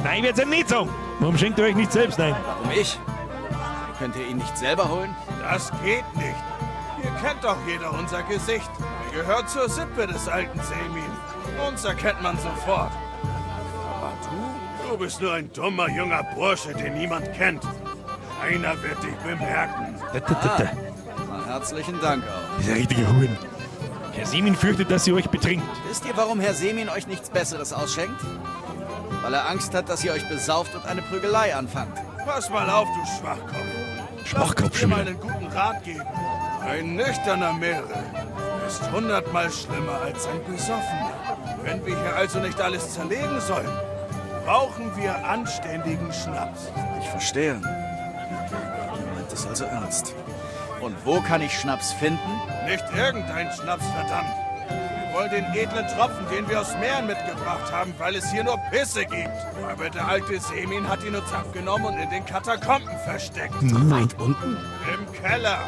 Nein, ich werde es ihm nicht sagen. Warum schenkt ihr euch nicht selbst ein?
Warum ich? Könnt ihr ihn nicht selber holen?
Das geht nicht. Hier kennt doch jeder unser Gesicht. Wir gehören zur Sippe des alten Semin. Uns erkennt man sofort. Aber du? Du bist nur ein dummer junger Bursche, den niemand kennt. Keiner wird dich bemerken.
Da, da, da, da.
Ah, na, herzlichen Dank auch.
Dieser richtige Huren. Herr Semin fürchtet, dass ihr euch betrinkt.
Wisst ihr, warum Herr Semin euch nichts Besseres ausschenkt? Weil er Angst hat, dass ihr euch besauft und eine Prügelei anfangt.
Pass mal auf, du Schwachkopf.
Schwachkopf
Lass mich dir
schon
mal
wieder.
einen guten Rat geben. Ein nüchterner Meere ist 100-mal schlimmer als ein besoffener. Wenn wir hier also nicht alles zerlegen sollen, brauchen wir anständigen Schnaps.
Ich verstehe. Ihr meint es also ernst. Und wo kann ich Schnaps finden?
Nicht irgendein Schnaps, verdammt. Wir wollen den edlen Tropfen, den wir aus Mähren mitgebracht haben, weil es hier nur Pisse gibt. Aber der alte Semin hat ihn uns abgenommen und in den Katakomben versteckt.
Weit unten?
Im Keller.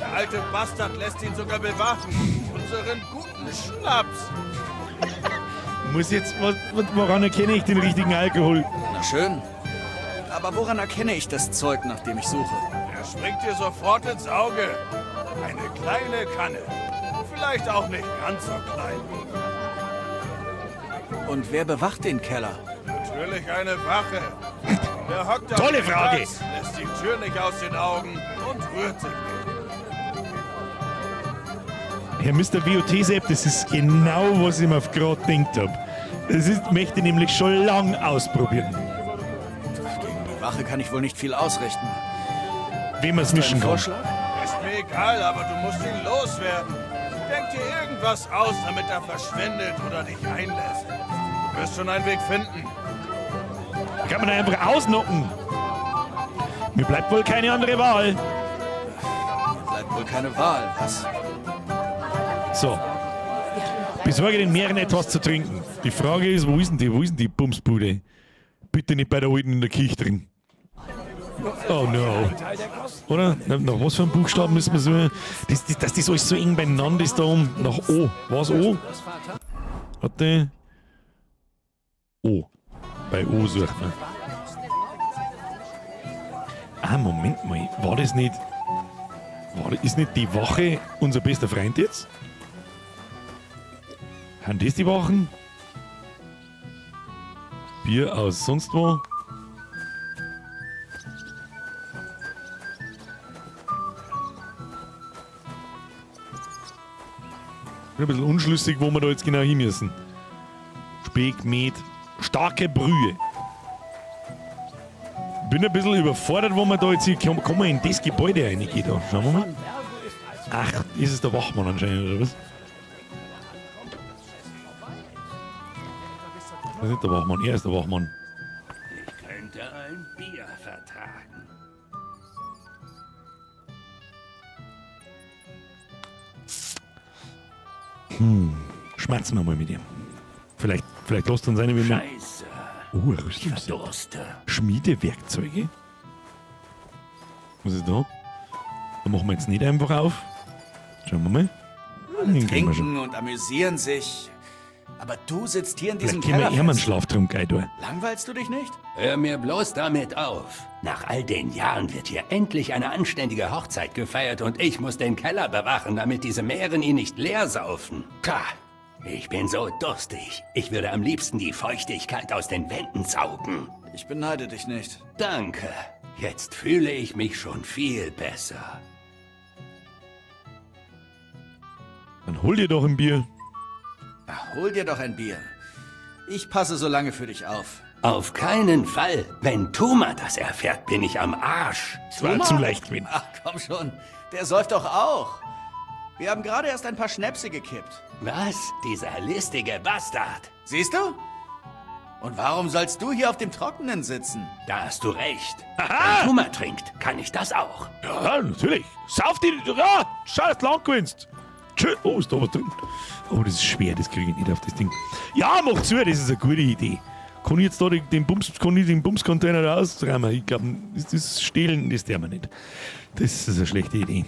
Der alte Bastard lässt ihn sogar bewachen. Unseren guten Schnaps.
Muss jetzt, woran erkenne ich den richtigen Alkohol?
Na schön. Aber woran erkenne ich das Zeug, nach dem ich suche?
Er springt dir sofort ins Auge. Eine kleine Kanne. Vielleicht auch nicht ganz so klein.
Und wer bewacht den Keller?
Natürlich eine Wache. Der hockt auf
Tolle
dem
Frage.
Platz, lässt die Tür nicht aus den Augen und rührt sich nicht.
Herr Mr. WOT-Sepp, das ist genau, was ich mir gerade gedacht habe. Das ist, möchte ich nämlich schon lang ausprobieren.
Gegen die Wache kann ich wohl nicht viel ausrichten.
Wie man es
Hast du einen
mischen kann.
Vorschlag?
Ist mir egal, aber du musst ihn loswerden. Denk dir irgendwas aus, damit er verschwindet oder dich einlässt. Du wirst schon einen Weg finden.
Da kann man einfach ausnocken. Mir bleibt wohl keine andere Wahl.
Mir bleibt wohl keine Wahl, was?
So. Besorge den Meeren etwas zu trinken. Die Frage ist, wo ist denn die, wo ist denn die Bumsbude? Bitte nicht bei der Alten in der Küche drin. Oh no. Oder? Nach was für einem Buchstaben müssen wir so. Dass das alles so eng beieinander ist da oben. Nach O. Was O? Warte. O. Bei O sucht man. Ah, Moment mal. War das nicht. Ist nicht die Wache unser bester Freund jetzt? Haben das die Wachen? Bier aus sonst wo? Bin ein bisschen unschlüssig, wo wir da jetzt genau hin müssen. Speck, Met, starke Brühe. Bin ein bisschen überfordert, wo wir da jetzt hier kommen. Kann man in das Gebäude reingehen da? Schauen wir mal. Ach, ist es der Wachmann anscheinend, oder was? Das ist nicht der Wachmann, er ist der Wachmann.
Ich könnte ein Bier vertragen.
Schmerzen wir mal mit ihm. Vielleicht lässt uns eine, wenn wir.
Scheiße.
Oh, ein Rüstungsset. Schmiedewerkzeuge? Was ist da? Da machen wir jetzt nicht einfach auf. Schauen wir mal. Den kriegen wir schon.
Trinken und amüsieren sich. Aber du sitzt hier in diesem
Vielleicht können wir
Keller
eher mal einen
fest.
Schlaftrunk ein.
Langweilst du dich nicht?
Hör mir bloß damit auf. Nach all den Jahren wird hier endlich eine anständige Hochzeit gefeiert und ich muss den Keller bewachen, damit diese Mähren ihn nicht leer saufen. Pah, ich bin so durstig. Ich würde am liebsten die Feuchtigkeit aus den Wänden saugen.
Ich beneide dich nicht.
Danke. Jetzt fühle ich mich schon viel besser.
Dann hol dir doch ein Bier.
Ach, hol dir doch ein Bier. Ich passe so lange für dich auf.
Auf keinen Fall. Wenn Tuma das erfährt, bin ich am Arsch.
Das war zu leicht gewesen.
Ach, komm schon. Der säuft doch auch. Wir haben gerade erst ein paar Schnäpse gekippt.
Was? Dieser listige Bastard.
Siehst du? Und warum sollst du hier auf dem Trockenen sitzen?
Da hast du recht. Wenn Tuma trinkt, kann ich das auch.
Ja, natürlich. Sauf die. Ja, schau, dass du lang gewinnst. Tschö. Oh, ist da was drin? Oh, das ist schwer, das kriege ich nicht auf das Ding. Ja, mach zu, das ist eine gute Idee. Kann ich jetzt da den Bums, kann ich den Bumscontainer da ausräumen? Ich glaube, das Stehlen, das darf man nicht. Das ist eine schlechte Idee.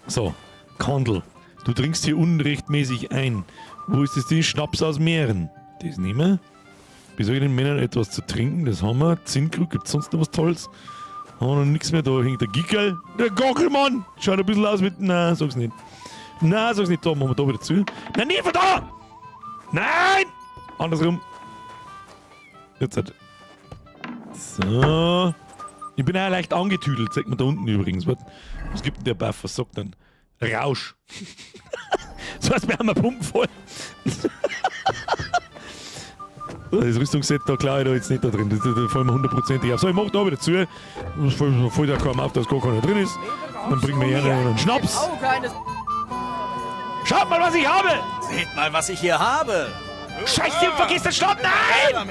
So, Kandel, du trinkst hier unrechtmäßig ein. Wo ist das Ding? Schnaps aus Meeren. Das nehmen wir. Besorge den Männern etwas zu trinken, das haben wir. Zinnkrug, gibt's sonst noch was Tolles? Haben wir noch nichts mehr. Da hängt der Gickerl. Der Gockelmann! Schaut ein bisschen aus mit. Nein, sag's nicht. Nein, sag's nicht. Da machen wir da wieder zu. Nein, nicht von da! Nein! Andersrum. Jetzt halt. So. Ich bin auch leicht angetüdelt, zeigt man da unten übrigens. Was gibt denn der Buff? Was sagt denn? Rausch. Das heißt, wir haben eine Pumpe voll. Das Rüstungsset, da klar ich da jetzt nicht da drin. Das fallen wir hundertprozentig auf. So, ich mach da wieder zu. Das fällt ja kaum auf, dass gar keiner drin ist. Dann bringen wir hier einen Schnaps. Schaut mal, was ich habe!
Seht mal, was ich hier habe!
Scheiße, ich vergiss den Schnaps! Nein!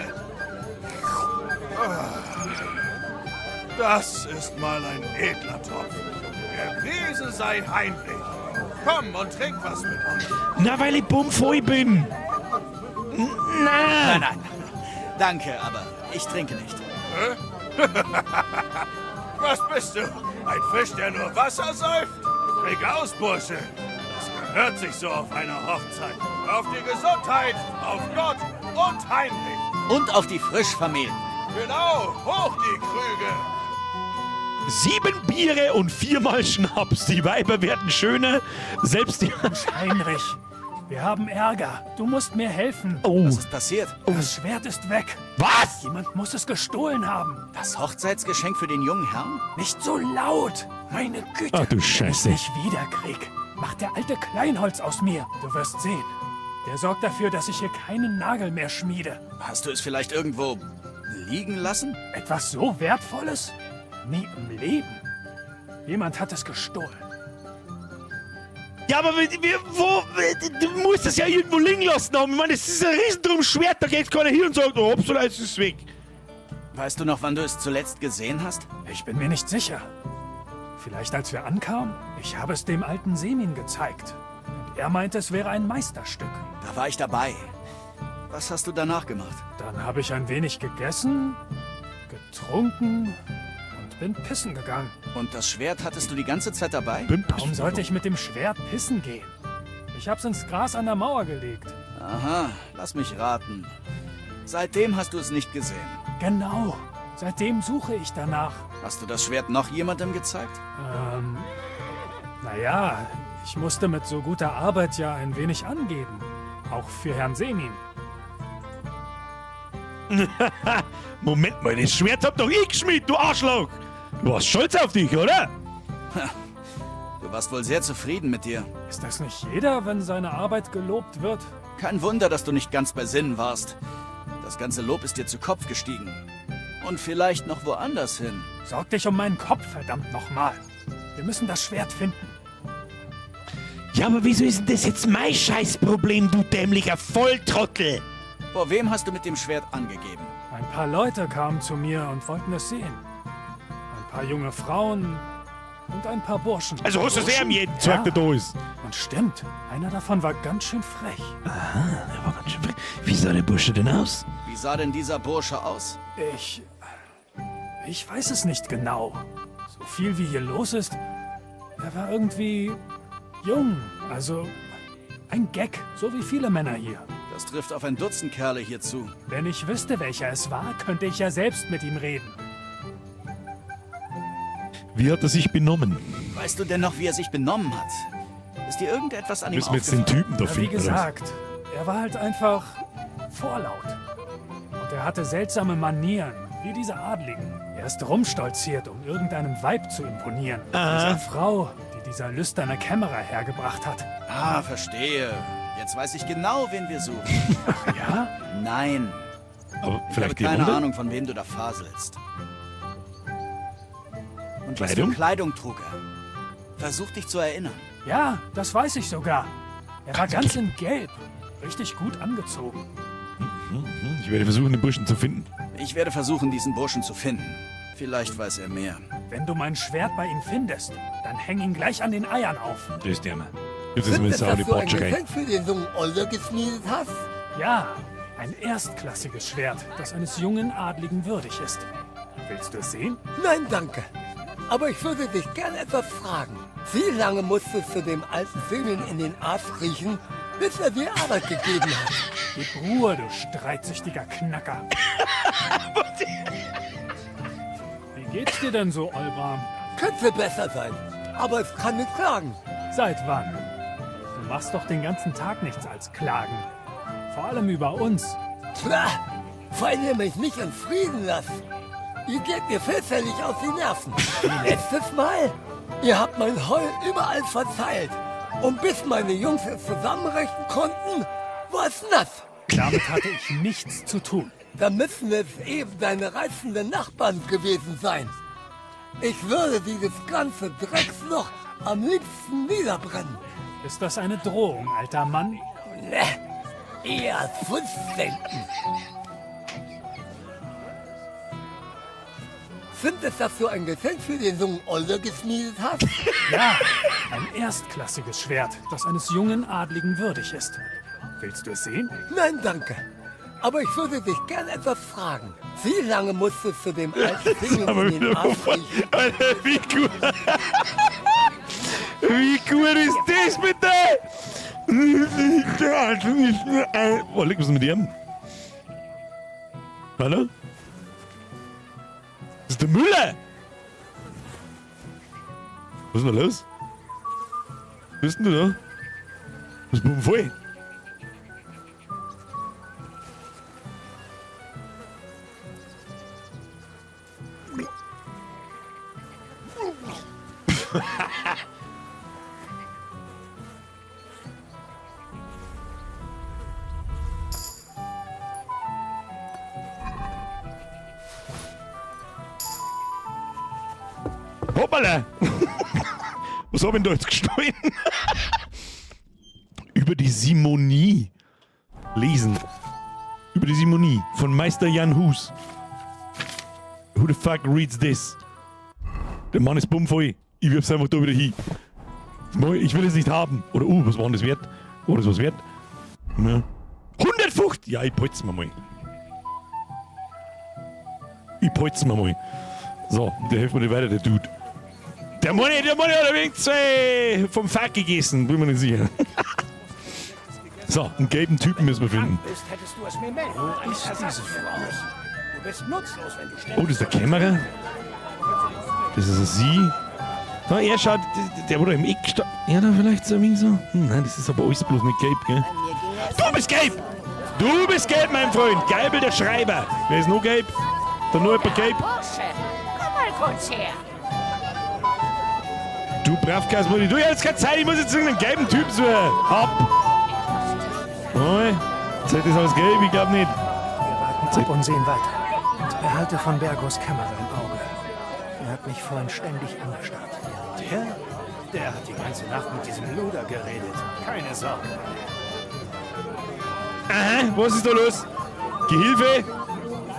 Das ist mal ein edler Tropfen. Gepriesen sei Heinrich. Komm und trink was mit uns.
Na, weil ich bummvoll bin. Nein.
Nein, nein. Danke, aber ich trinke nicht.
Hä? Was bist du? Ein Fisch, der nur Wasser säuft? Trink aus, Bursche. Das gehört sich so auf einer Hochzeit. Auf die Gesundheit, auf Gott und Heinrich.
Und auf die frisch Vermählten.
Genau, hoch die Krüge.
7 Biere und 4-mal Schnaps. Die Weiber werden schöner, selbst die...
Heinrich, wir haben Ärger. Du musst mir helfen.
Oh.
Was ist passiert?
Oh. Das Schwert ist weg.
Was?
Jemand muss es gestohlen haben.
Das Hochzeitsgeschenk für den jungen Herrn?
Nicht so laut. Meine Güte.
Ach du Scheiße.
Wenn ich nicht wiederkrieg, macht der alte Kleinholz aus mir. Du wirst sehen. Der sorgt dafür, dass ich hier keinen Nagel mehr schmiede.
Hast du es vielleicht irgendwo liegen lassen?
Etwas so Wertvolles? Nie im Leben. Jemand hat es gestohlen.
Ja, aber wo, du musst es ja irgendwo liegen lassen haben. Ich meine, es ist ein riesendrum Schwert, da geht keiner hin und sagt, oh, hoppsala, es ist weg.
Weißt du noch, wann du es zuletzt gesehen hast?
Ich bin mir nicht sicher. Vielleicht als wir ankamen? Ich habe es dem alten Semin gezeigt. Und er meinte, es wäre ein Meisterstück.
Da war ich dabei. Was hast du danach gemacht?
Dann habe ich ein wenig gegessen, getrunken und bin pissen gegangen.
Und das Schwert hattest du die ganze Zeit dabei?
Warum sollte ich mit dem Schwert pissen gehen? Ich hab's ins Gras an der Mauer gelegt.
Aha, lass mich raten. Seitdem hast du es nicht gesehen.
Genau. Seitdem suche ich danach.
Hast du das Schwert noch jemandem gezeigt?
Naja, ich musste mit so guter Arbeit ja ein wenig angeben. Auch für Herrn Semin.
Moment mal, das Schwert hab doch ich geschmiedet, du Arschloch! Du warst stolz auf dich, oder?
Du warst wohl sehr zufrieden mit dir.
Ist das nicht jeder, wenn seine Arbeit gelobt wird?
Kein Wunder, dass du nicht ganz bei Sinnen warst. Das ganze Lob ist dir zu Kopf gestiegen. Und vielleicht noch woanders hin.
Sorg dich um meinen Kopf, verdammt nochmal. Wir müssen das Schwert finden.
Ja, aber wieso ist denn das jetzt mein Scheißproblem, du dämlicher Volltrottel?
Vor wem hast du mit dem Schwert angegeben?
Ein paar Leute kamen zu mir und wollten es sehen. Ein paar junge Frauen und ein paar Burschen.
Also hast du es eh jeden Zeug, der da ist.
Und stimmt, einer davon war ganz schön frech.
Aha, der war ganz schön frech. Wie sah der Bursche denn aus?
Wie sah denn dieser Bursche aus?
Ich weiß es nicht genau. So viel wie hier los ist, er war irgendwie jung. Also ein Gag, so wie viele Männer hier.
Das trifft auf ein Dutzend Kerle hier zu.
Wenn ich wüsste, welcher es war, könnte ich ja selbst mit ihm reden.
Wie hat er sich benommen?
Weißt du denn noch, wie er sich benommen hat? Ist dir irgendetwas an ihm
Müssen wir jetzt den Typen da finden?
Wie gesagt, er war halt einfach vorlaut. Und er hatte seltsame Manieren, wie diese Adligen. Er ist rumstolziert, um irgendeinem Weib zu imponieren.
Aha.
Dieser Frau, die dieser lüsterne Kämmerer hergebracht hat.
Ah, verstehe. Jetzt weiß ich genau, wen wir suchen.
Ach ja?
Nein.
Aber
Ich
vielleicht
habe
die
keine
Runde?
Ahnung, von wem du da faselst. Und was für
Kleidung?
Kleidung trug er? Versuch dich zu erinnern.
Ja, das weiß ich sogar. Er war ganz in Gelb. Richtig gut angezogen.
Ich werde versuchen, den Burschen zu finden.
Ich werde versuchen, diesen Burschen zu finden. Vielleicht weiß er mehr.
Wenn du mein Schwert bei ihm findest, dann häng ihn gleich an den Eiern auf.
Das ist der Mann. Jetzt ist mir
Stimmt es,
sau
dass
die
du ein
Botscherei.
Geschenk für den jungen Older geschmiedet hast?
Ja, ein erstklassiges Schwert, das eines jungen Adligen würdig ist. Willst du es sehen?
Nein, danke. Aber ich würde dich gern etwas fragen. Wie lange musstest du dem alten Semin in den Arsch kriechen, bis er dir Arbeit gegeben hat?
Gib Ruhe, du streitsüchtiger Knacker. Wie geht's dir denn so, Olbram?
Könnte besser sein, aber ich kann nicht klagen.
Seit wann? Du machst doch den ganzen Tag nichts als klagen. Vor allem über uns.
Tja, weil ihr mich nicht in Frieden lasst. Ihr geht mir fürchterlich auf die Nerven. Wie letztes Mal. Ihr habt mein Heu überall verteilt. Und bis meine Jungs es zusammenrechnen konnten, war es nass.
Damit hatte ich nichts zu tun.
Da müssen es eben deine reizenden Nachbarn gewesen sein. Ich würde dieses ganze Drecksloch am liebsten niederbrennen.
Ist das eine Drohung, alter Mann?
Ne, eher Wunschdenken. Stimmt es, dass du ein Geschenk für den jungen Older geschmiedet hast?
Ja, ein erstklassiges Schwert, das eines jungen Adligen würdig ist. Willst du es sehen?
Nein, danke. Aber ich würde dich gern etwas fragen. Wie lange musstest du dem alten Ding
Aber
in den
wieder
Arsch kriechen?
Alter, wie gut. Wie gut ist das bitte? Oh, leg was mit ihm? Hallo? Das ist der Müller! Was ist denn da los? Was ist denn du da? Was ist denn voll? Hoppala! Was hab ich denn da jetzt gestohlen? Über die Simonie. Lesen. Über die Simonie von Meister Jan Hus. Who the fuck reads this? Der Mann ist bummvoll. Ich wirf's einfach da wieder hin. Ich will es nicht haben. Oder, was war denn das wert? Oder ist was wert? Ja. 150! Ja, ich polz mir mal. Ich polz mir mal. So, der hilft mir nicht weiter, der Dude. Der Money, hat ein wenig zwei vom Fuck gegessen, bin mir nicht sicher. So, einen gelben Typen müssen wir finden.
Bist, hättest du es mir melden. Wo
ist diese
Frau? Du bist nutzlos, wenn du ständig
Oh, das ist der Kämmerer. Das ist ein Sie. Da, er schaut, der wurde im Eck gestanden. Ja, da vielleicht so ein wenig so. Nein, das ist aber alles bloß nicht gelb, gell? Du bist gelb! Du bist gelb, mein Freund! Geibel der Schreiber! Wer ist noch gelb? Da nur jemand gelb.
Bursche, komm mal kurz her.
Du Bravkas, Mutti. Du, ich hab jetzt keine Zeit, ich muss jetzt irgendeinen gelben Typ suchen. Ab! Oi, Zeit ist alles gelb, ich glaub nicht.
Wir warten ab und sehen weiter. Und behalte von Bergos Kämmerer im Auge. Er hat mich vorhin ständig angestarrt.
Der? Der hat die ganze Nacht mit diesem Luder geredet. Keine Sorge.
Aha, was ist da los? Gehilfe?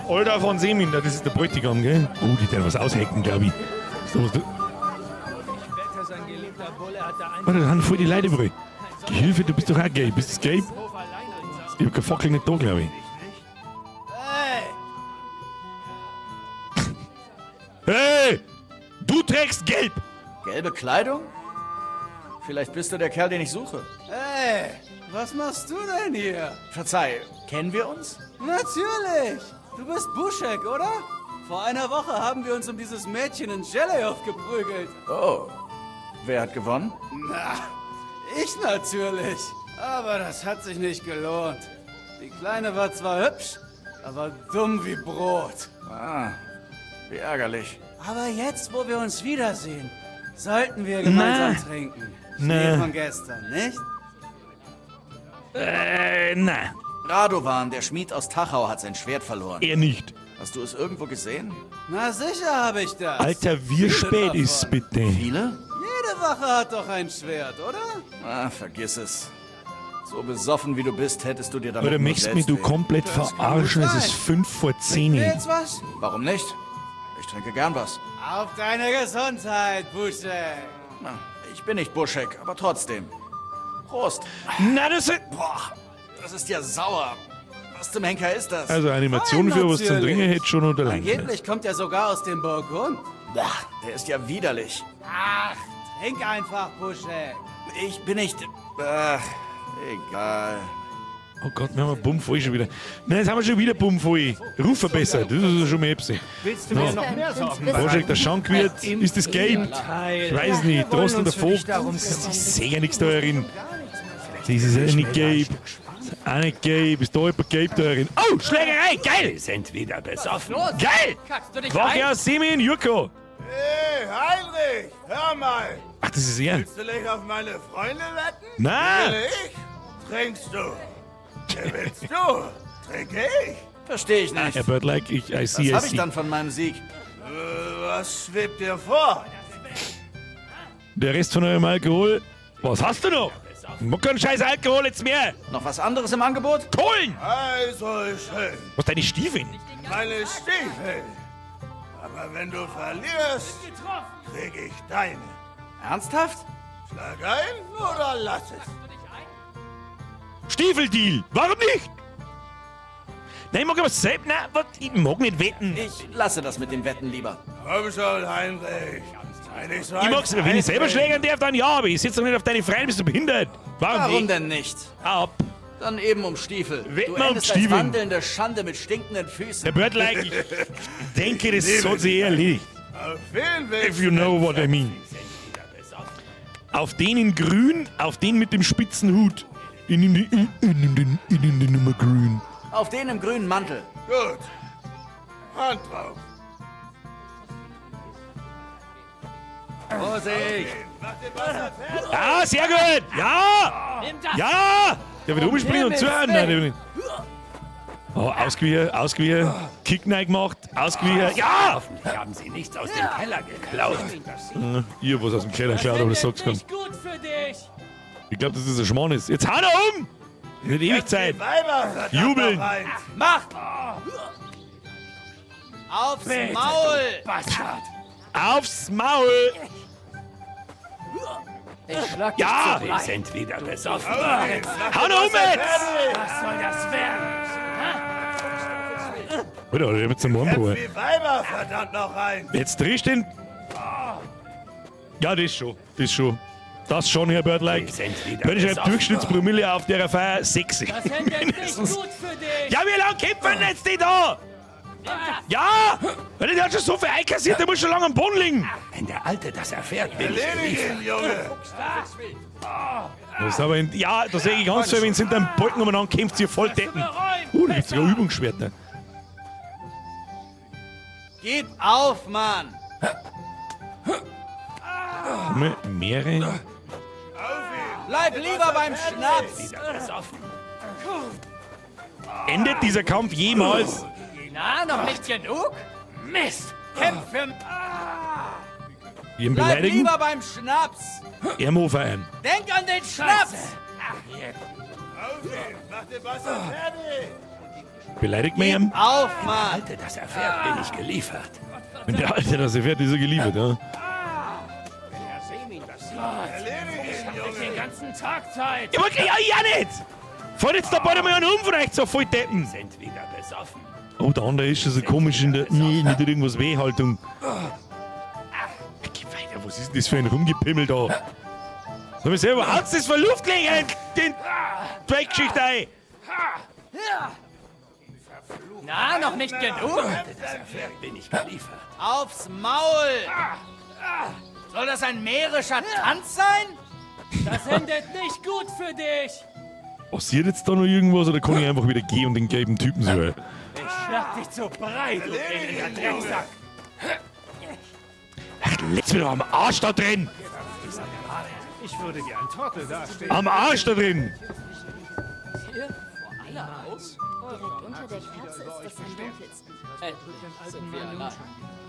Olda von Semin, das ist der Bräutigam, gell? Oh, die werden was aushecken, glaub ich. Ist da was da? Warte, da haben voll die Leute überall. Gehilfe, du bist doch auch gelb. Bist du gelb? Ich hab keine Fackel nicht da, glaub ich. Hey! Du trägst gelb!
Gelbe Kleidung? Vielleicht bist du der Kerl, den ich suche.
Hey, was machst du denn hier?
Verzeih, kennen wir uns?
Natürlich! Du bist Buschek, oder? Vor einer Woche haben wir uns um dieses Mädchen in Jellehof geprügelt.
Oh. Wer hat gewonnen?
Na, ich natürlich. Aber das hat sich nicht gelohnt. Die Kleine war zwar hübsch, aber dumm wie Brot.
Ah, wie ärgerlich.
Aber jetzt, wo wir uns wiedersehen, Sollten wir gemeinsam
Na.
trinken? Schnee
Na.
von gestern, nicht?
Na.
Radovan, der Schmied aus Tachau, hat sein Schwert verloren.
Er nicht.
Hast du es irgendwo gesehen?
Na sicher habe ich das.
Alter, wie
Viele
spät ist's
davon.
bitte?
Viele?
Jede Wache hat doch ein Schwert, oder?
Ah, vergiss es. So besoffen wie du bist, hättest du dir damit
Oder
nur
möchtest mich
selbst
du
weh.
komplett verarschen? Es ist 9:55.
Jetzt was?
Warum nicht? Ich trinke gern was.
Auf deine Gesundheit, Buschek.
Na, ich bin nicht Buschek, aber trotzdem. Prost.
Na, das ist...
Boah, das ist ja sauer. Was zum Henker ist das?
Also Animation für was zum Trinken hätte schon unterlegen.
Angeblich kommt er sogar aus dem Burgund.
Bah, der ist ja widerlich.
Ach, trink einfach, Buschek.
Ich bin nicht... Ach, egal.
Oh Gott, wir haben einen Bumm voll schon wieder. Nein, jetzt haben wir schon wieder Bumm voll. Ruf verbessert, das ist schon mal etwas.
Willst du mir noch mehr Sorgen
Boschek, der Schankwirt, ist das gelb? Ich weiß nicht, Drossel der Vogt. Ich sehe ja nichts da drin. Das ist ja nicht gelb. Auch nicht gelb. Ist da jemand gelb da drin? Oh, Schlägerei, geil!
Wir sind wieder besoffen.
Geil!
Kackst du dich
Wache
ein?
aus Simin, Jurko!
Hey, Heinrich, hör mal.
Ach, das ist er.
Willst du nicht auf meine Freunde wetten?
Na.
Gewinne ich, trinkst du. Gewinnst du, trinke ich.
Verstehe ich nicht.
Herr Birdlike, ich, I see,
Was
I
habe ich
see.
dann von meinem Sieg?
Was schwebt dir vor?
Der Rest von eurem Alkohol. Was hast du noch? Ich mag keinen scheiß Alkohol jetzt mehr.
Noch was anderes im Angebot?
Kohlen!
Also schön.
Was deine Stiefel?
Meine Stiefel. Aber wenn du verlierst, krieg ich deine.
Ernsthaft?
Schlag ein oder lass es.
Stiefeldeal! Warum nicht? Nein, ich mag aber selbst. Nein, was, ich mag nicht wetten.
Ich lasse das mit dem Wetten lieber.
Komm schon, Heinrich. Sei nicht so
Ich mag's, wenn ich selber schlägern darf, dann ja, aber ich sitze doch nicht auf deine Freien, bist du behindert. Warum,
Warum
nicht?
denn nicht?
Ab.
Dann eben um Stiefel.
Wetten
Du
wir um
endest als
Stiefel.
wandelnde Schande mit stinkenden Füßen.
Der Birdlike, ich denke, das hat sich eh erledigt.
Auf wen willst
If you know what I mean. Auf den in grün, auf den mit dem spitzen Hut. Ich nehm die, ich nehm den, ich nehm den Nummer grün.
Auf den im grünen Mantel.
Gut. Hand drauf.
Vorsicht!
Ah, sehr gut! Ja!
Nimm das!
Ja! Der wird
Um
umspringen und
Himmels
zuhören. Nein, der
Willen.
wird nicht. Oh, ausgewichen, ausgewichen. Kick rein gemacht, ausgewichen. Ja!
Hoffentlich haben sie nichts aus dem Keller geklaut.
Ich hab was aus dem Keller geklaut, aber das sagst du
Nicht gut für dich!
Ich glaube, dass das ein Schmarrn ist. Jetzt hau er um! Wird ewig Zeit.
Weiber, verdammt
Jubeln.
noch eins.
Mach! Aufs
Bitte,
Maul!
du Bastard!
Aufs Maul!
Ich schlag dich
Ja!
zu
Wir
Brei.
sind wieder besoffen.
Hau noch um jetzt!
Was soll das werden?
Alter, ich hab jetzt einen Hornbruch.
Wie Weiber, verdammt noch eins.
Jetzt drehst du den. Ja, das schon. Das schon. Das schon, Herr Birdlike.
Wir sind wieder
Wenn ich schreibe
besoffen.
Durchschnittspromille auf der Feier 6.
Das endet nicht gut für dich!
Ja, wie lange kämpfen denn jetzt die da? Ja! Weil der hat schon so viel einkassiert, der muss schon lange am Boden liegen.
Wenn der Alte das erfährt, bin ich
Erledige ihn,
geliefert.
Junge.
Das ist aber in, ja, da sehe ich ganz viel, wenn sie hinter dem Balken umeinander kämpft, sie voll deppen. Da gibt's sogar Übungsschwerter.
Gib auf, Mann!
Mehrere.
Bleib lieber beim Schnaps!
Wieder besoffen.
Endet dieser Kampf jemals?
Na, noch nicht genug?
Mist!
Kämpf für...
Ihren
Bleib
beleidigen?
lieber beim Schnaps!
Ermo ein.
Denk an den Schnaps!
Auf ihn, mach den Wasser fertig.
Beleidigt man ihn?
Auf,
Wenn der
Mann!
Alte das erfährt, bin ich geliefert.
Wenn der Alte das erfährt, ist er geliefert, ja.
Herr Semin, das
Erledige ihn, Junge.
den ganzen Tag Zeit!
Ja, wirklich, ja, ja nicht! Fällt jetzt da bald einmal einen um von euch, so voll Deppen.
Sind wieder besoffen.
Oh, der andere ist schon so komisch in der. Nee, nicht irgendwas Wehhaltung. Geh weiter, was ist denn das für ein Rumgepimmel da? Sag mal selber, haut's das für Luft legen, den Dreckgeschichte ein!
Na, noch nicht genug?
Alte das erfährt, bin ich geliefert.
Aufs Maul! Soll das ein mährischer Tanz sein?
Das endet nicht gut für dich!
Passiert jetzt da noch irgendwas oder kann ich einfach wieder gehen und den gelben Typen suchen?
Ich schlag dich zu Brei, du elender Drecksack!
Ach, Leck's mir doch am Arsch da drin!
Ich würde wie ein Trottel dastehen.
Am Arsch da drin!
Hier? Vor aller Augen?
Direkt unter der Kerze ist es am dunkelsten.
Endlich sind wir allein.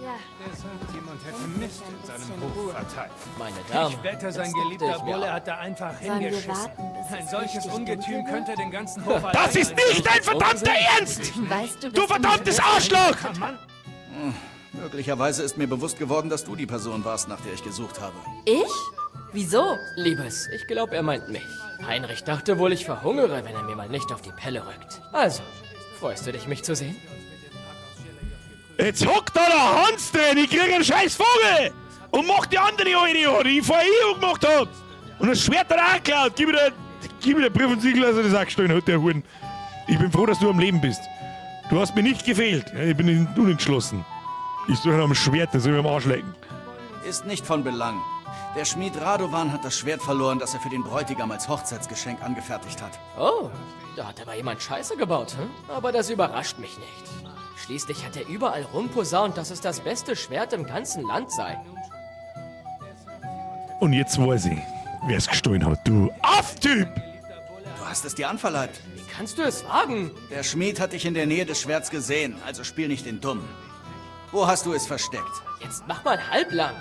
Ja.
Der sagt, jemand hätte Mist in seinem Hof verteilt.
Meine Damen,
Ich wette, sein
das dachte
geliebter
ich mir
Bulle
auch.
hat da einfach
Sollen wir
hingeschissen.
warten, bis
Ein
es
solches
richtig
Ungetüm
dunkel wird?
könnte den ganzen Hof
Das
allein
ist nicht dein verdammter Ernst!
Weißt du,
Du
dass
verdammtes
mich
Arschloch!
Möglicherweise ist mir bewusst geworden, dass du die Person warst, nach der ich gesucht habe.
Ich? Wieso?
Liebes, ich glaube, er meint mich. Heinrich dachte wohl, ich verhungere, wenn er mir mal nicht auf die Pelle rückt. Also, freust du dich, mich zu sehen?
Jetzt hockt da der Hans drin, ich krieg einen scheiß Vogel! Und mach die andere Idiot, die ich vorher eh gemacht hab! Und das Schwert hat er auch geklaut! Gib mir den Brief und Siegel, dass er das auch gestohlen hat, der Huren. Ich bin froh, dass du am Leben bist. Du hast mir nicht gefehlt. Ja, ich bin unentschlossen. Ich suche nach einem Schwert, das soll ich mir am Arsch lecken.
Ist nicht von Belang. Der Schmied Radovan hat das Schwert verloren, das er für den Bräutigam als Hochzeitsgeschenk angefertigt hat.
Oh, da hat aber jemand Scheiße gebaut, hm? Aber das überrascht mich nicht. Schließlich hat er überall rumposaunt, dass es das beste Schwert im ganzen Land sei.
Und jetzt weiß ich, wer es gestohlen hat. Du Aff-Typ!
Du hast es dir anverleibt.
Wie kannst du es wagen?
Der Schmied hat dich in der Nähe des Schwerts gesehen, also spiel nicht den Dummen. Wo hast du es versteckt?
Jetzt mach mal halblang.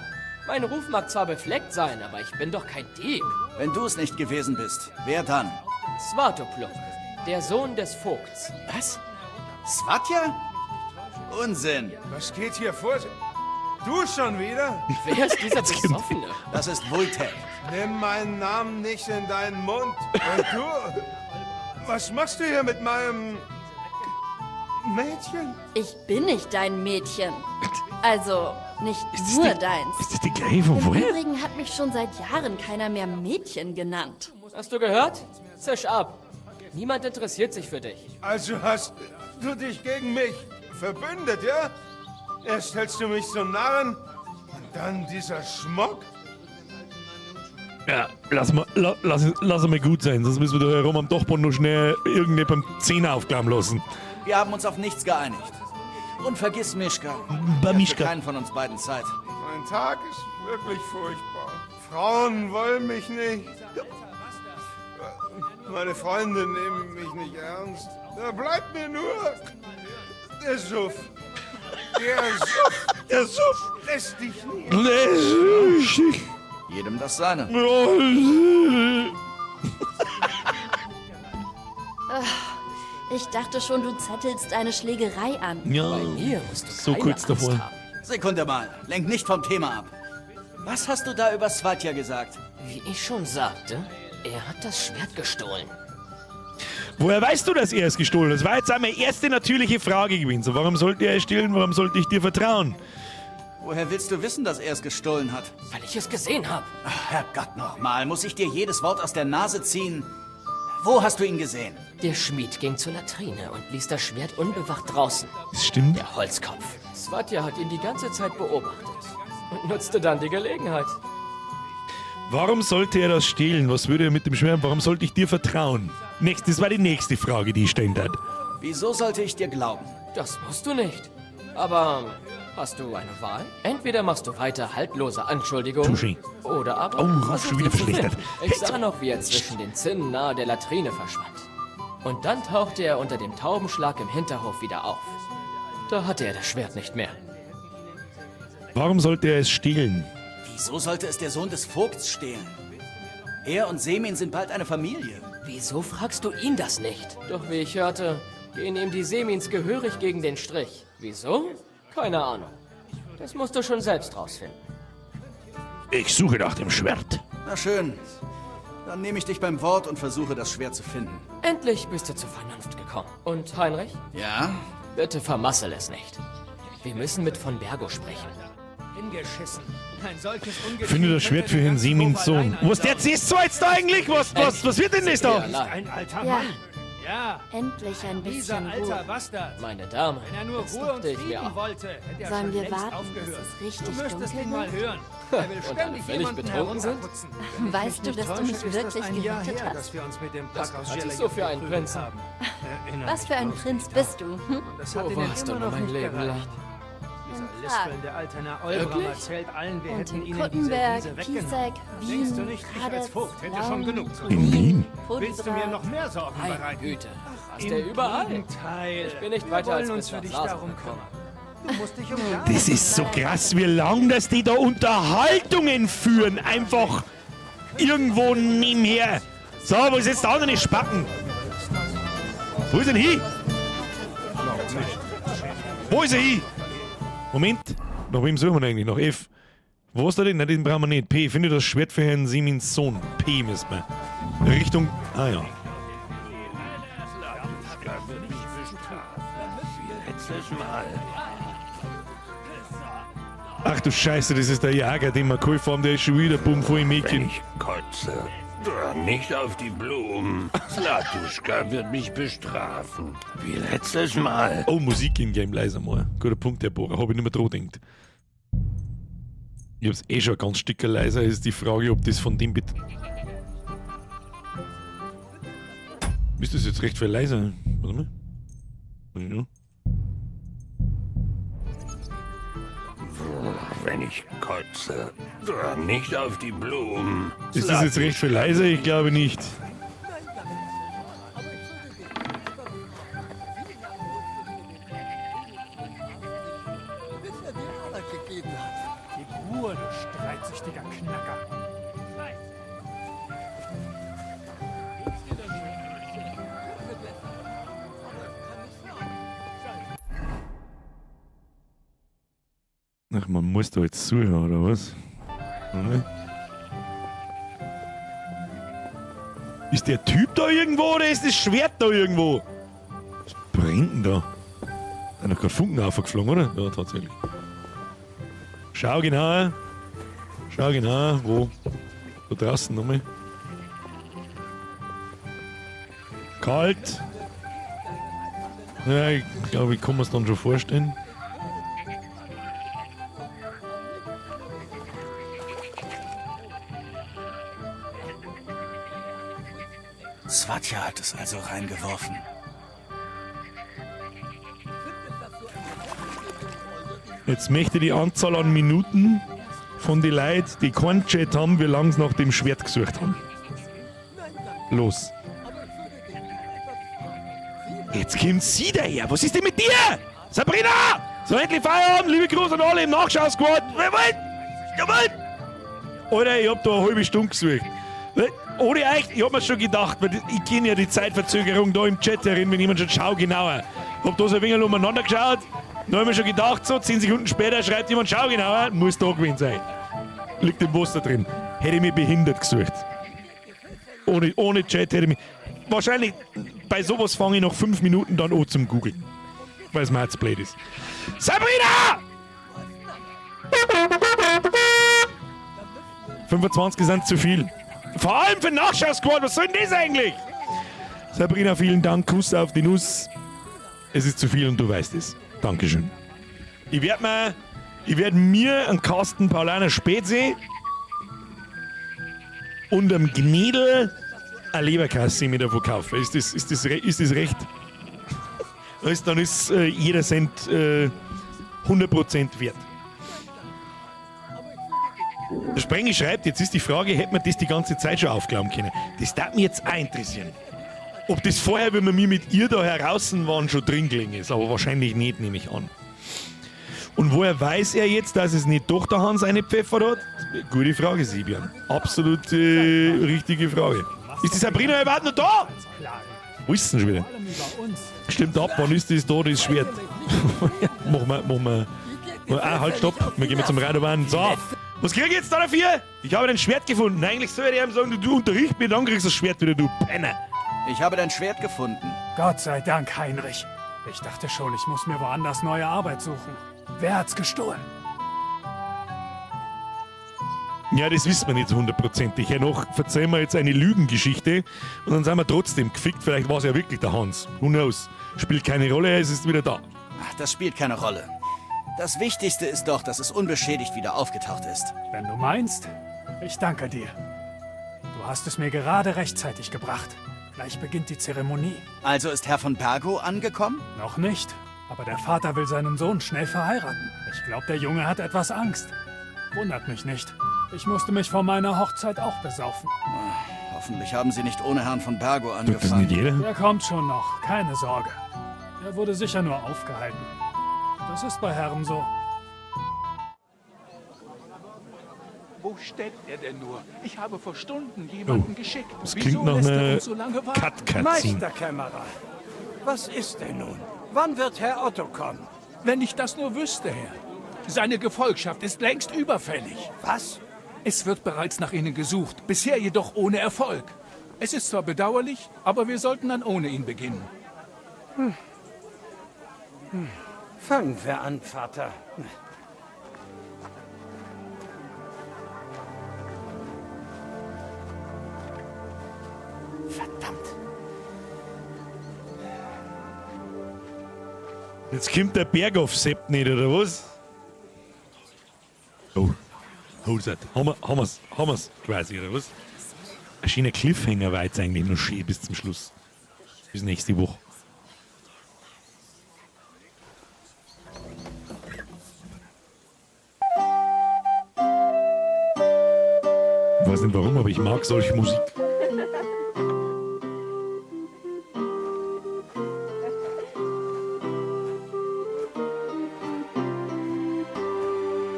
Mein Ruf mag zwar befleckt sein, aber ich bin doch kein Dieb.
Wenn du es nicht gewesen bist, wer dann?
Svatopluk, der Sohn des Vogts.
Was? Svatja? Unsinn.
Was geht hier vor? Du schon wieder?
Wer ist dieser Besoffene?
Das ist Wojtek.
Nimm meinen Namen nicht in deinen Mund. Und du? Was machst du hier mit meinem Mädchen?
Ich bin nicht dein Mädchen. Also, nicht nur deins.
Ist das die gleiche von
Im
vorher?
Übrigen hat mich schon seit Jahren keiner mehr Mädchen genannt.
Hast du gehört? Zisch ab. Niemand interessiert sich für dich.
Also hast du dich gegen mich verbündet, ja? Erst hältst du mich zum Narren und dann dieser Schmuck.
Ja, lass mal, lass mal gut sein, sonst müssen wir da herum am Dachboden noch schnell irgendjemandem Zähne aufklappen lassen.
Wir haben uns auf nichts geeinigt. Und vergiss Mischka.
Bei
Er hat
Mischka.
Für keinen von uns beiden Zeit.
Mein Tag ist wirklich furchtbar. Frauen wollen mich nicht. Meine Freunde nehmen mich nicht ernst. Da bleibt mir nur der Suff. Der Suff.
Der Suff.
Lässt dich nie.
Lässt dich.
Jedem das seine.
Ach, ich dachte schon, du zettelst eine Schlägerei an.
Ja,
Bei mir musst du
so
keine
kurz
Angst
davor.
haben.
Sekunde mal. Lenk nicht vom Thema ab. Was hast du da über Svatja gesagt?
Wie ich schon sagte, er hat das Schwert gestohlen.
Woher weißt du, dass er es gestohlen hat? Das war jetzt auch meine erste natürliche Frage gewesen. So, warum sollte er es stehlen? Warum sollte ich dir vertrauen?
Woher willst du wissen, dass er es gestohlen hat?
Weil ich es gesehen habe.
Ach, Herrgott nochmal, muss ich dir jedes Wort aus der Nase ziehen? Wo hast du ihn gesehen?
Der Schmied ging zur Latrine und ließ das Schwert unbewacht draußen.
Das stimmt.
Der Holzkopf. Svatja hat ihn die ganze Zeit beobachtet und nutzte dann die Gelegenheit.
Warum sollte er das stehlen? Was würde er mit dem Schwert? Warum sollte ich dir vertrauen? Nächst, das war die nächste Frage, die ich stellen hat.
Wieso sollte ich dir glauben?
Das musst du nicht. Aber hast du eine Wahl? Entweder machst du weiter haltlose Anschuldigungen.
Touché.
Oder aber.
Oh, Ruf
versuchst
schon wieder
ihn zu
verschlechtert.
finden. Ich sah noch, wie er zwischen den Zinnen nahe der Latrine verschwand. Und dann tauchte er unter dem Taubenschlag im Hinterhof wieder auf. Da hatte er das Schwert nicht mehr.
Warum sollte er es stehlen?
Wieso sollte es der Sohn des Vogts stehlen? Er und Semin sind bald eine Familie.
Wieso fragst du ihn das nicht? Doch wie ich hörte, gehen ihm die Semins gehörig gegen den Strich. Wieso? Keine Ahnung. Das musst du schon selbst rausfinden.
Ich suche nach dem Schwert.
Na schön. Dann nehme ich dich beim Wort und versuche, das Schwert zu finden.
Endlich bist du zur Vernunft gekommen. Und Heinrich?
Ja?
Bitte vermassel es nicht. Wir müssen mit von Bergo sprechen.
Hingeschissen. Ein solches Ungetüm
Finde das Schwert für Herrn Semins Sohn. Was der siehst du jetzt da eigentlich? Was wird denn das da?
Ein alter
Ja.
Mann. Ja.
Endlich ein
Dieser
bisschen
alter
Ruhe.
Bastard.
Meine Dame,
Wenn er nur
das
Ruhe und
dachte ich mir
Frieden
auch.
wollte, hätte er
Sollen
schon
wir
längst
warten,
aufgehört.
bis es richtig
du müsstest
dunkel
ihn mal
wird?
hören. Er will
Und alle
ständig
völlig
jemanden
betrunken sind?
herunterputzen. Wenn ich
Weißt
mich
du,
nicht
dass du mich
täusche, ist das
wirklich
ein Jahr
gerettet
her,
hast?
dass wir uns mit dem
Das
Pack aus
halte ich
Gillette
so für einen
geprügelt
Prinzen.
haben. Erinnere
Was
mich
für ein
bloß
Prinz
nicht
bist du? Hm?
daran. Das hat
Wo
ihnen
warst du
immer
nur
noch
mein
nicht
Leben
gereicht.
lang?
Dieser
In Prag.
lispelnde alte Narr Olbram
Wirklich?
erzählt allen, wir
Und
hätten
in
ihnen diese
Kuttenberg,
Wiese weggenommen.
Pisek,
Denkst du
Wien,
nicht, ich als
Kraditz,
Vogt hätte schon
Laun,
genug zu
In
tun?
Wien?
Willst du mir noch mehr Sorgen
Meine
bereiten?
Güte, was
Im
der überall?
Gegenteil.
Ich bin nicht
Wir
weiter
wollen
als
uns
bis
für
nach
dich
Lasau
darum
gekommen.
kümmern. Du musst dich um gar
Das ist so krass, wie lang dass die da Unterhaltungen führen. Einfach irgendwo nebenher. So, wo ist jetzt der andere Spacken? Wo ist denn hin? Wo ist er hin? Moment, nach wem suchen wir denn eigentlich? Nach F. Wo ist der denn? Nein, den brauchen wir nicht. P, finde das Schwert für Herrn Simins Sohn. P müssen wir. Richtung. Ah ja.
Letztes Mal.
Ach du Scheiße, das ist der Jager, den wir geholfen haben. Der ist schon wieder bumm voll im Mädchen.
Wenn ich kotze, nicht auf die Blumen. Slatuschka wird mich bestrafen. Wie letztes Mal.
Oh, Musik in Game leiser mal. Guter Punkt, Herr Bohrer. Hab ich nicht mehr dran gedacht. Ich hab's eh schon ganz Stück leiser. Ist die Frage, ob das von dem bitte. Ist das jetzt recht viel leiser? Warte mal. Ja.
Wenn ich kotze, nicht auf die Blumen.
Ist das jetzt recht viel leiser? Ich glaube nicht.
Bis er dir Arbeit gegeben hat.
Gib Ruhe, du streitsüchtiger Knacker.
Ach, man muss da jetzt zuhören, oder was? Mhm. Ist der Typ da irgendwo oder ist das Schwert da irgendwo? Was brennt denn da? Da ist noch kein Funken aufgeflogen, oder? Ja, tatsächlich. Schau genau. Schau genau, wo? Da draußen nochmal. Kalt. Ja, ich glaube, ich kann mir's dann schon vorstellen.
Svatja hat es also reingeworfen.
Jetzt möchte ich die Anzahl an Minuten von den Leuten, die keinen Chat haben, wie lange sie nach dem Schwert gesucht haben. Los. Jetzt kommt sie daher. Was ist denn mit dir? Sabrina! So, endlich Feierabend. Liebe Grüße an alle im Nachschau-Squad. Jawohl! Jawohl! Alter, ich hab da eine halbe Stunde gesucht. Ohne euch, ich hab mir schon gedacht, weil ich kenne ja die Zeitverzögerung da im Chat herin, wenn jemand schon schau genauer. Hab da so ein wenig umeinander geschaut, dann hab ich mir schon gedacht, so 10 Sekunden später schreibt jemand schau genauer, muss da gewesen sein. Liegt im Wasser drin. Hätte ich mich behindert gesucht. Ohne Chat hätte ich mich. Wahrscheinlich bei sowas fange ich nach 5 Minuten dann an zum Googeln. Weil es mir jetzt blöd ist. Sabrina! 25 sind zu viel. Vor allem für Nachschau-Squad, was soll denn das eigentlich? Sabrina, vielen Dank. Kuss auf die Nuss. Es ist zu viel und du weißt es. Dankeschön. Ich werde mir, ich werd mir einen Kasten Paulaner Spätsee und einem Gnädel eine Leberkasse mit davon kaufen. Ist das recht? Dann ist jeder Cent 100% wert. Der Sprengi schreibt, jetzt ist die Frage, hätte man das die ganze Zeit schon aufklauen können? Das darf mich jetzt auch interessieren. Ob das vorher, wenn wir mir mit ihr da heraus waren, schon drin gelegen ist, aber wahrscheinlich nicht, nehme ich an. Und woher weiß er jetzt, dass es nicht doch der Hans eine pfeffert hat? Gute Frage, Sibian. Absolut richtige Frage. Ist die Sabrina überhaupt noch da? Wo ist denn schon wieder? Stimmt ab, wann ist das da, das Schwert? Machen wir. Ah, halt, stopp. Wir gehen mal zum Radovan. So. Was krieg ich jetzt da dafür? Ich habe dein Schwert gefunden. Eigentlich soll ich ihm sagen, du unterricht mich, dann kriegst du das Schwert wieder, du Penner.
Ich habe dein Schwert gefunden.
Gott sei Dank, Heinrich. Ich dachte schon, ich muss mir woanders neue Arbeit suchen. Wer hat's gestohlen?
Ja, das wissen wir nicht hundertprozentig. Ja, noch verzeihen wir jetzt eine Lügengeschichte und dann sind wir trotzdem gefickt. Vielleicht war es ja wirklich der Hans. Who knows? Spielt keine Rolle, es ist wieder da.
Ach, das spielt keine Rolle. Das Wichtigste ist doch, dass es unbeschädigt wieder aufgetaucht ist.
Wenn du meinst, ich danke dir. Du hast es mir gerade rechtzeitig gebracht. Gleich beginnt die Zeremonie.
Also ist Herr von Bergow angekommen?
Noch nicht. Aber der Vater will seinen Sohn schnell verheiraten. Ich glaube, der Junge hat etwas Angst. Wundert mich nicht. Ich musste mich vor meiner Hochzeit auch besaufen.
Hoffentlich haben sie nicht ohne Herrn von Bergo
Tut das
angefangen.
nicht jeder?
Der kommt schon noch, keine Sorge. Er wurde sicher nur aufgehalten. Das ist bei Herren so.
Wo steckt er denn nur? Ich habe vor Stunden jemanden
Oh,
geschickt.
das
Wieso
klingt nach
lässt er
einer
uns so lange warten?
Cut-Cutscene.
Meisterkämmerer, was ist denn nun? Wann wird Herr Otto kommen?
Wenn ich das nur wüsste, Herr. Seine Gefolgschaft ist längst überfällig.
Was?
Es wird bereits nach ihnen gesucht, bisher jedoch ohne Erfolg. Es ist zwar bedauerlich, aber wir sollten dann ohne ihn beginnen.
Hm. Hm. Fangen wir an, Vater.
Verdammt.
Jetzt kommt der Berghoff Sepp nicht, oder was? Oh, hold that. Haben wir, haben wir's, haben wir's quasi, oder was? Ein schöner Cliffhanger war jetzt eigentlich noch schön bis zum Schluss. Bis nächste Woche. Ich weiß nicht warum, aber ich mag solche Musik.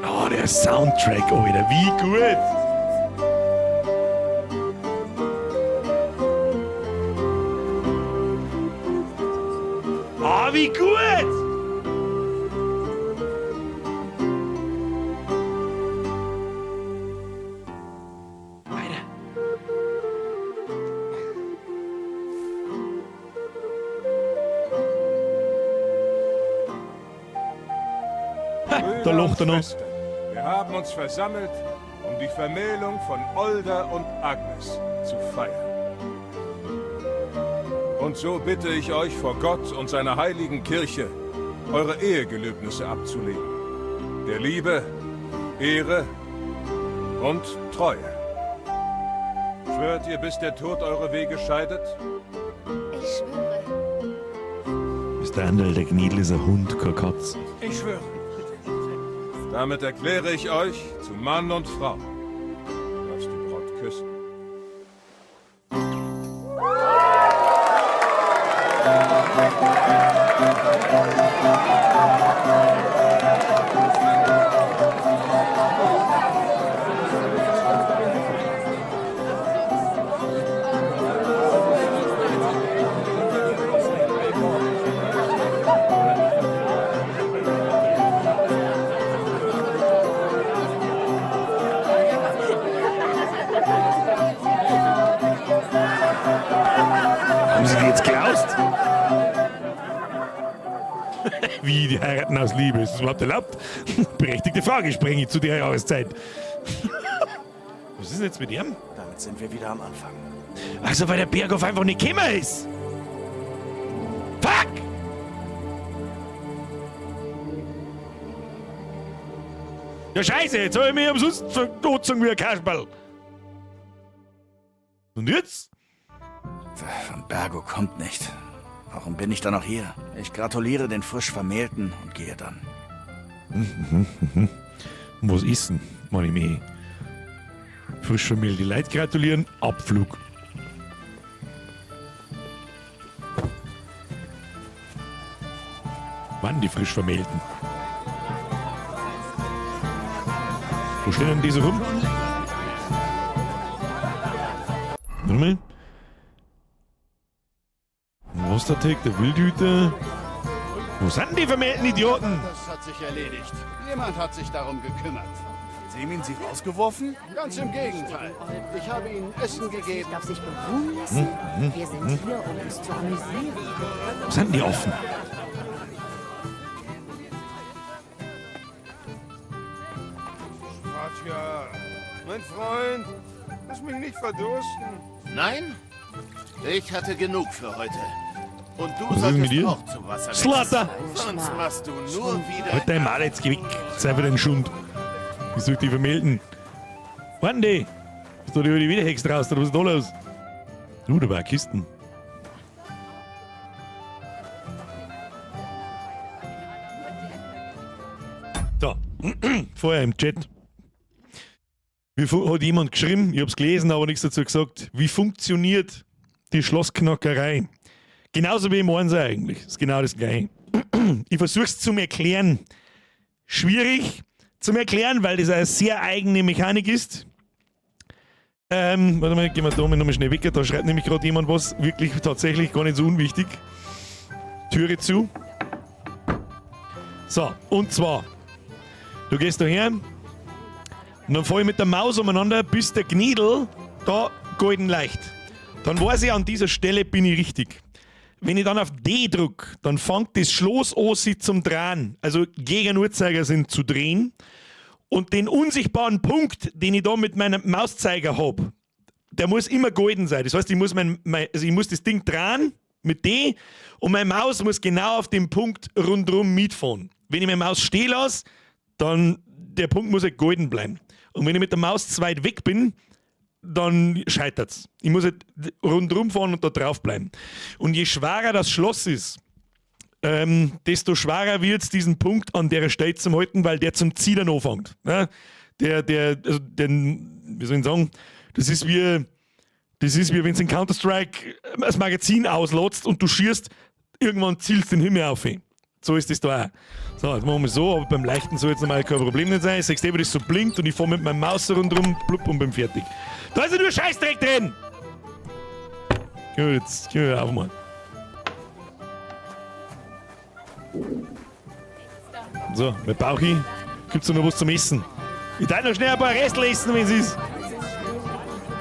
Oh, der Soundtrack, Alter, wie gut! Oh, wie gut! Ha, da
Brüder
lacht er
und
noch.
Schwestern, Wir haben uns versammelt, um die Vermählung von Older und Agnes zu feiern. Und so bitte ich euch vor Gott und seiner heiligen Kirche, eure Ehegelöbnisse abzulegen. Der Liebe, Ehre und Treue. Schwört ihr, bis der Tod eure Wege scheidet?
Ich schwöre.
Mr. Anderl, der Gnädel ist ein Hund, kein Katz.
Ich schwöre.
Damit erkläre ich euch zu Mann und Frau. Du darfst die Braut küssen.
Haben sie die jetzt geklaust? Wie, die heiraten aus Liebe? Ist das überhaupt erlaubt? Berechtigte Frage, sprenge ich zu der Jahreszeit. Was ist denn jetzt mit ihm?
Damit sind wir wieder am Anfang.
Also, weil der Berghoff einfach nicht gekommen ist. Fuck! Ja, scheiße, jetzt habe ich mich umsonst verdozen wie ein Kasperl. Und jetzt?
Von Bergo kommt nicht. Warum bin ich dann noch hier? Ich gratuliere den frisch Vermählten und gehe dann.
Und was ist denn, wenn ich mich frisch vermählte Leute gratulieren? Abflug. Wann die frisch Vermählten? Wo stehen denn diese rum? Warte mal. Monstertech, der Wildhüter. Wo sind die vermählten Idioten?
Das hat sich erledigt. Jemand hat sich darum gekümmert.
Semin sie rausgeworfen?
Ganz im Gegenteil. Ich habe ihnen Essen gegeben.
Darf sich beruhen lassen? Wir sind hier, um uns zu amüsieren.
Wo sind die offen?
Katja, mein Freund, lass mich nicht verdursten.
Nein? Ich hatte genug für heute. Und du
Was ist denn mit
solltest
dir?
auch zum Wasser
Slatter!
Sonst machst du nur wieder...
Halt dein Maul jetzt, geh weg. Sei für den Schund. Ich such die Vermählten. Warten die? Ist da die wieder Hex draus, oder was ist da los? Du, da war Kisten. So, vorher im Chat. Wie hat jemand geschrieben, ich hab's gelesen, aber nichts dazu gesagt. Wie funktioniert die Schlossknackerei? Genauso wie im Einser eigentlich. Ist genau das Gleiche. Ich versuch's zum Erklären. Schwierig zum Erklären, weil das eine sehr eigene Mechanik ist. Warte mal, gehen wir da mal nochmal schnell weg. Da schreibt nämlich gerade jemand was, wirklich tatsächlich gar nicht so unwichtig. Türe zu. So, und zwar, du gehst da her und dann fahr ich mit der Maus umeinander, bis der Gnidel da golden leicht. Dann weiß ich, an dieser Stelle bin ich richtig. Wenn ich dann auf D drück, dann fängt das Schloss an, sich zum Drehen. Also gegen Uhrzeigersinn zu drehen. Und den unsichtbaren Punkt, den ich da mit meinem Mauszeiger hab, der muss immer golden sein. Das heißt, ich muss, mein, mein, also ich muss das Ding drehen mit D und meine Maus muss genau auf dem Punkt rundherum mitfahren. Wenn ich meine Maus stehen lasse, dann der Punkt muss halt golden bleiben. Und wenn ich mit der Maus zu weit weg bin, dann scheitert's. Ich muss halt rundherum fahren und da drauf bleiben. Und je schwerer das Schloss ist, desto schwerer wird's, diesen Punkt an der Stelle zu halten, weil der zum Zielen anfängt. Ne? Der, der, also den, wie soll ich sagen, das ist wie, das ist wie wenn du in Counter-Strike das Magazin auslässt und du schießt, irgendwann zielst du den Himmel auf. So ist das da auch. So, jetzt machen wir so, aber beim Leichten soll jetzt normal kein Problem nicht sein. Ich seh's eh, wie das so blinkt und ich fahr mit meinem Maus so rundherum, blub und bin fertig. Da ist ja nur Scheißdreck drin! Gut, jetzt gehen wir aufmachen. So, mit Bauchi gibt's noch was zum Essen. Ich darf noch schnell ein paar Restel essen, wenn's ist.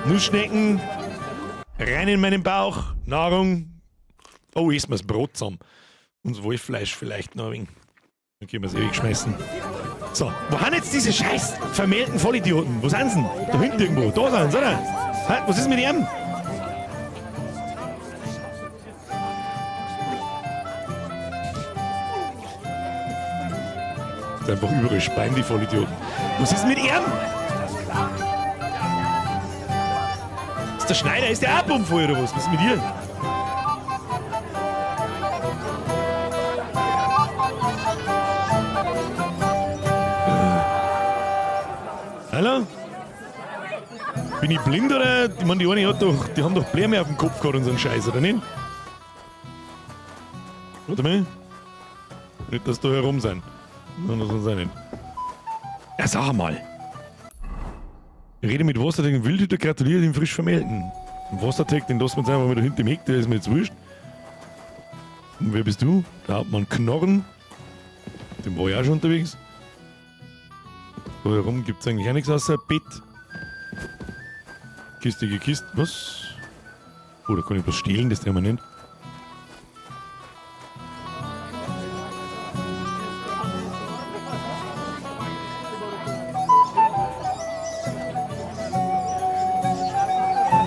Nussschnecken, rein in meinen Bauch, Nahrung. Oh, essen wir das Brot zusammen. Und das Wolffleisch vielleicht noch ein wenig. Dann können wir's ewig schmeißen. So, wo sind jetzt diese scheiß vermählten Vollidioten? Wo sind sie denn? Da hinten irgendwo. Da sind sie, oder? Hä? Was ist mit ihm? Das ist einfach überall Spein, die Vollidioten. Was ist mit ihm? Ist der Schneider? Ist der auch bummvoll oder was? Was ist mit dir? Hallo? Bin ich blind oder? Ich meine, die eine hat doch, die haben doch Bläme auf dem Kopf gehabt und so einen Scheiß, oder nicht? Warte mal. Nicht, dass da herum sind. Nein, das soll sein nicht. Ja, sag mal. Ich rede mit Wassertech und Wildhüter, gratuliere dem frisch Vermählten. Und Wassertech, den lassen wir jetzt einfach mal da hinten im Heck, der ist mir jetzt wurscht. Und wer bist du? Da hat man Knorren. Dem war ich auch schon unterwegs. Da herum gibt's eigentlich auch nichts außer ein Bett. Kiste gekisst. Was? Oh, da kann ich was stehlen, das tun wir nicht.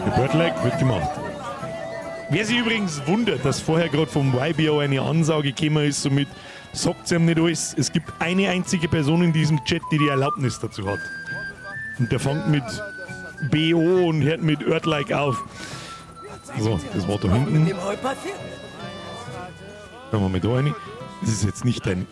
Der Birdlike wird gemacht. Wer sich übrigens wundert, dass vorher gerade vom YBO eine Ansage gekommen ist, somit sagt's ihm nicht alles. Es gibt eine einzige Person in diesem Chat, die die Erlaubnis dazu hat. Und der fängt mit BO und hört mit Earthlike auf. So, das war da hinten. Schauen wir mal da rein. Das ist jetzt nicht dein...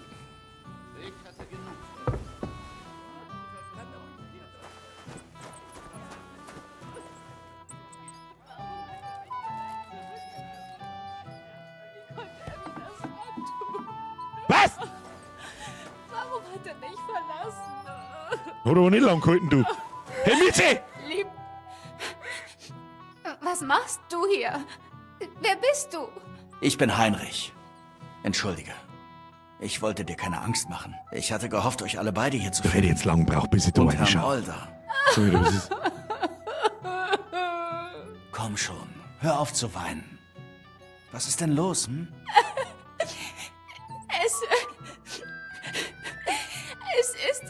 Was?
Warum hat er mich verlassen?
Hat aber nicht lang gehalten, du. Hey, Mitzi!
Lieb. Was machst du hier? Wer bist du?
Ich bin Heinrich. Entschuldige. Ich wollte dir keine Angst machen. Ich hatte gehofft, euch alle beide hier zu
Da hätte ich
finden.
jetzt lang gebraucht, bis ich da
Und Herrn
reinschaue.
Olda.
Sorry, was ist?
Komm schon, hör auf zu weinen. Was ist denn los?
Es ist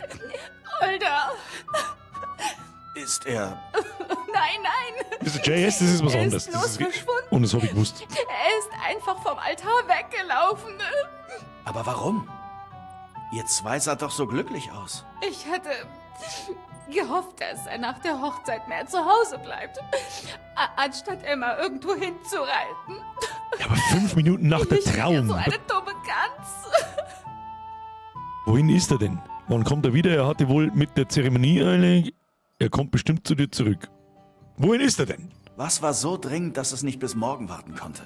Olda.
Ist er...
Nein, nein.
Ist der JS, das ist was
Er ist
anderes. Das
bloß
ist ri-
verschwunden.
Und das hab ich gewusst.
Er ist einfach vom Altar weggelaufen.
Aber warum? Ihr zwei saht doch so glücklich aus.
Ich hatte gehofft, dass er nach der Hochzeit mehr zu Hause bleibt, anstatt immer irgendwo hinzureiten.
Ja, aber 5 Minuten nach der
Ich bin
Trauung.
so eine dumme Gans.
Wohin ist er denn? Wann kommt er wieder? Er hatte wohl mit der Zeremonie eilig. Er kommt bestimmt zu dir zurück. Wohin ist er denn?
Was war so dringend, dass es nicht bis morgen warten konnte?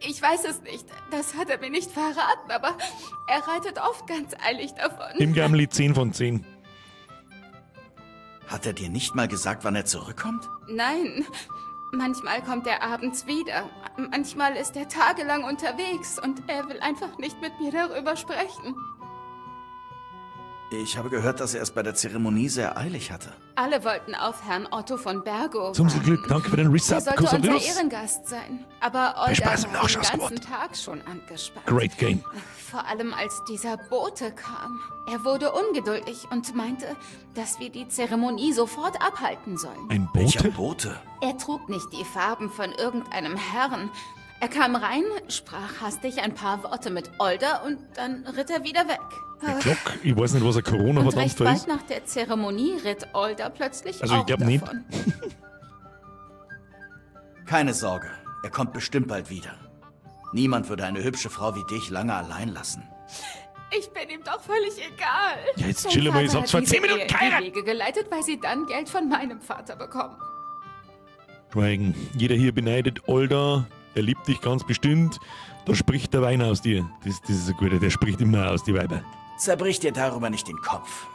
Ich weiß es nicht. Das hat er mir nicht verraten, aber er reitet oft ganz eilig davon.
Im Gamli 10 von 10.
Hat er dir nicht mal gesagt, wann er zurückkommt?
Nein. Manchmal kommt er abends wieder. Manchmal ist er tagelang unterwegs und er will einfach nicht mit mir darüber sprechen.
Ich habe gehört, dass er es bei der Zeremonie sehr eilig hatte.
Alle wollten auf Herrn Otto von Bergow.
Zum Glück, danke für den
Er
Resub.
sollte
Kuss auf die
unser
Nuss.
Ehrengast sein. Aber
Viel
Olga
Spaß im
war den
Nachschau-Squad.
ganzen Tag schon angespannt.
Great Game.
Vor allem als dieser Bote kam. Er wurde ungeduldig und meinte, dass wir die Zeremonie sofort abhalten sollen.
Ein
Bote? Welcher Bote?
Er trug nicht die Farben von irgendeinem Herrn. Er kam rein, sprach hastig ein paar Worte mit Olda und dann ritt er wieder weg.
Der Glock, ich weiß nicht, was ein
Und recht
Corona-Verdampfer
bald
ist.
nach der Zeremonie ritt Olda plötzlich
Also ich
auch
glaub nicht.
davon.
Keine Sorge, er kommt bestimmt bald wieder. Niemand würde eine hübsche Frau wie dich lange allein lassen.
Ich bin ihm doch völlig egal.
Ja, jetzt
Sein
chill mal, jetzt
Vater
habt ihr
hat
vor 10
diese
Minuten
Ehe in
geheiratet.
die Wege geleitet, weil sie dann Geld von meinem Vater bekommen.
Schweigen. Jeder hier beneidet Olga. Er liebt dich ganz bestimmt. Da spricht der Wein aus dir. Das ist ein guter, der spricht immer aus die Weiber.
Zerbrich dir darüber nicht den Kopf.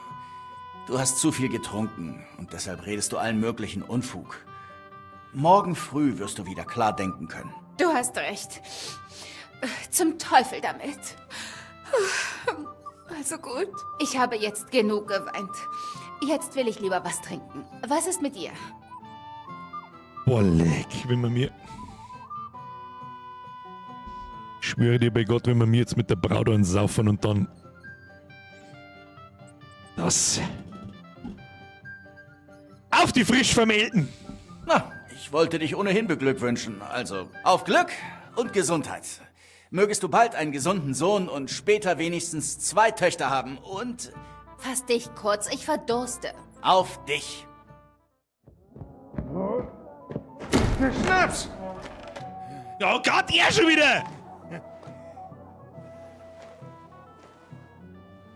Du hast zu viel getrunken und deshalb redest du allen möglichen Unfug. Morgen früh wirst du wieder klar denken können.
Du hast recht. Zum Teufel damit. Also gut. Ich habe jetzt genug geweint. Jetzt will ich lieber was trinken. Was ist mit dir?
Boah, leck, wenn man mir. Ich schwöre dir bei Gott, wenn man mir jetzt mit der Braut einen saufen und dann. Das. Auf die frisch Vermählten!
Na, ich wollte dich ohnehin beglückwünschen. Also, auf Glück und Gesundheit. Mögest du bald einen gesunden Sohn und später wenigstens zwei Töchter haben und
Fass dich kurz, ich verdurste.
auf dich.
Schnaps!
Oh Gott, er schon wieder!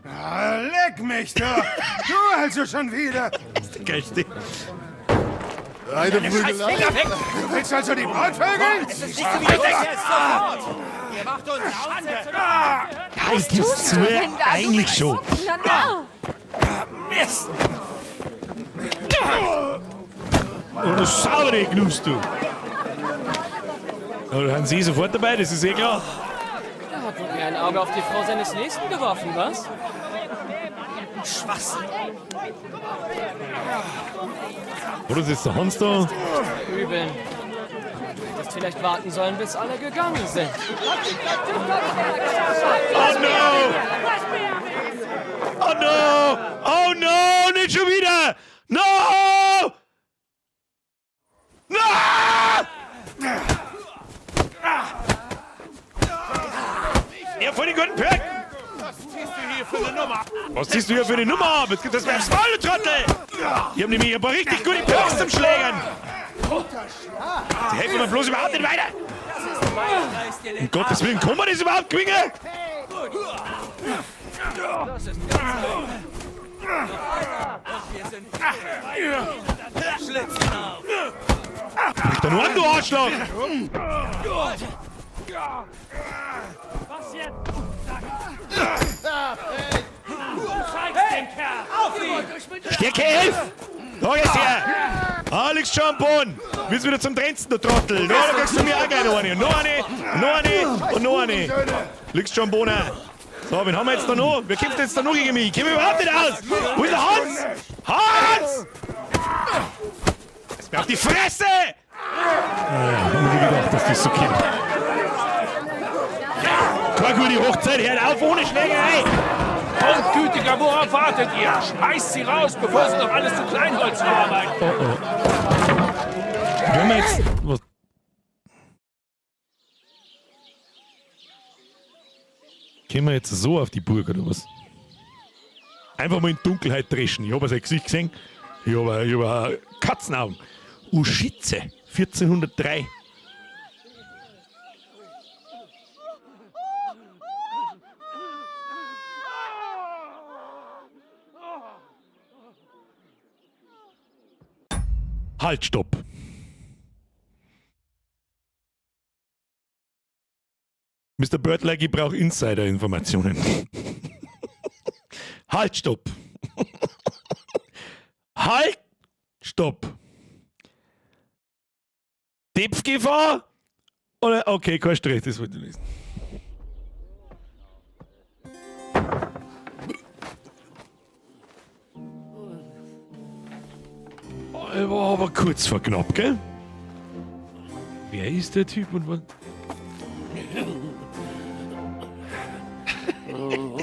Ah, leck mich doch! Du also schon wieder!
Das ist der geilste.
Eine Prügelei.
Du willst also die Braut vögeln?
Es ist nicht zu widersetzen! Sofort! Ihr macht uns Schande!
Ja, ich geb's zu, eigentlich schon.
Na, na.
Mist!
Oh, du saubere Gnus, du. Ja, da sind sie sofort dabei, das ist eh klar.
Da hat wohl mir ein Auge auf die Frau seines Nächsten geworfen, was?
Schwachsinn!
Oder ist jetzt der Hans da?
Übeln. Du hättest vielleicht warten sollen, bis alle gegangen sind.
Oh no! Oh no! Oh no! Nicht schon wieder! No! No! Ja, voll den guten Perk!
Was ziehst du hier für eine Nummer?
Was ziehst du hier für eine Nummer ab? Jetzt gibt es mir aufs Maul, du Trottel! Ich hab nämlich ein paar richtig gute Perks zum Schlägern! Die helfen mir bloß überhaupt nicht weiter! Um Gottes Willen, kann man das überhaupt gewinnen?
Das ist ganz einfach. Und wir sind Schlitzen auf!
Sprich da nur an, du Arschloch!
Was jetzt? Zeig's dem Kerl! Auf ihn!
Stärke 11! Da ist her! Ah, liegst schon am Boden! Willst wieder zum Trenzen, du Trottel! Da, da kriegst du mir auch gleich noch eine. Und noch eine, noch eine und noch eine. Liegst schon am Boden. So, wen haben wir jetzt da noch? Wer kämpft jetzt da noch gegen mich? Ich käme überhaupt nicht aus! Wo ist der Hans? Hans! Lass mir auf die Fresse! Ah ja, haben wir gedacht, dass das so kommt. Keine gute Hochzeit, hört auf ohne Schlägerei!
Kommt, Gütiger, worauf wartet ihr? Schmeißt sie raus, bevor sie noch alles zu Kleinholz verarbeiten.
Oh oh. Wenn wir jetzt. Was? Gehen wir jetzt so auf die Burg oder was? Einfach mal in Dunkelheit dreschen. Ich habe sein Gesicht gesehen. Ich habe ich hab Katzenaugen. Uschitze, 1403. Halt, stopp. Mr. Birdlike, ich brauche Insider-Informationen. Halt, stopp. Halt, stopp. Depfgefahr? Oder, okay, kein Stress, das wollte ich lesen. War aber kurz vor knapp, gell? Wer ist der Typ und was?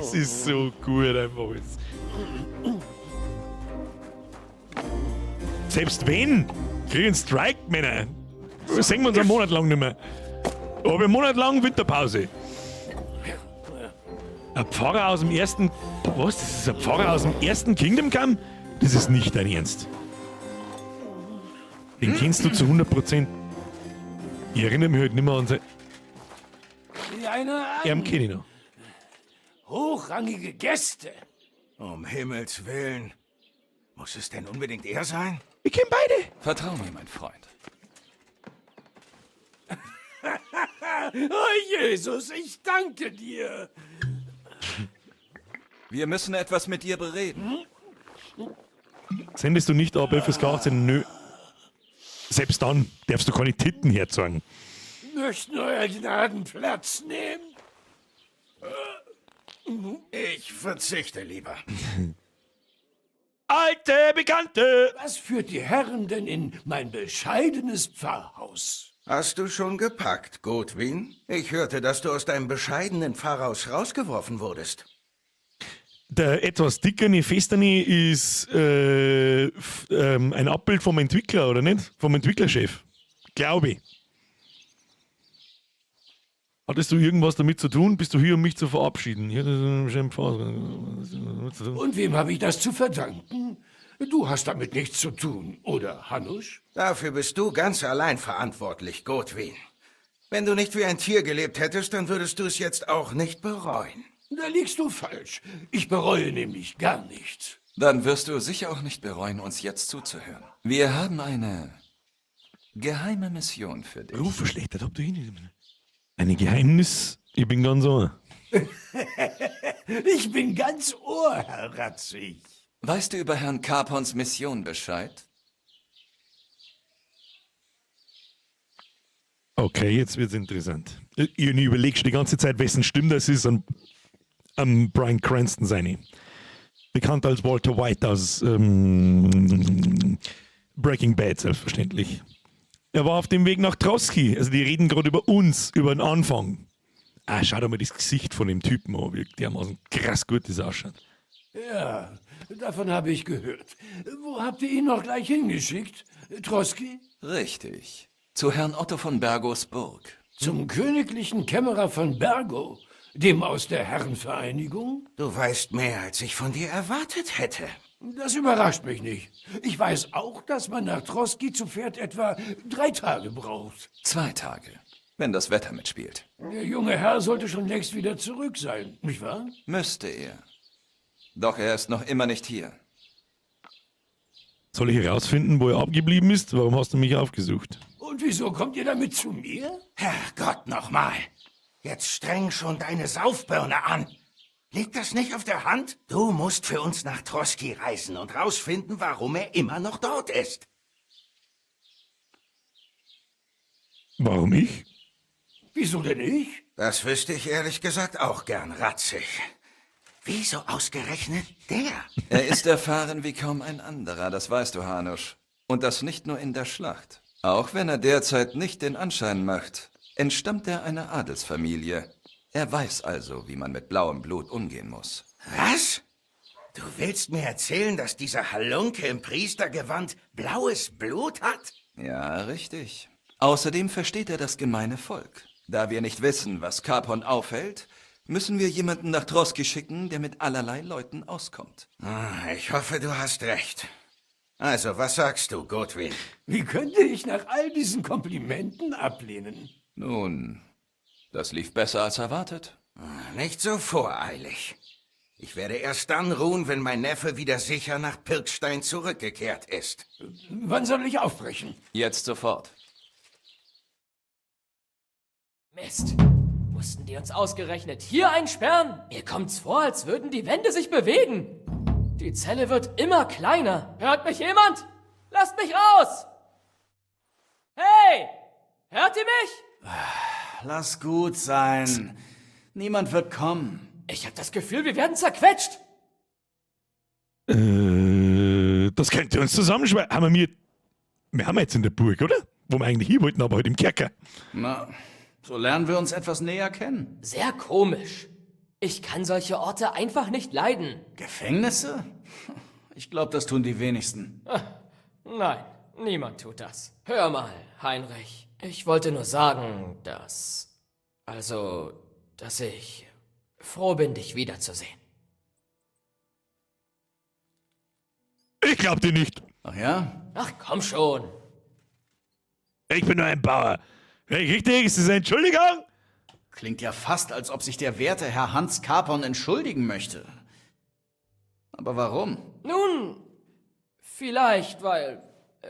Es ist so gut einfach. Selbst wenn, krieg ich einen Strike, Männer. Sehen wir uns einen Monat lang nicht mehr. Aber einen Monat lang Winterpause. Ein Pfarrer aus dem ersten. Was? Das ist ein Pfarrer aus dem ersten Kingdom Come? Das ist nicht dein Ernst. Den kennst du zu 100%. Ich erinnere mich halt nicht mehr an sein.
Einer
Ihn kenne ich noch.
Hochrangige Gäste.
Um Himmels Willen. Muss es denn unbedingt er sein?
Ich kenne beide.
Vertrau mir, mein Freund.
Oh Jesus, ich danke dir.
Wir müssen etwas mit dir bereden.
Sendest du nicht ab FSK 18? Nö. Selbst dann darfst du keine Titten herzeigen.
Möchten euer Gnaden Platz nehmen?
Ich verzichte lieber.
Alte Bekannte!
Was führt die Herren denn in mein bescheidenes Pfarrhaus?
Hast du schon gepackt, Godwin? Ich hörte, dass du aus deinem bescheidenen Pfarrhaus rausgeworfen wurdest.
Der etwas dickere, festerne ist ein Abbild vom Entwickler, oder nicht? Vom Entwicklerchef. Glaube ich. Hattest du irgendwas damit zu tun? Bist du hier, um mich zu verabschieden? Hier, das ist ein
Und wem habe ich das zu verdanken? Du hast damit nichts zu tun, oder, Hanusch?
Dafür bist du ganz allein verantwortlich, Godwin. Wenn du nicht wie ein Tier gelebt hättest, dann würdest du es jetzt auch nicht bereuen.
Da liegst du falsch. Ich bereue nämlich gar nichts.
Dann wirst du sicher auch nicht bereuen, uns jetzt zuzuhören. Wir haben eine geheime Mission für dich.
Ruf verschlechtert, ob du hin. Eine Geheimnis? Ich bin ganz ohr.
Ich bin ganz Ohr, Herr Ratzig.
Weißt du über Herrn Capons Mission Bescheid?
Okay, jetzt wird's interessant. Ich überlege schon die ganze Zeit, wessen Stimme das ist und Bryan Cranston seine. Bekannt als Walter White aus Breaking Bad, selbstverständlich. Er war auf dem Weg nach Trosky. Also die reden gerade über uns, über den Anfang. Ah, schau dir mal das Gesicht von dem Typen an, wie dermaßen krass gut das ausschaut.
Ja, davon habe ich gehört. Wo habt ihr ihn noch gleich hingeschickt? Trosky?
Richtig. Zu Herrn Otto von Bergos Burg.
Zum königlichen Kämmerer von Bergo, dem aus der Herrenvereinigung?
Du weißt mehr, als ich von dir erwartet hätte.
Das überrascht mich nicht. Ich weiß auch, dass man nach Trosky zu Pferd etwa 3 Tage braucht.
2 Tage, wenn das Wetter mitspielt.
Der junge Herr sollte schon längst wieder zurück sein, nicht wahr?
Müsste er. Doch er ist noch immer nicht hier.
Soll ich herausfinden, wo er abgeblieben ist? Warum hast du mich aufgesucht?
Und wieso kommt ihr damit zu mir?
Herrgott nochmal! Jetzt streng schon deine Saufbirne an! Liegt das nicht auf der Hand? Du musst für uns nach Trosky reisen und rausfinden, warum er immer noch dort ist.
Warum ich?
Wieso denn ich?
Das wüsste ich ehrlich gesagt auch gern, Radzig. Wieso ausgerechnet der?
Er ist erfahren wie kaum ein anderer, das weißt du, Hanusch. Und das nicht nur in der Schlacht. Auch wenn er derzeit nicht den Anschein macht, entstammt er einer Adelsfamilie. Er weiß also, wie man mit blauem Blut umgehen muss.
Was? Du willst mir erzählen, dass dieser Halunke im Priestergewand blaues Blut hat?
Ja, richtig. Außerdem versteht er das gemeine Volk. Da wir nicht wissen, was Capon aufhält, müssen wir jemanden nach Trosky schicken, der mit allerlei Leuten auskommt.
Ah, ich hoffe, du hast recht. Also, was sagst du, Godwin?
Wie könnte ich nach all diesen Komplimenten ablehnen?
Nun, das lief besser als erwartet.
Nicht so voreilig. Ich
werde erst dann ruhen, wenn mein Neffe wieder sicher nach Pirkstein zurückgekehrt ist.
Wann soll ich aufbrechen?
Jetzt sofort.
Mist. Mussten die uns ausgerechnet hier einsperren? Mir kommt's vor, als würden die Wände sich bewegen. Die Zelle wird immer kleiner. Hört mich jemand? Lasst mich raus! Hey! Hört ihr mich?
Lass gut sein. Niemand wird kommen.
Ich habe das Gefühl, wir werden zerquetscht.
Das könnte uns zusammenschweißen. Haben wir, wir haben jetzt in der Burg, oder? Wo wir eigentlich hin wollten, aber halt im Kerker.
Na, so lernen wir uns etwas näher kennen.
Sehr komisch. Ich kann solche Orte einfach nicht leiden.
Gefängnisse? Ich glaube, das tun die wenigsten.
Nein, niemand tut das. Hör mal, Heinrich. Ich wollte nur sagen, dass... Also, dass ich froh bin, dich wiederzusehen.
Ich glaub dir nicht.
Ach ja?
Ach, komm schon.
Ich bin nur ein Bauer. Hey, richtig, ist das eine Entschuldigung?
Klingt ja fast, als ob sich der werte Herr Hans Capon entschuldigen möchte. Aber warum?
Nun, vielleicht, weil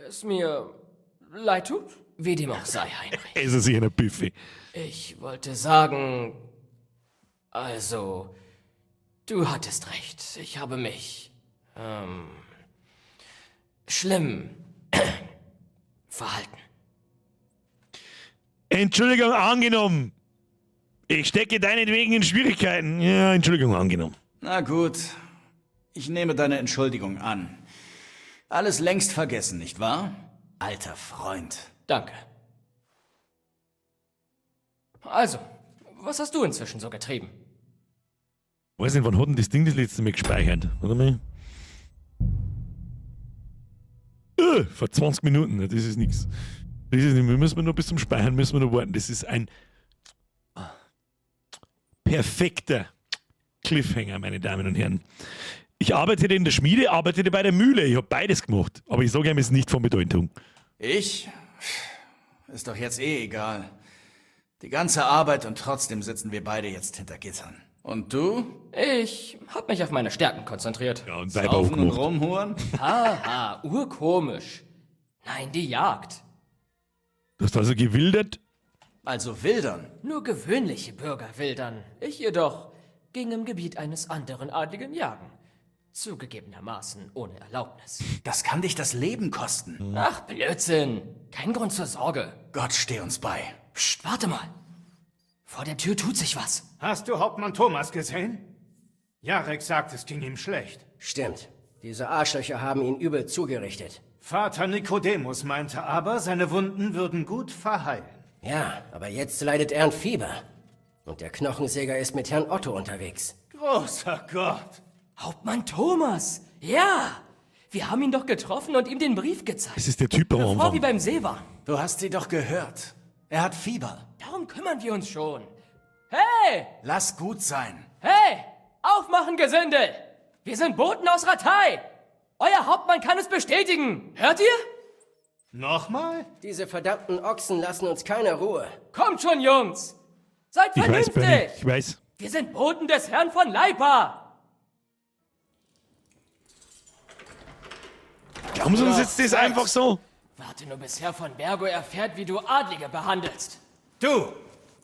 es mir leid tut. Wie dem auch sei, Heinrich.
Es ist sicher ein Buffet.
Ich wollte sagen, also, du hattest recht. Ich habe mich, schlimm verhalten.
Entschuldigung angenommen. Ich stecke deinetwegen in Schwierigkeiten. Ja, Entschuldigung angenommen.
Na gut, ich nehme deine Entschuldigung an. Alles längst vergessen, nicht wahr? Alter Freund.
Danke. Also, was hast du inzwischen so getrieben?
Weiß nicht, wann hat denn das Ding das letzte Mal gespeichert? Warte mal. Vor 20 Minuten, das ist nix. Das ist nicht, wir müssen noch bis zum Speichern müssen wir noch warten. Das ist ein perfekter Cliffhanger, meine Damen und Herren. Ich arbeitete in der Schmiede, arbeitete bei der Mühle. Ich habe beides gemacht. Aber ich sage ihm, es ist nicht von Bedeutung.
Ich? Ist doch jetzt eh egal. Die ganze Arbeit und trotzdem sitzen wir beide jetzt hinter Gittern. Und du?
Ich hab mich auf meine Stärken konzentriert.
Ja, und
Saufen und rumhuren?
Haha, urkomisch. Nein, die Jagd.
Du hast also gewildert?
Also wildern?
Nur gewöhnliche Bürger wildern. Ich jedoch ging im Gebiet eines anderen Adligen jagen. Zugegebenermaßen ohne Erlaubnis.
Das kann dich das Leben kosten.
Ach, Blödsinn. Kein Grund zur Sorge.
Gott steh uns bei.
Psst, warte mal. Vor der Tür tut sich was.
Hast du Hauptmann Thomas gesehen? Jarek sagt, es ging ihm schlecht.
Stimmt. Diese Arschlöcher haben ihn übel zugerichtet.
Vater Nikodemus meinte aber, seine Wunden würden gut verheilen.
Ja, aber jetzt leidet er an Fieber. Und der Knochensäger ist mit Herrn Otto unterwegs.
Großer Gott!
Hauptmann Thomas! Ja! Wir haben ihn doch getroffen und ihm den Brief gezeigt.
Es ist der Typ am
Bevor
Anfang.
wir beim See waren.
Du hast sie doch gehört. Er hat Fieber.
Darum kümmern wir uns schon. Hey!
Lass gut sein.
Hey! Aufmachen, Gesindel! Wir sind Boten aus Rattay! Euer Hauptmann kann es bestätigen! Hört ihr?
Nochmal?
Diese verdammten Ochsen lassen uns keine Ruhe.
Kommt schon, Jungs! Seid
Ich weiß,
vernünftig!
Bernie, ich weiß.
Wir sind Boten des Herrn von Leipa!
Glauben Sie uns jetzt das einfach so?
Warte nur, bis Herr von Bergo erfährt, wie du Adlige behandelst.
Du!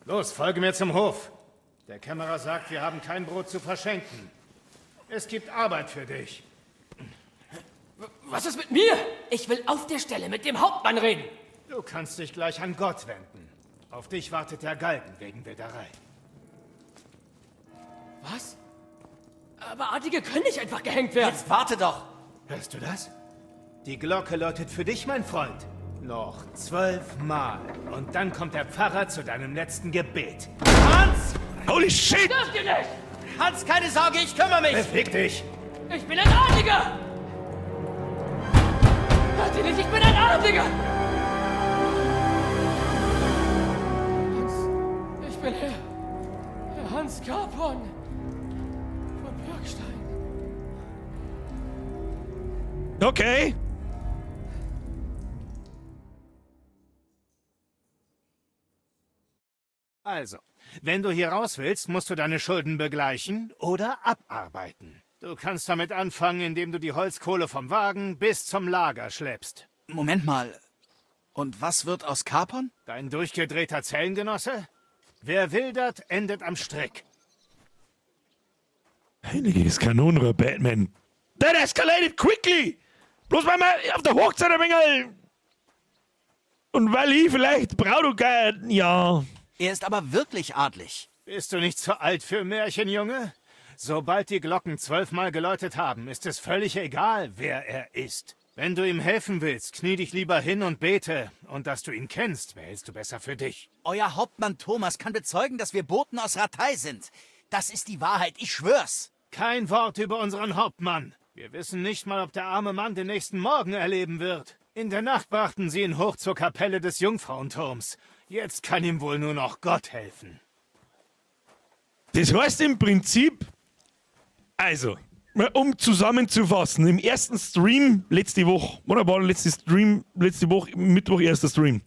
Los, folge mir zum Hof. Der Kämmerer sagt, wir haben kein Brot zu verschenken. Es gibt Arbeit für dich.
Was ist mit mir? Ich will auf der Stelle mit dem Hauptmann reden.
Du kannst dich gleich an Gott wenden. Auf dich wartet der Galgen wegen Wilderei.
Was? Aber Adlige können nicht einfach gehängt werden.
Jetzt warte doch!
Hörst du das? Die Glocke läutet für dich, mein Freund. Noch 12 Mal. Und dann kommt der Pfarrer zu deinem letzten Gebet. Hans!
Holy shit!
Das dürft ihr nicht!
Hans, keine Sorge, ich kümmere mich!
Beweg dich!
Ich bin ein Adliger! Hört ihr nicht? Ich bin ein Adliger! Hans, ich bin Herr Hans Capon von Pirkstein.
Okay.
Also, Wenn du hier raus willst, musst du deine Schulden begleichen oder abarbeiten. Du kannst damit anfangen, indem du die Holzkohle vom Wagen bis zum Lager schleppst.
Moment mal. Und was wird aus Capon?
Dein durchgedrehter Zellengenosse? Wer wildert, endet am Strick.
Heiliges Kanonenrohr, Batman. That escalated quickly! Bloß weil wir auf der Hochzeit ein wenig. Und weil ich vielleicht Braut ja.
Er ist aber wirklich adlig.
Bist du nicht zu alt für Märchen, Junge? Sobald die Glocken 12-mal geläutet haben, ist es völlig egal, wer er ist. Wenn du ihm helfen willst, knie dich lieber hin und bete. Und dass du ihn kennst, behältst du besser für dich.
Euer Hauptmann Thomas kann bezeugen, dass wir Boten aus Rattay sind. Das ist die Wahrheit, ich schwör's.
Kein Wort über unseren Hauptmann. Wir wissen nicht mal, ob der arme Mann den nächsten Morgen erleben wird. In der Nacht brachten sie ihn hoch zur Kapelle des Jungfrauenturms. Jetzt kann ihm wohl nur noch Gott helfen.
Das heißt im Prinzip, also, um zusammenzufassen, im ersten Stream letzte Woche, oder war der letzte Stream, letzte Woche, Mittwoch, erster Stream.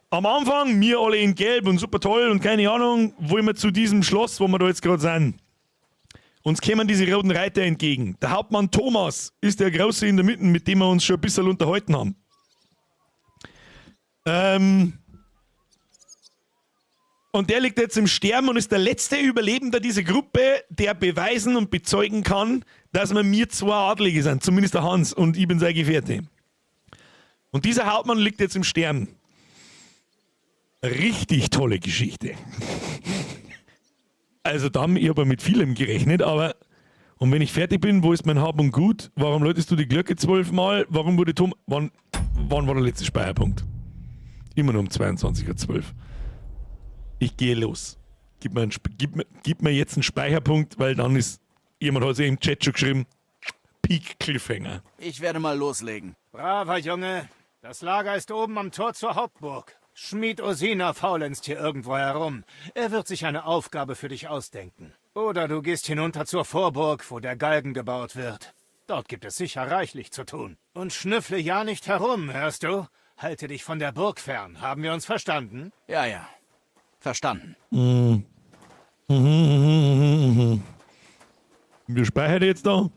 Am Anfang, wir alle in Gelb und super toll und keine Ahnung, wollen wir zu diesem Schloss, wo wir da jetzt gerade sind. Uns kämen diese roten Reiter entgegen. Der Hauptmann Thomas ist der Große in der Mitte, mit dem wir uns schon ein bisschen unterhalten haben. Und der liegt jetzt im Sterben und ist der letzte Überlebende dieser Gruppe, der beweisen und bezeugen kann, dass wir mir zwei Adlige sind, zumindest der Hans und ich bin sein Gefährte. Und dieser Hauptmann liegt jetzt im Sterben. Richtig tolle Geschichte. Also da haben ich aber mit vielem gerechnet, aber und wenn ich fertig bin, wo ist mein Hab und Gut? Warum läutest du die Glocke 12-mal? Warum wurde Tom... Wann war der letzte Speicherpunkt? Immer nur um 22:12 Uhr. Ich gehe los. Gib mir jetzt einen Speicherpunkt, weil dann ist... Jemand hat es im Chat schon geschrieben. Peak Cliffhanger.
Ich werde mal loslegen.
Braver Junge. Das Lager ist oben am Tor zur Hauptburg. Schmied Osina faulenzt hier irgendwo herum. Er wird sich eine Aufgabe für dich ausdenken. Oder du gehst hinunter zur Vorburg, wo der Galgen gebaut wird. Dort gibt es sicher reichlich zu tun. Und schnüffle ja nicht herum, hörst du? Halte dich von der Burg fern. Haben wir uns verstanden?
Ja, ja. Verstanden.
Mhm. Wir speichern jetzt da.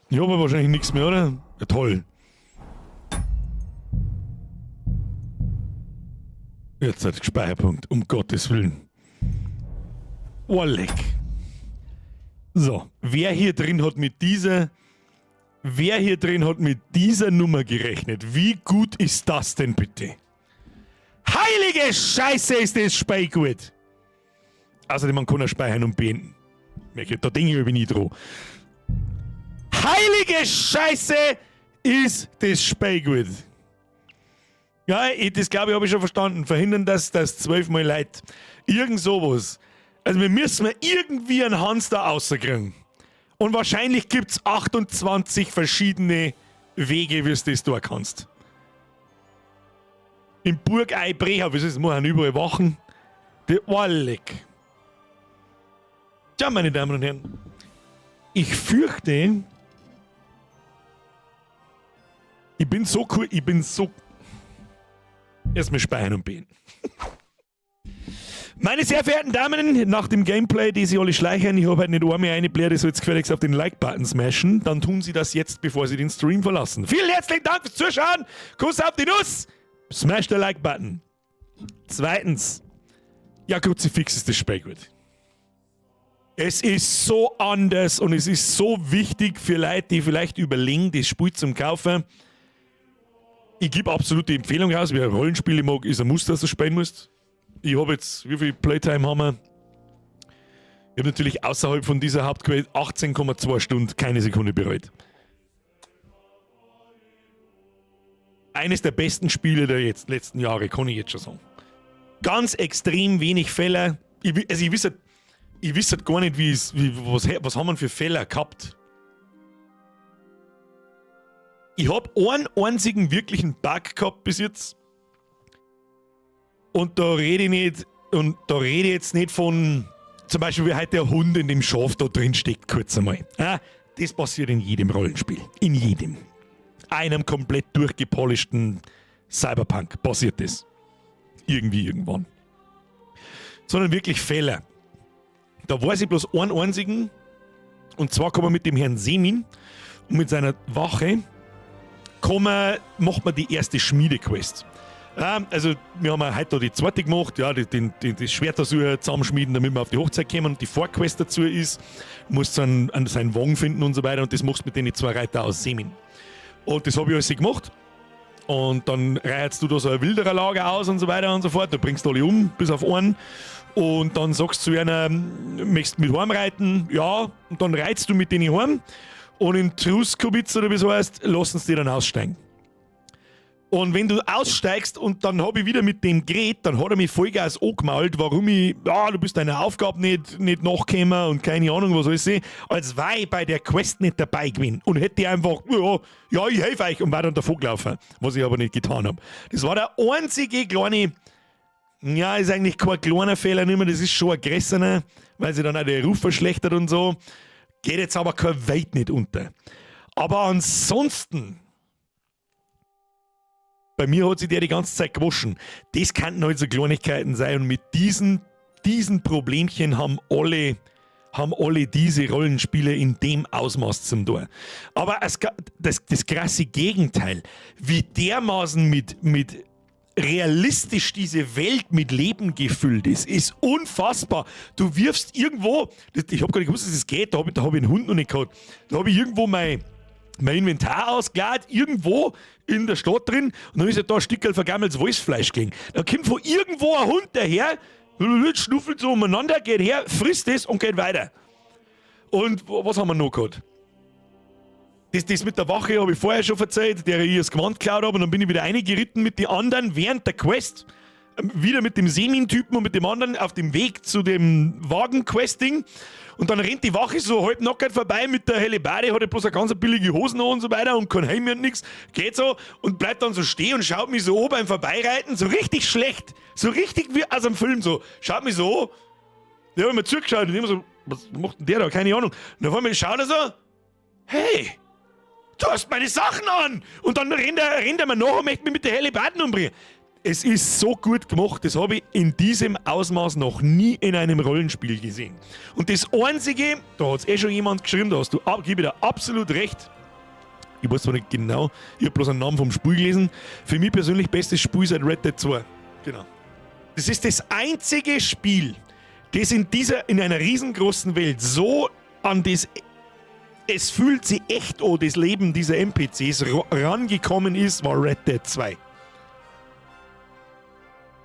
Ich habe wahrscheinlich nichts mehr, oder? Ja, toll. Jetzt hat Speicherpunkt, um Gottes Willen. Oh, leck. So, wer hier drin hat mit dieser... Wer hier drin hat mit dieser Nummer gerechnet? Wie gut ist das denn bitte? Heilige Scheiße, ist das Spiel gut! Außerdem, man kann auch speichern und beenden. Da denke ich nie dran. Heilige Scheiße, ist das Spiel gut! Ja, das glaube ich, habe ich schon verstanden. Verhindern, dass das 12-mal leid. Irgend sowas. Also wir müssen irgendwie einen Hans da rauskriegen. Und wahrscheinlich gibt's 28 verschiedene Wege, wie du das tun kannst. Im Burgei Brecher, was ist, machen überall Wachen. Die Ohrleck. Tja, meine Damen und Herren. Ich fürchte, ich bin so cool, ich bin so... Erstmal speichern und beten. Meine sehr verehrten Damen, nach dem Gameplay, die sie alle schleichen, ich habe halt nicht einmal eine Bläre, die soll jetzt gefälligst auf den Like-Button smashen, dann tun sie das jetzt, bevor sie den Stream verlassen. Vielen herzlichen Dank fürs Zuschauen. Kuss auf die Nuss. Smash den Like-Button. Zweitens, ja, Kruzifix ist das Spiel gut. Es ist so anders und es ist so wichtig für Leute, die vielleicht überlegen, das Spiel zum Kaufen. Ich gebe absolut die Empfehlung raus, wer Rollenspiele mag, ist ein Muss, dass du spielen musst. Ich habe jetzt, wie viel Playtime haben wir? Ich habe natürlich außerhalb von dieser Hauptquest 18,2 Stunden keine Sekunde bereut. Eines der besten Spiele der jetzt, letzten Jahre, kann ich jetzt schon sagen. Ganz extrem wenig Fehler. Ich weiß halt gar nicht, was haben wir für Fehler gehabt. Ich habe einen einzigen wirklichen Bug gehabt bis jetzt. Und da rede ich nicht, und da rede ich jetzt nicht von, zum Beispiel wie heute der Hund in dem Schaf da drin steckt, kurz einmal. Ja, das passiert in jedem Rollenspiel. In jedem. Einem komplett durchgepolischten Cyberpunk passiert das. Irgendwie, irgendwann. sondern wirklich Fehler. Da weiß ich bloß einen einzigen, und zwar kommen wir mit dem Herrn Semin und mit seiner Wache, kommen, macht man die erste Schmiedequest. Ja, also wir haben heute da die zweite gemacht, ja, das Schwert dazu zusammenschmieden, damit wir auf die Hochzeit kommen. Und die Vorquest dazu ist, musst du seinen Wagen finden und so weiter und das machst du mit den zwei Reiter aus Semin. Und das habe ich alles gemacht. Und dann reizt du da so ein Wildererlager aus und so weiter und so fort. Du bringst alle um, bis auf einen. Und dann sagst du zu einer, möchtest du mit heimreiten? Ja. Und dann reitst du mit denen heim. Und in Truskowitz oder wie es heißt, lassen sie dich dann aussteigen. Und wenn du aussteigst und dann hab ich wieder mit dem geredet, dann hat er mich Vollgas angemalt, warum ich, ja, du bist deiner Aufgabe nicht nachgekommen und keine Ahnung, was alles ist, als war ich bei der Quest nicht dabei gewesen. Und hätte ich einfach, ja, ja, ich helfe euch und war dann davon gelaufen, was ich aber nicht getan hab. Das war der einzige kleine, ja, ist eigentlich kein kleiner Fehler nicht mehr, das ist schon ein größerer, weil sich dann auch der Ruf verschlechtert und so. Geht jetzt aber keine Welt nicht unter. Aber ansonsten, bei mir hat sich der die ganze Zeit gewaschen. Das könnten halt so Kleinigkeiten sein und mit diesen Problemchen haben alle diese Rollenspiele in dem Ausmaß zum Tor. Aber das krasse Gegenteil, wie dermaßen mit realistisch diese Welt mit Leben gefüllt ist, ist unfassbar. Du wirfst irgendwo, das, ich hab gar nicht gewusst, dass das geht, da hab ich einen Hund noch nicht gehabt, da hab ich irgendwo mein Inventar ausgeladen, irgendwo in der Stadt drin, und dann ist ja da ein Stückel vergammeltes Wolfsfleisch gelegen. Da kommt von irgendwo ein Hund daher, schnuffelt so umeinander, geht her, frisst es und geht weiter. Und was haben wir noch gehabt? Das mit der Wache habe ich vorher schon erzählt, der ich das Gewand geklaut habe, und dann bin ich wieder reingeritten mit den anderen während der Quest. Wieder mit dem Semin-Typen und mit dem anderen auf dem Weg zu dem Wagen-Questing. Und dann rennt die Wache so halb nackert vorbei mit der Hellebarde, hat ja bloß eine ganz billige Hosen an und so weiter und kein Helm und nix. Geht so und bleibt dann so stehen und schaut mich so an beim Vorbeireiten, so richtig schlecht. So richtig wie aus einem Film so. Schaut mich so an. Da hab ich mir zugeschaut und immer so, was macht denn der da? Keine Ahnung. Und auf einmal schaut er so, hey, du hast meine Sachen an! Und dann rennt er mir nach und möchte mich mit der Hellebarden umbringen. Es ist so gut gemacht, das habe ich in diesem Ausmaß noch nie in einem Rollenspiel gesehen. Und das Einzige, da hat's eh schon jemand geschrieben, da hast du, gebe ich dir absolut recht. Ich weiß zwar nicht genau, ich hab bloß einen Namen vom Spiel gelesen. Für mich persönlich bestes Spiel seit Red Dead 2. Genau. Das ist das einzige Spiel, das in einer riesengroßen Welt so an das, es fühlt sich echt an, das Leben dieser N P Cs rangekommen ist, war Red Dead 2.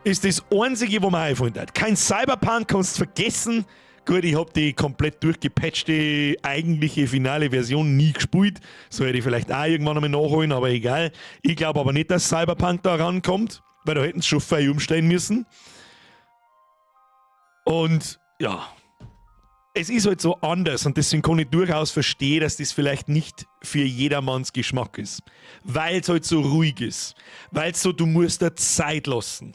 Ist das einzige, wo mir einfallen hat. Kein Cyberpunk kannst du vergessen. Gut, ich hab die komplett durchgepatchte eigentliche finale Version nie gespielt. Soll ich vielleicht auch irgendwann einmal nachholen, aber egal. Ich glaub aber nicht, dass Cyberpunk da rankommt, weil da hätten sie schon viel umstellen müssen. Und ja, es ist halt so anders und deswegen kann ich durchaus verstehen, dass das vielleicht nicht für jedermanns Geschmack ist. Weil's halt so ruhig ist. Weil's so, du musst da Zeit lassen.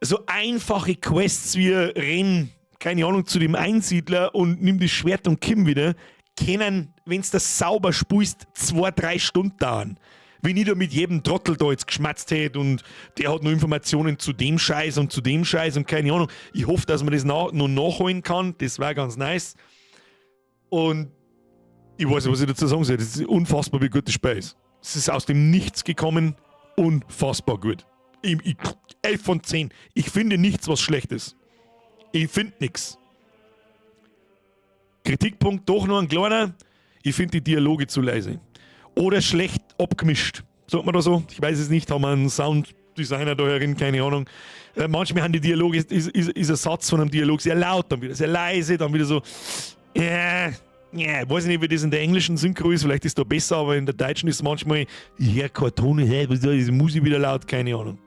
So einfache Quests wie renn, keine Ahnung, zu dem Einsiedler und nimm das Schwert und komm wieder, können, wenn's das sauber spulst, 2, 3 Stunden dauern. Wenn ich da mit jedem Trottel da jetzt geschmatzt hätte und der hat noch Informationen zu dem Scheiß und zu dem Scheiß und keine Ahnung. Ich hoffe, dass man das noch nachholen kann. Das wär ganz nice. Und ich weiß nicht, was ich dazu sagen soll. Das ist unfassbar, wie gut das Spiel ist. Es ist aus dem Nichts gekommen. Unfassbar gut. 11 von 10. Ich finde nichts, was schlecht ist. Ich finde nix. Kritikpunkt doch noch ein kleiner. Ich finde die Dialoge zu leise. Oder schlecht abgemischt. Sagt man da so? Ich weiß es nicht. Haben wir einen Sounddesigner da herin? Keine Ahnung. Manchmal haben die Dialoge, ist ein Satz von einem Dialog sehr laut, dann wieder sehr leise, dann wieder so. Ja, weiß ich nicht, wie das in der englischen Synchro ist. Vielleicht ist da besser, aber in der deutschen ist es manchmal, ich höre keinen Ton, hä, was ist das? Musik wieder laut, keine Ahnung.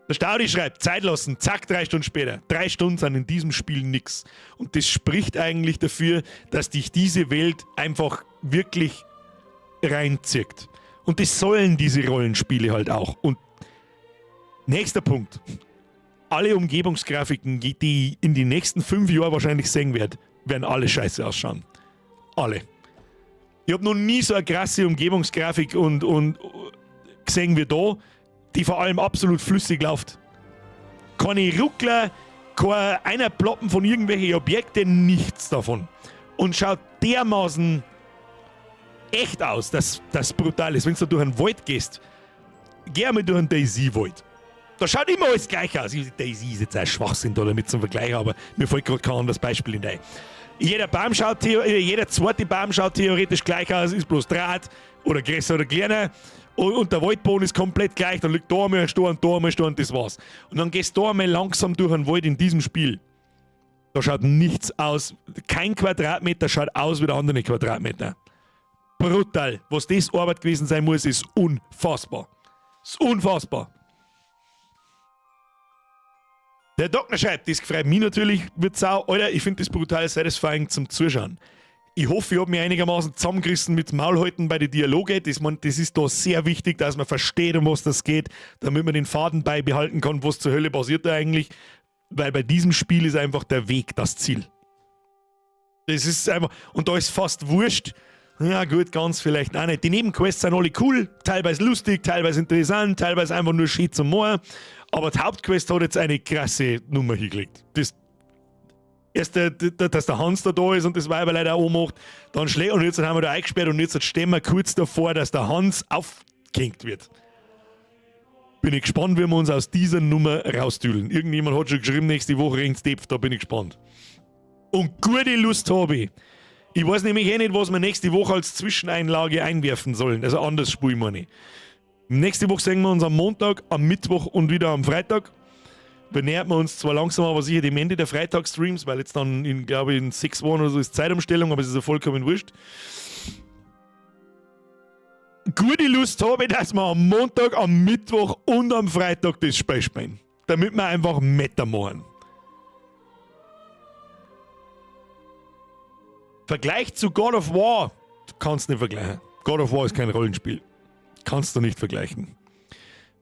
Der Staudi schreibt, Zeit lassen, zack, 3 Stunden später. 3 Stunden sind in diesem Spiel nix. Und das spricht eigentlich dafür, dass dich diese Welt einfach wirklich reinzieht. Und das sollen diese Rollenspiele halt auch. Und nächster Punkt. Alle Umgebungsgrafiken, die ich in den nächsten 5 Jahren wahrscheinlich sehen werde, werden alle scheiße ausschauen. Alle. Ich hab noch nie so eine krasse Umgebungsgrafik und gesehen wie da, die vor allem absolut flüssig läuft. Keine Ruckler, Kein einer Ploppen von irgendwelchen Objekten, nichts davon. Und schaut dermaßen echt aus, dass das brutal ist. Wenn du durch einen Wald gehst, geh einmal durch einen DayZ-Wald. Da schaut immer alles gleich aus. DayZ ist jetzt ein Schwachsinn da damit zum Vergleich, aber mir fällt gerade kein anderes Beispiel in ein. Jeder Baum schaut, jeder zweite Baum schaut theoretisch gleich aus, ist bloß Draht oder größer oder kleiner. Und der Waldboden ist komplett gleich, dann liegt da einmal ein Stein und da einmal ein Stein und das war's. Und dann gehst du da einmal langsam durch den Wald in diesem Spiel. Da schaut nichts aus. Kein Quadratmeter schaut aus wie der andere Quadratmeter. Brutal. Was das Arbeit gewesen sein muss, ist unfassbar. Ist unfassbar. Der Dockner schreibt, das freut mich natürlich, wird sau. Alter, ich finde das brutal satisfying zum Zuschauen. Ich hoffe, ich habe mich einigermaßen zusammengerissen mit Maulhalten bei den Dialogen. Das ist da sehr wichtig, dass man versteht, um was das geht, damit man den Faden beibehalten kann, was zur Hölle passiert da eigentlich. Weil bei diesem Spiel ist einfach der Weg das Ziel. Das ist einfach, und da ist fast wurscht. Ja gut, ganz vielleicht auch nicht. Die Nebenquests sind alle cool, teilweise lustig, teilweise interessant, teilweise einfach nur schön zum Moor. Aber die Hauptquest hat jetzt eine krasse Nummer hingelegt. Das, erst, dass der Hans da ist und das Weiber leider auch macht, dann schlägt und jetzt haben wir da eingesperrt und jetzt stehen wir kurz davor, dass der Hans aufgehängt wird. Bin ich gespannt, wie wir uns aus dieser Nummer rausdüdeln. Irgendjemand hat schon geschrieben, nächste Woche regt's Depf, da bin ich gespannt. Und gute Lust habe ich. Ich weiß nämlich eh nicht, was wir nächste Woche als Zwischeneinlage einwerfen sollen. Also anders spielen wir nicht. Nächste Woche sehen wir uns am Montag, am Mittwoch und wieder am Freitag. Wir nähern wir uns zwar langsam, aber sicher dem Ende der Freitagsstreams, weil jetzt dann in, glaube ich, in 6 Wochen oder so ist Zeitumstellung, aber es ist ja vollkommen wurscht. Gute Lust habe ich, dass wir am Montag, am Mittwoch und am Freitag das Spiel spielen. Damit wir einfach Meta machen. Vergleich zu God of War, du kannst nicht vergleichen. God of War ist kein Rollenspiel. Kannst du nicht vergleichen.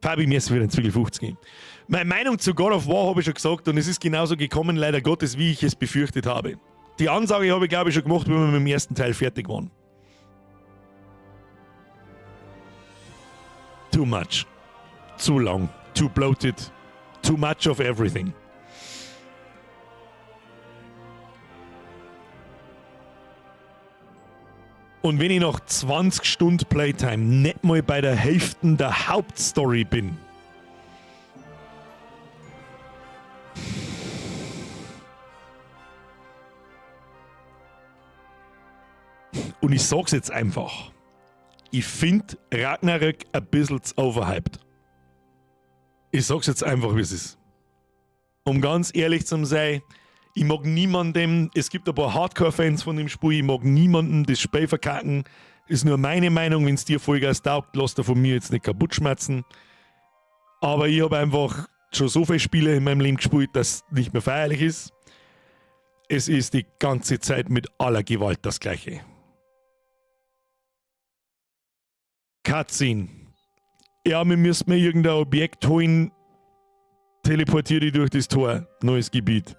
Fabi, mir ist wieder ein Zwiegel 50 gehen. Meine Meinung zu God of War habe ich schon gesagt und es ist genauso gekommen, leider Gottes, wie ich es befürchtet habe. Die Ansage habe ich, glaube ich, schon gemacht, wenn wir mit dem ersten Teil fertig waren. Too much. Zu lang. Too bloated. Too much of everything. Und wenn ich nach 20 Stunden Playtime nicht mal bei der Hälfte der Hauptstory bin, und ich sag's jetzt einfach, ich find Ragnarök ein bisschen zu overhyped. Ich sag's jetzt einfach, wie es ist. Um ganz ehrlich zu sein, ich mag niemandem, es gibt ein paar Hardcore-Fans von dem Spiel, ich mag niemandem das Spiel verkacken. Ist nur meine Meinung, wenn's dir Vollgas taugt, lass dir von mir jetzt nicht kaputt schmerzen. Aber ich hab einfach schon so viele Spiele in meinem Leben gespielt, dass es nicht mehr feierlich ist. Es ist die ganze Zeit mit aller Gewalt das Gleiche. Cutscene. Ja, wir müssen mir irgendein Objekt holen, teleportiere dich durch das Tor, neues Gebiet.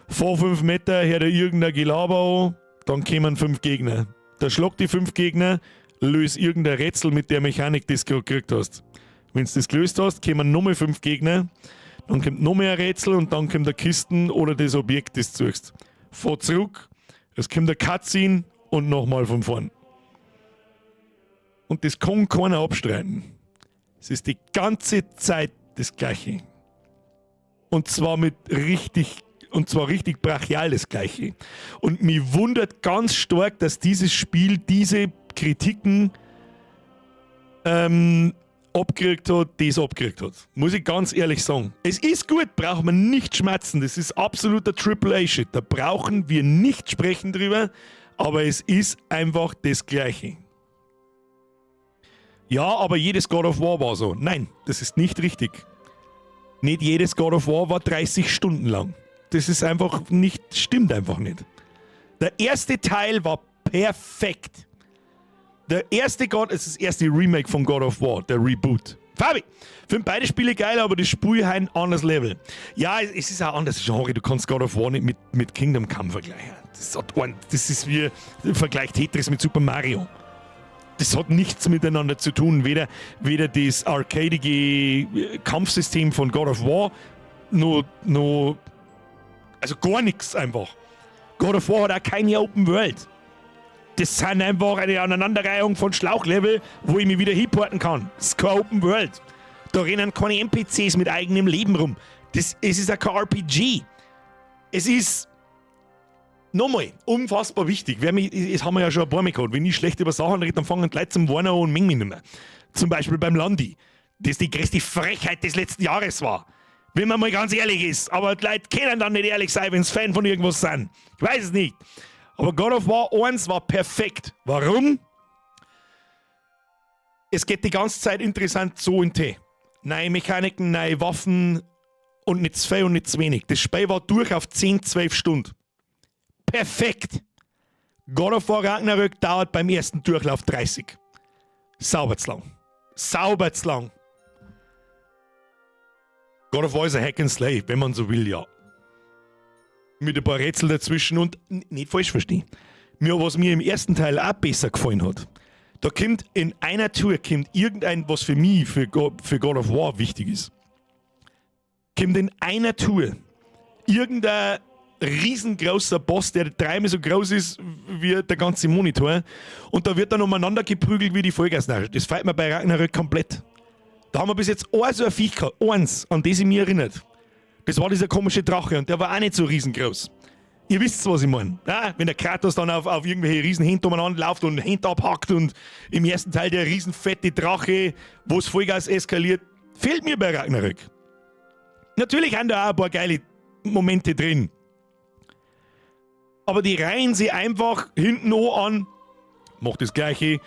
Vor 5 Meter hört er irgendein Gelaber an, dann kommen 5 Gegner. Da schlag die 5 Gegner, löse irgendein Rätsel mit der Mechanik, die du gerade gekriegt hast. Wenn du das gelöst hast, kommen nochmal 5 Gegner, dann kommt noch mehr ein Rätsel und dann kommt der Kisten oder das Objekt, das du suchst. Fahr zurück, es kommt der Cutscene und nochmal von vorn. Und das kann keiner abstreiten. Es ist die ganze Zeit das Gleiche. Und zwar mit richtig, und zwar richtig brachial das Gleiche. Und mich wundert ganz stark, dass dieses Spiel diese Kritiken abgekriegt hat, die es abgekriegt hat. Muss ich ganz ehrlich sagen. Es ist gut, braucht man nicht schmerzen. Das ist absoluter Triple A-Shit. Da brauchen wir nicht sprechen drüber, aber es ist einfach das Gleiche. Ja, aber jedes God of War war so. Nein, das ist nicht richtig. Nicht jedes God of War war 30 Stunden lang. Das ist einfach nicht, stimmt einfach nicht. Der erste Teil war perfekt. Der erste God, es ist das erste Remake von God of War, der Reboot. Fabi, finde beide Spiele geil, aber das Spiel ein anderes Level. Ja, es ist auch ein anderes Genre. Du kannst God of War nicht mit Kingdom Come vergleichen. Das hat ein, das ist wie, Vergleich Tetris mit Super Mario. Das hat nichts miteinander zu tun. Weder das arcadige Kampfsystem von God of War, noch Also gar nichts einfach. God of War hat auch keine Open World. Das sind einfach eine Aneinanderreihung von Schlauchlevel, wo ich mich wieder hinporten kann. Das ist keine Open World. Da rennen keine NPCs mit eigenem Leben rum. Es ist ja kein RPG. Es ist nochmal unfassbar wichtig. Wer mich, das haben wir ja schon ein paar Mal gehabt. Wenn ich schlecht über Sachen rede, dann fangen die Leute zum Warnen an und mengen mich nicht mehr. Zum Beispiel beim Landi. Das die größte Frechheit des letzten Jahres war. Wenn man mal ganz ehrlich ist. Aber die Leute können dann nicht ehrlich sein, wenn sie Fan von irgendwas sind. Ich weiß es nicht. Aber God of War 1 war perfekt. Warum? Es geht die ganze Zeit interessant so in Tee. Neue Mechaniken, neue Waffen und nicht zu viel und nicht zu wenig. Das Spiel war durch auf 10, 12 Stunden. Perfekt. God of War Ragnarök dauert beim ersten Durchlauf 30. Sauber zu lang. Sauber zu lang. God of War ist ein Hack and Slay, wenn man so will, ja. Mit ein paar Rätsel dazwischen und nicht falsch verstehen. Mir, was mir im ersten Teil auch besser gefallen hat, da kommt in einer Tour kommt irgendein, was für mich, für God of War wichtig ist, kommt in einer Tour irgendein riesengroßer Boss, der dreimal so groß ist wie der ganze Monitor, und da wird dann umeinander geprügelt wie die Vollgasnasche. Das fehlt mir bei Ragnarök komplett. Da haben wir bis jetzt ein so ein Viech gehabt, eins, an das ich mich erinnert. Das war dieser komische Drache und der war auch nicht so riesengroß. Ihr wisst, was ich meine. Ja, wenn der Kratos dann auf irgendwelche Riesenhände umeinander läuft und Hände abhackt und im ersten Teil der riesenfette Drache, wo es Vollgas eskaliert, fehlt mir bei Ragnarök. Natürlich haben da auch ein paar geile Momente drin. Aber die reihen sie einfach hinten an, macht das gleiche,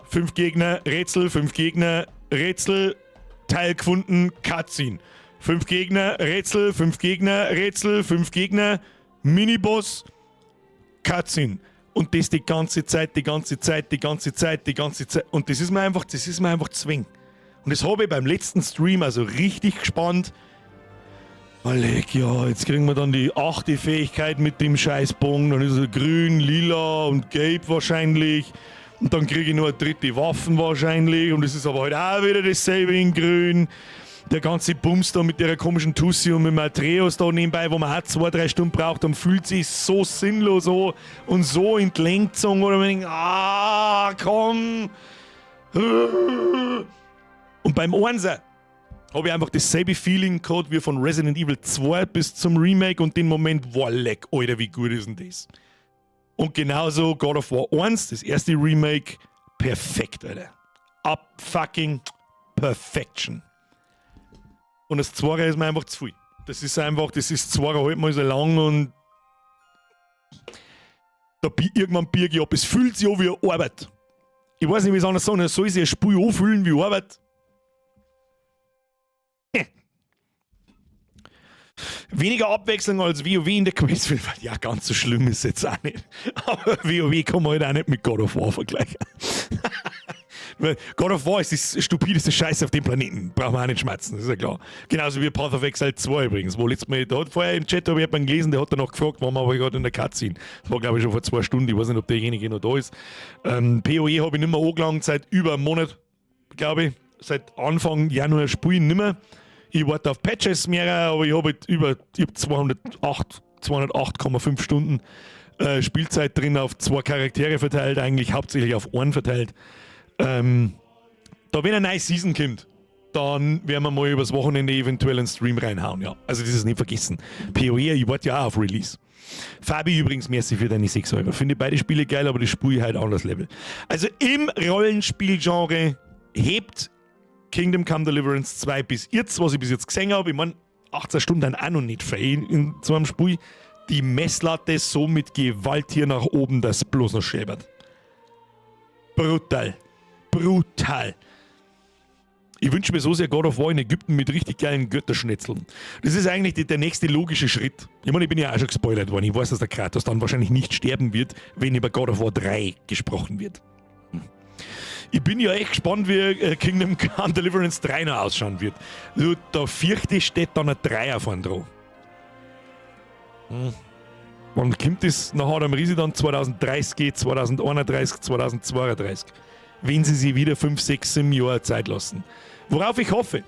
5 Gegner, Rätsel, 5 Gegner, Rätsel, Teil gefunden, Cutscene. 5 Gegner, Rätsel, 5 Gegner, Rätsel, 5 Gegner, Miniboss, Cutscene. Und das die ganze Zeit, die ganze Zeit, die ganze Zeit, die ganze Zeit. Und das ist mir einfach zwing. Und das habe ich beim letzten Stream also richtig gespannt. Alec, ja, jetzt kriegen wir dann die 8. Fähigkeit mit dem Scheißbogen. Dann ist er grün, lila und gelb wahrscheinlich. Und dann kriege ich nur eine dritte Waffen wahrscheinlich. Und es ist aber halt auch wieder dasselbe in grün. Der ganze Bums da mit der komischen Tussi und mit dem Atreus da nebenbei, wo man auch 2-3 Stunden braucht, dann fühlt sich so sinnlos an und so entlenkt so, oder man denkt, ah, komm. Und beim Einser habe ich einfach dasselbe Feeling gehabt wie von Resident Evil 2 bis zum Remake und den Moment, boah, leck, Alter, wie gut ist denn das? Und genauso God of War 1, das erste Remake, perfekt, Alter. Up fucking perfection. Und das Zweite ist mir einfach zu viel. Das ist einfach, das ist zweieinhalb Mal so lang und da irgendwann biege ich ab. Es fühlt sich an wie Arbeit. Ich weiß nicht, wie es anders sagen soll. Es soll sich ein Spiel anfühlen wie Arbeit. Weniger Abwechslung als WoW in der Questvielfalt. Ja, ganz so schlimm ist es jetzt auch nicht. Aber WoW kann man halt auch nicht mit God of War vergleichen. Weil God of War ist das stupideste Scheiße auf dem Planeten. Brauchen wir auch nicht schmerzen, das ist ja klar. Genauso wie Path of Exile 2 übrigens. Wo letztes Mal, da hat vorher im Chat habe ich jemanden gelesen, der hat danach gefragt, warum wir gerade in der Cutscene. Das war, glaube ich, schon vor 2 Stunden. Ich weiß nicht, ob derjenige noch da ist. PoE habe ich nicht mehr angelangt seit über einem Monat, glaube ich. Seit Anfang Januar spiele ich nicht mehr. Ich warte auf Patches mehr, aber ich habe halt über, ich hab 208,5 Stunden Spielzeit drin, auf 2 Charaktere verteilt, eigentlich hauptsächlich auf einen verteilt. Da, wenn eine neue Season kommt, dann werden wir mal übers Wochenende eventuell einen Stream reinhauen, ja. Also das ist nicht vergessen. PoE, ich warte ja auch auf Release. Fabi übrigens, merci für deine 6 Euro. Finde beide Spiele geil, aber das spiele ich halt anders Level. Also im Rollenspielgenre hebt Kingdom Come Deliverance 2 bis jetzt, was ich bis jetzt gesehen habe, ich mein, 18 Stunden dann auch noch nicht fein in so einem Spiel, die Messlatte so mit Gewalt hier nach oben, dass es bloß noch schäbert. Brutal. Brutal. Ich wünsche mir so sehr God of War in Ägypten mit richtig geilen Götterschnetzeln. Das ist eigentlich der nächste logische Schritt. Ich meine, ich bin ja auch schon gespoilert worden. Ich weiß, dass der Kratos dann wahrscheinlich nicht sterben wird, wenn über God of War 3 gesprochen wird. Ich bin ja echt gespannt, wie Kingdom Come Deliverance 3 noch ausschauen wird. Also, da fürchte ich, steht dann ein Dreier vorn dran. Wann kommt das? Nachher am Riese dann 2030, 2031, 2032. Wenn sie sich wieder 5, 6, 7 Jahre Zeit lassen. Worauf ich hoffe.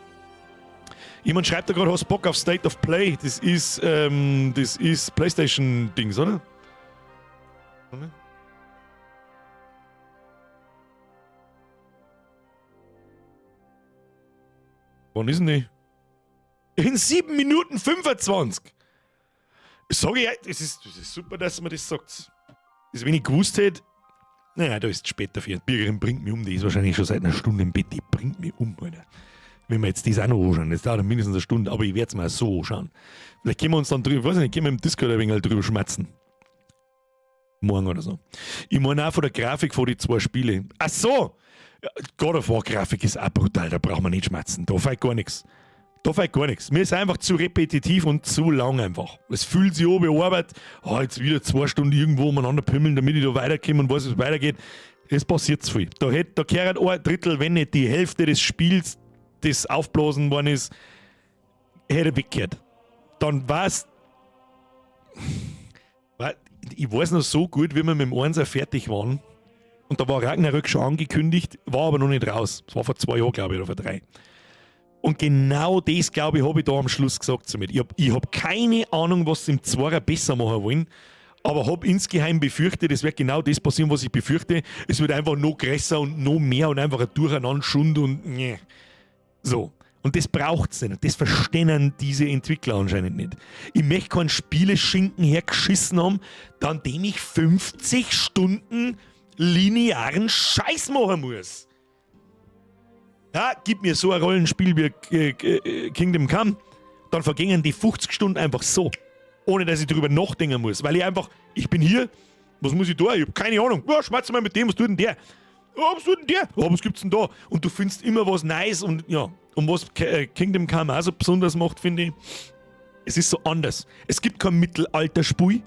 Jemand schreibt da gerade, hast Bock auf State of Play? Das ist, das ist PlayStation-Dings, oder? Wann ist denn die? In 7 Minuten 25. Sag ich, das ist super, dass man das sagt. Das, wenn ich gewusst hätte, naja, da ist es spät dafür. Die Birgerin bringt mich um, die ist wahrscheinlich schon seit einer Stunde im Bett, die bringt mich um, Alter. Wenn wir jetzt das auch noch anschauen, das dauert mindestens eine Stunde, aber ich werde es mal so anschauen. Vielleicht können wir uns dann drüber, ich weiß nicht, können wir im Discord ein wenig halt drüber schmatzen. Morgen oder so. Ich meine auch von der Grafik von den zwei Spiele. Ach so! God of War Grafik ist auch brutal, da braucht man nicht schmatzen. Da fällt gar nichts. Da fällt gar nichts. Mir ist einfach zu repetitiv und zu lang einfach. Es fühlt sich an wie Arbeit. Oh, jetzt wieder 2 Stunden irgendwo umeinander pimmeln, damit ich da weiterkomme und weiß, wie es weitergeht. Es passiert zu viel. Da gehört ein Drittel, wenn nicht die Hälfte des Spiels, das aufblasen worden ist, hätte weggehört. Dann war's. Ich weiß noch so gut, wie wir mit dem 1er fertig waren. Und da war Ragnarök schon angekündigt, war aber noch nicht raus. Das war vor 2 Jahren, glaube ich, oder vor 3. Und genau das, glaube ich, habe ich da am Schluss gesagt zu mir. Ich hab keine Ahnung, was sie im 2er besser machen wollen, aber hab insgeheim befürchtet, es wird genau das passieren, was ich befürchte. Es wird einfach noch größer und noch mehr und einfach ein Durcheinander Schund und nee. So. Und das braucht's nicht. Das verstehen diese Entwickler anscheinend nicht. Ich möchte keinen Spieleschinken hergeschissen haben, an dem ich 50 Stunden linearen Scheiß machen muss. Ja, gib mir so ein Rollenspiel wie Kingdom Come, dann vergingen die 50 Stunden einfach so, ohne dass ich drüber nachdenken muss, weil ich einfach, ich bin hier, was muss ich da? Ich hab keine Ahnung. Ja, schmatz mal mit dem, was tut denn der? Ja, was tut denn der? Ja, was gibt's denn da? Und du findest immer was Neues und ja, und was Kingdom Come auch so besonders macht, finde ich, es ist so anders. Es gibt kein Mittelalterspiel,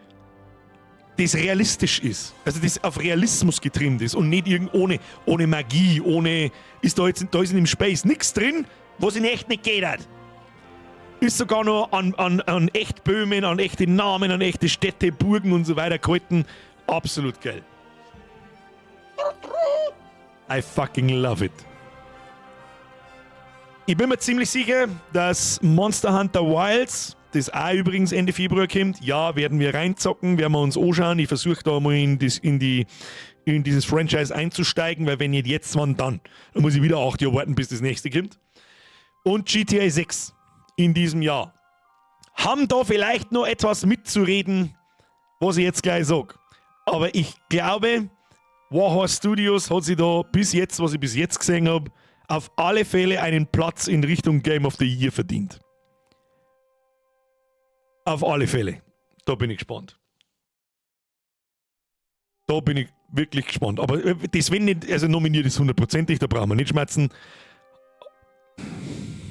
das realistisch ist, also das auf Realismus getrimmt ist und nicht irgend ohne Magie, ohne, ist da jetzt, da ist in dem Space nichts drin, was in echt nicht geht hat. Ist sogar noch an Echtböhmen, an echte Namen, an echte Städte, Burgen und so weiter gehalten. Absolut geil. I fucking love it. Ich bin mir ziemlich sicher, dass Monster Hunter Wilds, das auch übrigens Ende Februar kommt, ja, werden wir reinzocken, werden wir uns anschauen. Ich versuche da mal in dieses Franchise einzusteigen, weil wenn nicht jetzt, wann dann? Dann muss ich wieder 8 Jahre warten, bis das nächste kommt. Und GTA 6 in diesem Jahr. Haben da vielleicht noch etwas mitzureden, was ich jetzt gleich sag. Aber ich glaube, Warhorse Studios hat sich da bis jetzt, was ich bis jetzt gesehen habe, auf alle Fälle einen Platz in Richtung Game of the Year verdient. Auf alle Fälle. Da bin ich gespannt. Da bin ich wirklich gespannt. Aber das, wenn nicht, also nominiert ist hundertprozentig, da brauchen wir nicht schmerzen.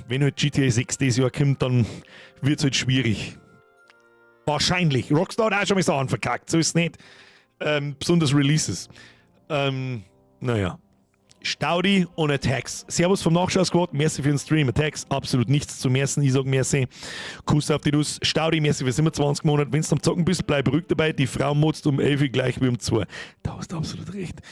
Wenn halt GTA 6 dieses Jahr kommt, dann wird es halt schwierig. Wahrscheinlich. Rockstar hat auch schon mal Sachen verkackt, so ist es nicht. Besonders Releases. Naja. Staudi und Attacks. Servus vom Nachschau-Squad, merci für den Stream. Attacks, absolut nichts zu mersen. Ich sag merci. Kuss auf die Nuss. Staudi, merci für 27 Monate. Wenn du am Zocken bist, bleib ruhig dabei. Die Frau motzt um 11 Uhr gleich wie um 2. Da hast du absolut recht.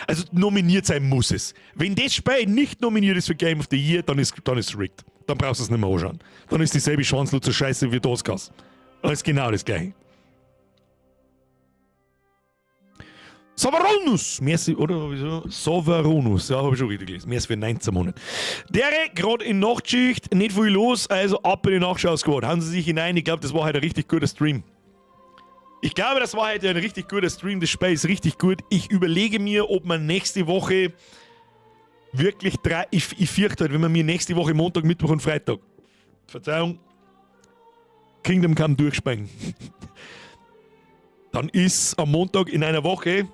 Also nominiert sein muss es. Wenn das Spiel nicht nominiert ist für Game of the Year, dann ist es rigged. Dann brauchst du es nicht mehr anschauen. Dann ist dieselbe Schwanzlutzer Scheiße wie das. Das ist genau das Gleiche. Soveronus! Merci, oder wieso? Soveronus, ja, habe ich schon richtig gelesen. Merci für 19 Monate. Dere, gerade in Nachtschicht, nicht viel los, also ab in die Nachschau-Squad. Hauen Sie sich hinein, ich glaube, das war heute ein richtig guter Stream. Ich glaube, das war heute ein richtig guter Stream, das Spiel ist richtig gut. Ich überlege mir, ob man nächste Woche wirklich drei. Ich fürchte halt, wenn man mir nächste Woche Montag, Mittwoch und Freitag, Verzeihung, Kingdom Come durchsprengen. Dann ist am Montag in einer Woche,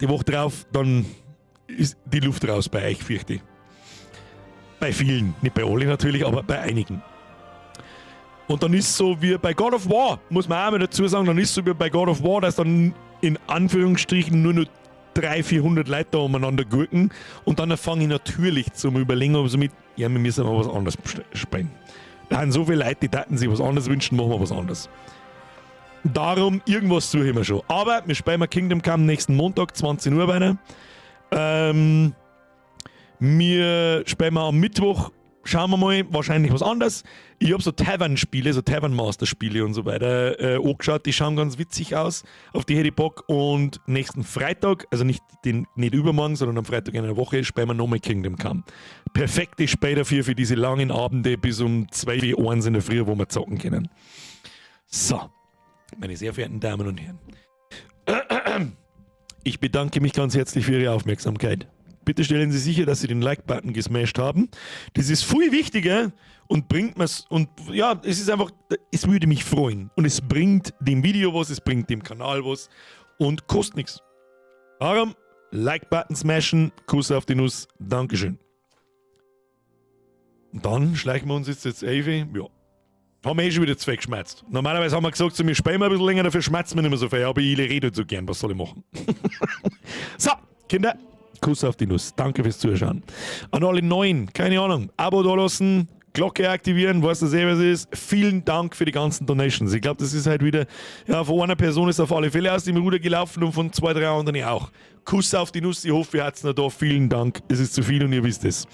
die Woche drauf, dann ist die Luft raus bei euch, fürchte ich. Bei vielen, nicht bei allen natürlich, aber bei einigen. Und dann ist so wie bei God of War, muss man auch mal dazu sagen, dann ist so wie bei God of War, dass dann in Anführungsstrichen nur noch 300, 400 Leute da umeinander gurken. Und dann fange ich natürlich zum Überlegen, ob sie mit, ja, wir müssen mal was anderes spielen. Da sind so viele Leute, die daten sich was anderes wünschen, machen wir was anderes. Darum, irgendwas suche ich mir schon. Aber wir spielen Kingdom Come nächsten Montag, 20 Uhr weiter. Wir spielen am Mittwoch, schauen wir mal, wahrscheinlich was anderes. Ich habe so Tavern-Spiele, so Tavern Master-Spiele und so weiter angeschaut. Die schauen ganz witzig aus. Auf die hätte ich Bock. Und nächsten Freitag, also nicht, den, nicht übermorgen, sondern am Freitag in einer Woche, spielen wir nochmal Kingdom Come. Perfekte Spiel dafür für diese langen Abende bis um 2 Uhr in der Früh, wo wir zocken können. So, meine sehr verehrten Damen und Herren. Ich bedanke mich ganz herzlich für Ihre Aufmerksamkeit. Bitte stellen Sie sicher, dass Sie den Like-Button gesmashed haben. Das ist viel wichtiger und bringt mir's und ja, es ist einfach, es würde mich freuen. Und es bringt dem Video was, es bringt dem Kanal was und kostet nichts. Darum, Like-Button smashen, Kuss auf die Nuss, Dankeschön. Und dann schleichen wir uns jetzt Evi, ja. Haben wir eh schon wieder zwei geschmerzt. Normalerweise haben wir gesagt, so, wir spielen ein bisschen länger, dafür schmerzen wir nicht mehr so viel. Aber ich rede so gern, was soll ich machen? So, Kinder, Kuss auf die Nuss. Danke fürs Zuschauen. An alle Neuen, keine Ahnung, Abo da lassen, Glocke aktivieren, weißt du eh, was es ist. Vielen Dank für die ganzen Donations. Ich glaube, das ist halt wieder, ja, von einer Person ist auf alle Fälle aus dem Ruder gelaufen und von zwei, drei anderen auch. Kuss auf die Nuss, ich hoffe, ihr habt's noch da. Vielen Dank, es ist zu viel und ihr wisst es.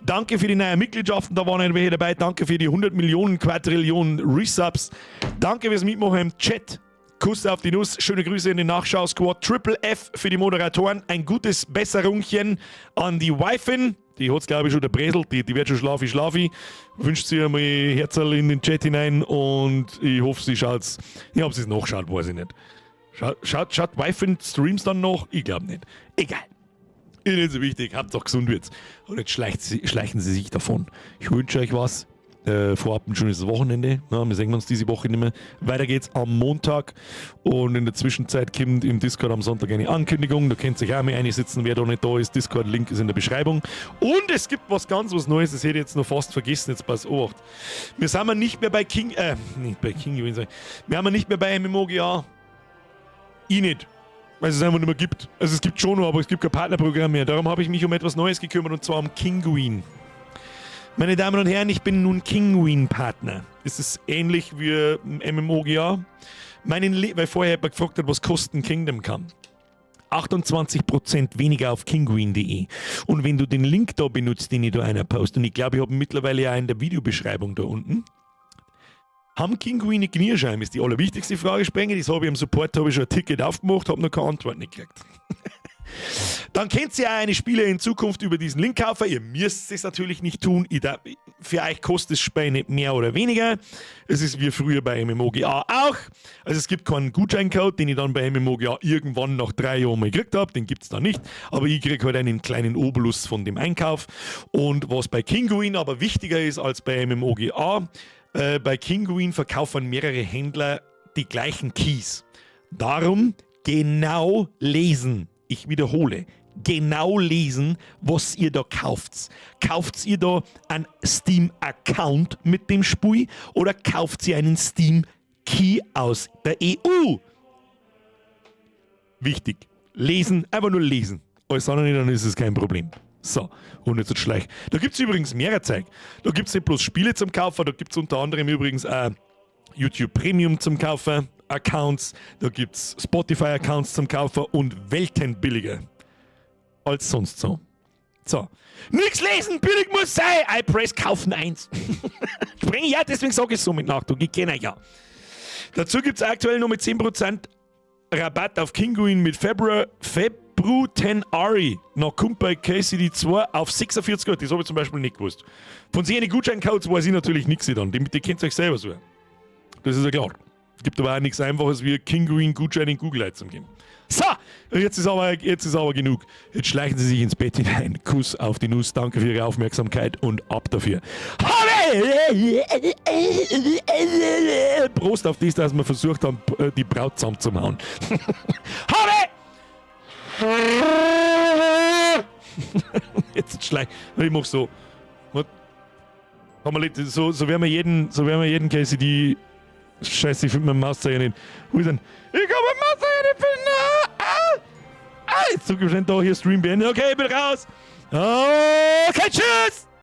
Danke für die neuen Mitgliedschaften, da waren welche dabei. Danke für die 100 Millionen Quadrillionen Resubs. Danke fürs Mitmachen im Chat. Kuss auf die Nuss, schöne Grüße in den Nachschau-Squad. Triple F für die Moderatoren. Ein gutes Besserungchen an die Wifin. Die hat's, glaube ich, schon der Bresel. Die wird schon schlafi, schlafi. Wünscht sie einmal Herzerl in den Chat hinein und ich hoffe, sie schaut's. Ja, ob sie es nachschaut, weiß ich nicht. Schaut Wifin Streams dann noch? Ich glaube nicht. Egal. Ist nicht so wichtig, Hauptsache gesund wird's. Und jetzt schleichen sie sich davon. Ich wünsche euch was. Vorab ein schönes Wochenende. Ja, wir sehen uns diese Woche nicht mehr. Weiter geht's am Montag. Und in der Zwischenzeit kommt im Discord am Sonntag eine Ankündigung. Da könnt ihr sich auch mal einsitzen, wer da nicht da ist. Discord-Link ist in der Beschreibung. Und es gibt was ganz was Neues. Das hätte ich jetzt noch fast vergessen. Jetzt pass auf. Wir sind ja nicht mehr bei King. Nicht bei King, ich will sagen. Wir haben ja nicht mehr bei MMOGA. Ich nicht. Weil es es einfach nicht mehr gibt. Also es gibt schon noch, aber es gibt kein Partnerprogramm mehr. Darum habe ich mich um etwas Neues gekümmert und zwar um Kinguin. Meine Damen und Herren, ich bin nun Kinguin-Partner. Es ist ähnlich wie MMOGA. Weil vorher jemand gefragt hat, was kostet ein Kingdom Come? 28% weniger auf kinguin.de. Und wenn du den Link da benutzt, den ich da einer poste, und ich glaube, ich habe ihn mittlerweile auch in der Videobeschreibung da unten, haben Kinguin eine Knierscheibe? Ist die allerwichtigste Frage, Sprenge. Das habe ich im Support, habe ich schon ein Ticket aufgemacht, habe noch keine Antwort nicht gekriegt. Dann könnt ihr auch eine Spiele in Zukunft über diesen Link kaufen. Ihr müsst es natürlich nicht tun. Für euch kostet das Spiel nicht mehr oder weniger. Es ist wie früher bei MMOGA auch. Also es gibt keinen Gutscheincode, den ich dann bei MMOGA irgendwann nach 3 Jahren mal gekriegt hab. Den gibt's da nicht. Aber ich krieg halt einen kleinen Obolus von dem Einkauf. Und was bei Kinguin aber wichtiger ist als bei MMOGA, bei Kinguin verkaufen mehrere Händler die gleichen Keys. Darum genau lesen. Ich wiederhole, genau lesen, was ihr da kauft. Kauft ihr da einen Steam-Account mit dem Spiel oder kauft ihr einen Steam-Key aus der EU? Wichtig. Lesen, einfach nur lesen. Alles andere, dann ist es kein Problem. So, und jetzt Schleich. Da gibt's übrigens mehrere Zeug. Da gibt's nicht bloß Spiele zum Kaufen, da gibt's unter anderem übrigens auch YouTube Premium zum Kaufen, Accounts, da gibt's Spotify-Accounts zum Kaufen und Welten billiger als sonst so. So. Nix lesen, billig muss sein! I press kaufen 1. Spring ja, deswegen sag ich so mit Nachdruck, ich kenn euch ja. Dazu gibt's aktuell noch mit 10% Rabatt auf Kinguin mit Febru 10 Ari. Noch kommt bei KCD 2 auf 46 Euro. Das hab ich zum Beispiel nicht gewusst. Von seinen Gutscheincodes weiß ich natürlich nichts dann. Die kennt ihr euch selber so. Das ist ja klar. Gibt aber auch nichts Einfaches wie Kinguin Gutschein in Google zu geben. So, jetzt ist aber genug. Jetzt schleichen Sie sich ins Bett hinein. Kuss auf die Nuss. Danke für Ihre Aufmerksamkeit und ab dafür. Prost auf das, dass wir versucht haben, die Braut zusammenzuhauen. Habe! Jetzt schleich. Ich mach so. So, so werden wir jeden, so werden wir jeden KCD. Scheiße, ich finde meinen Mauszeiger nicht. Wo ist denn? Ich kann meinen Mauszeiger nicht finden! Ah, ah, ah, jetzt drücke ich schon da hier Stream beenden. Okay, ich bin raus. Okay, tschüss!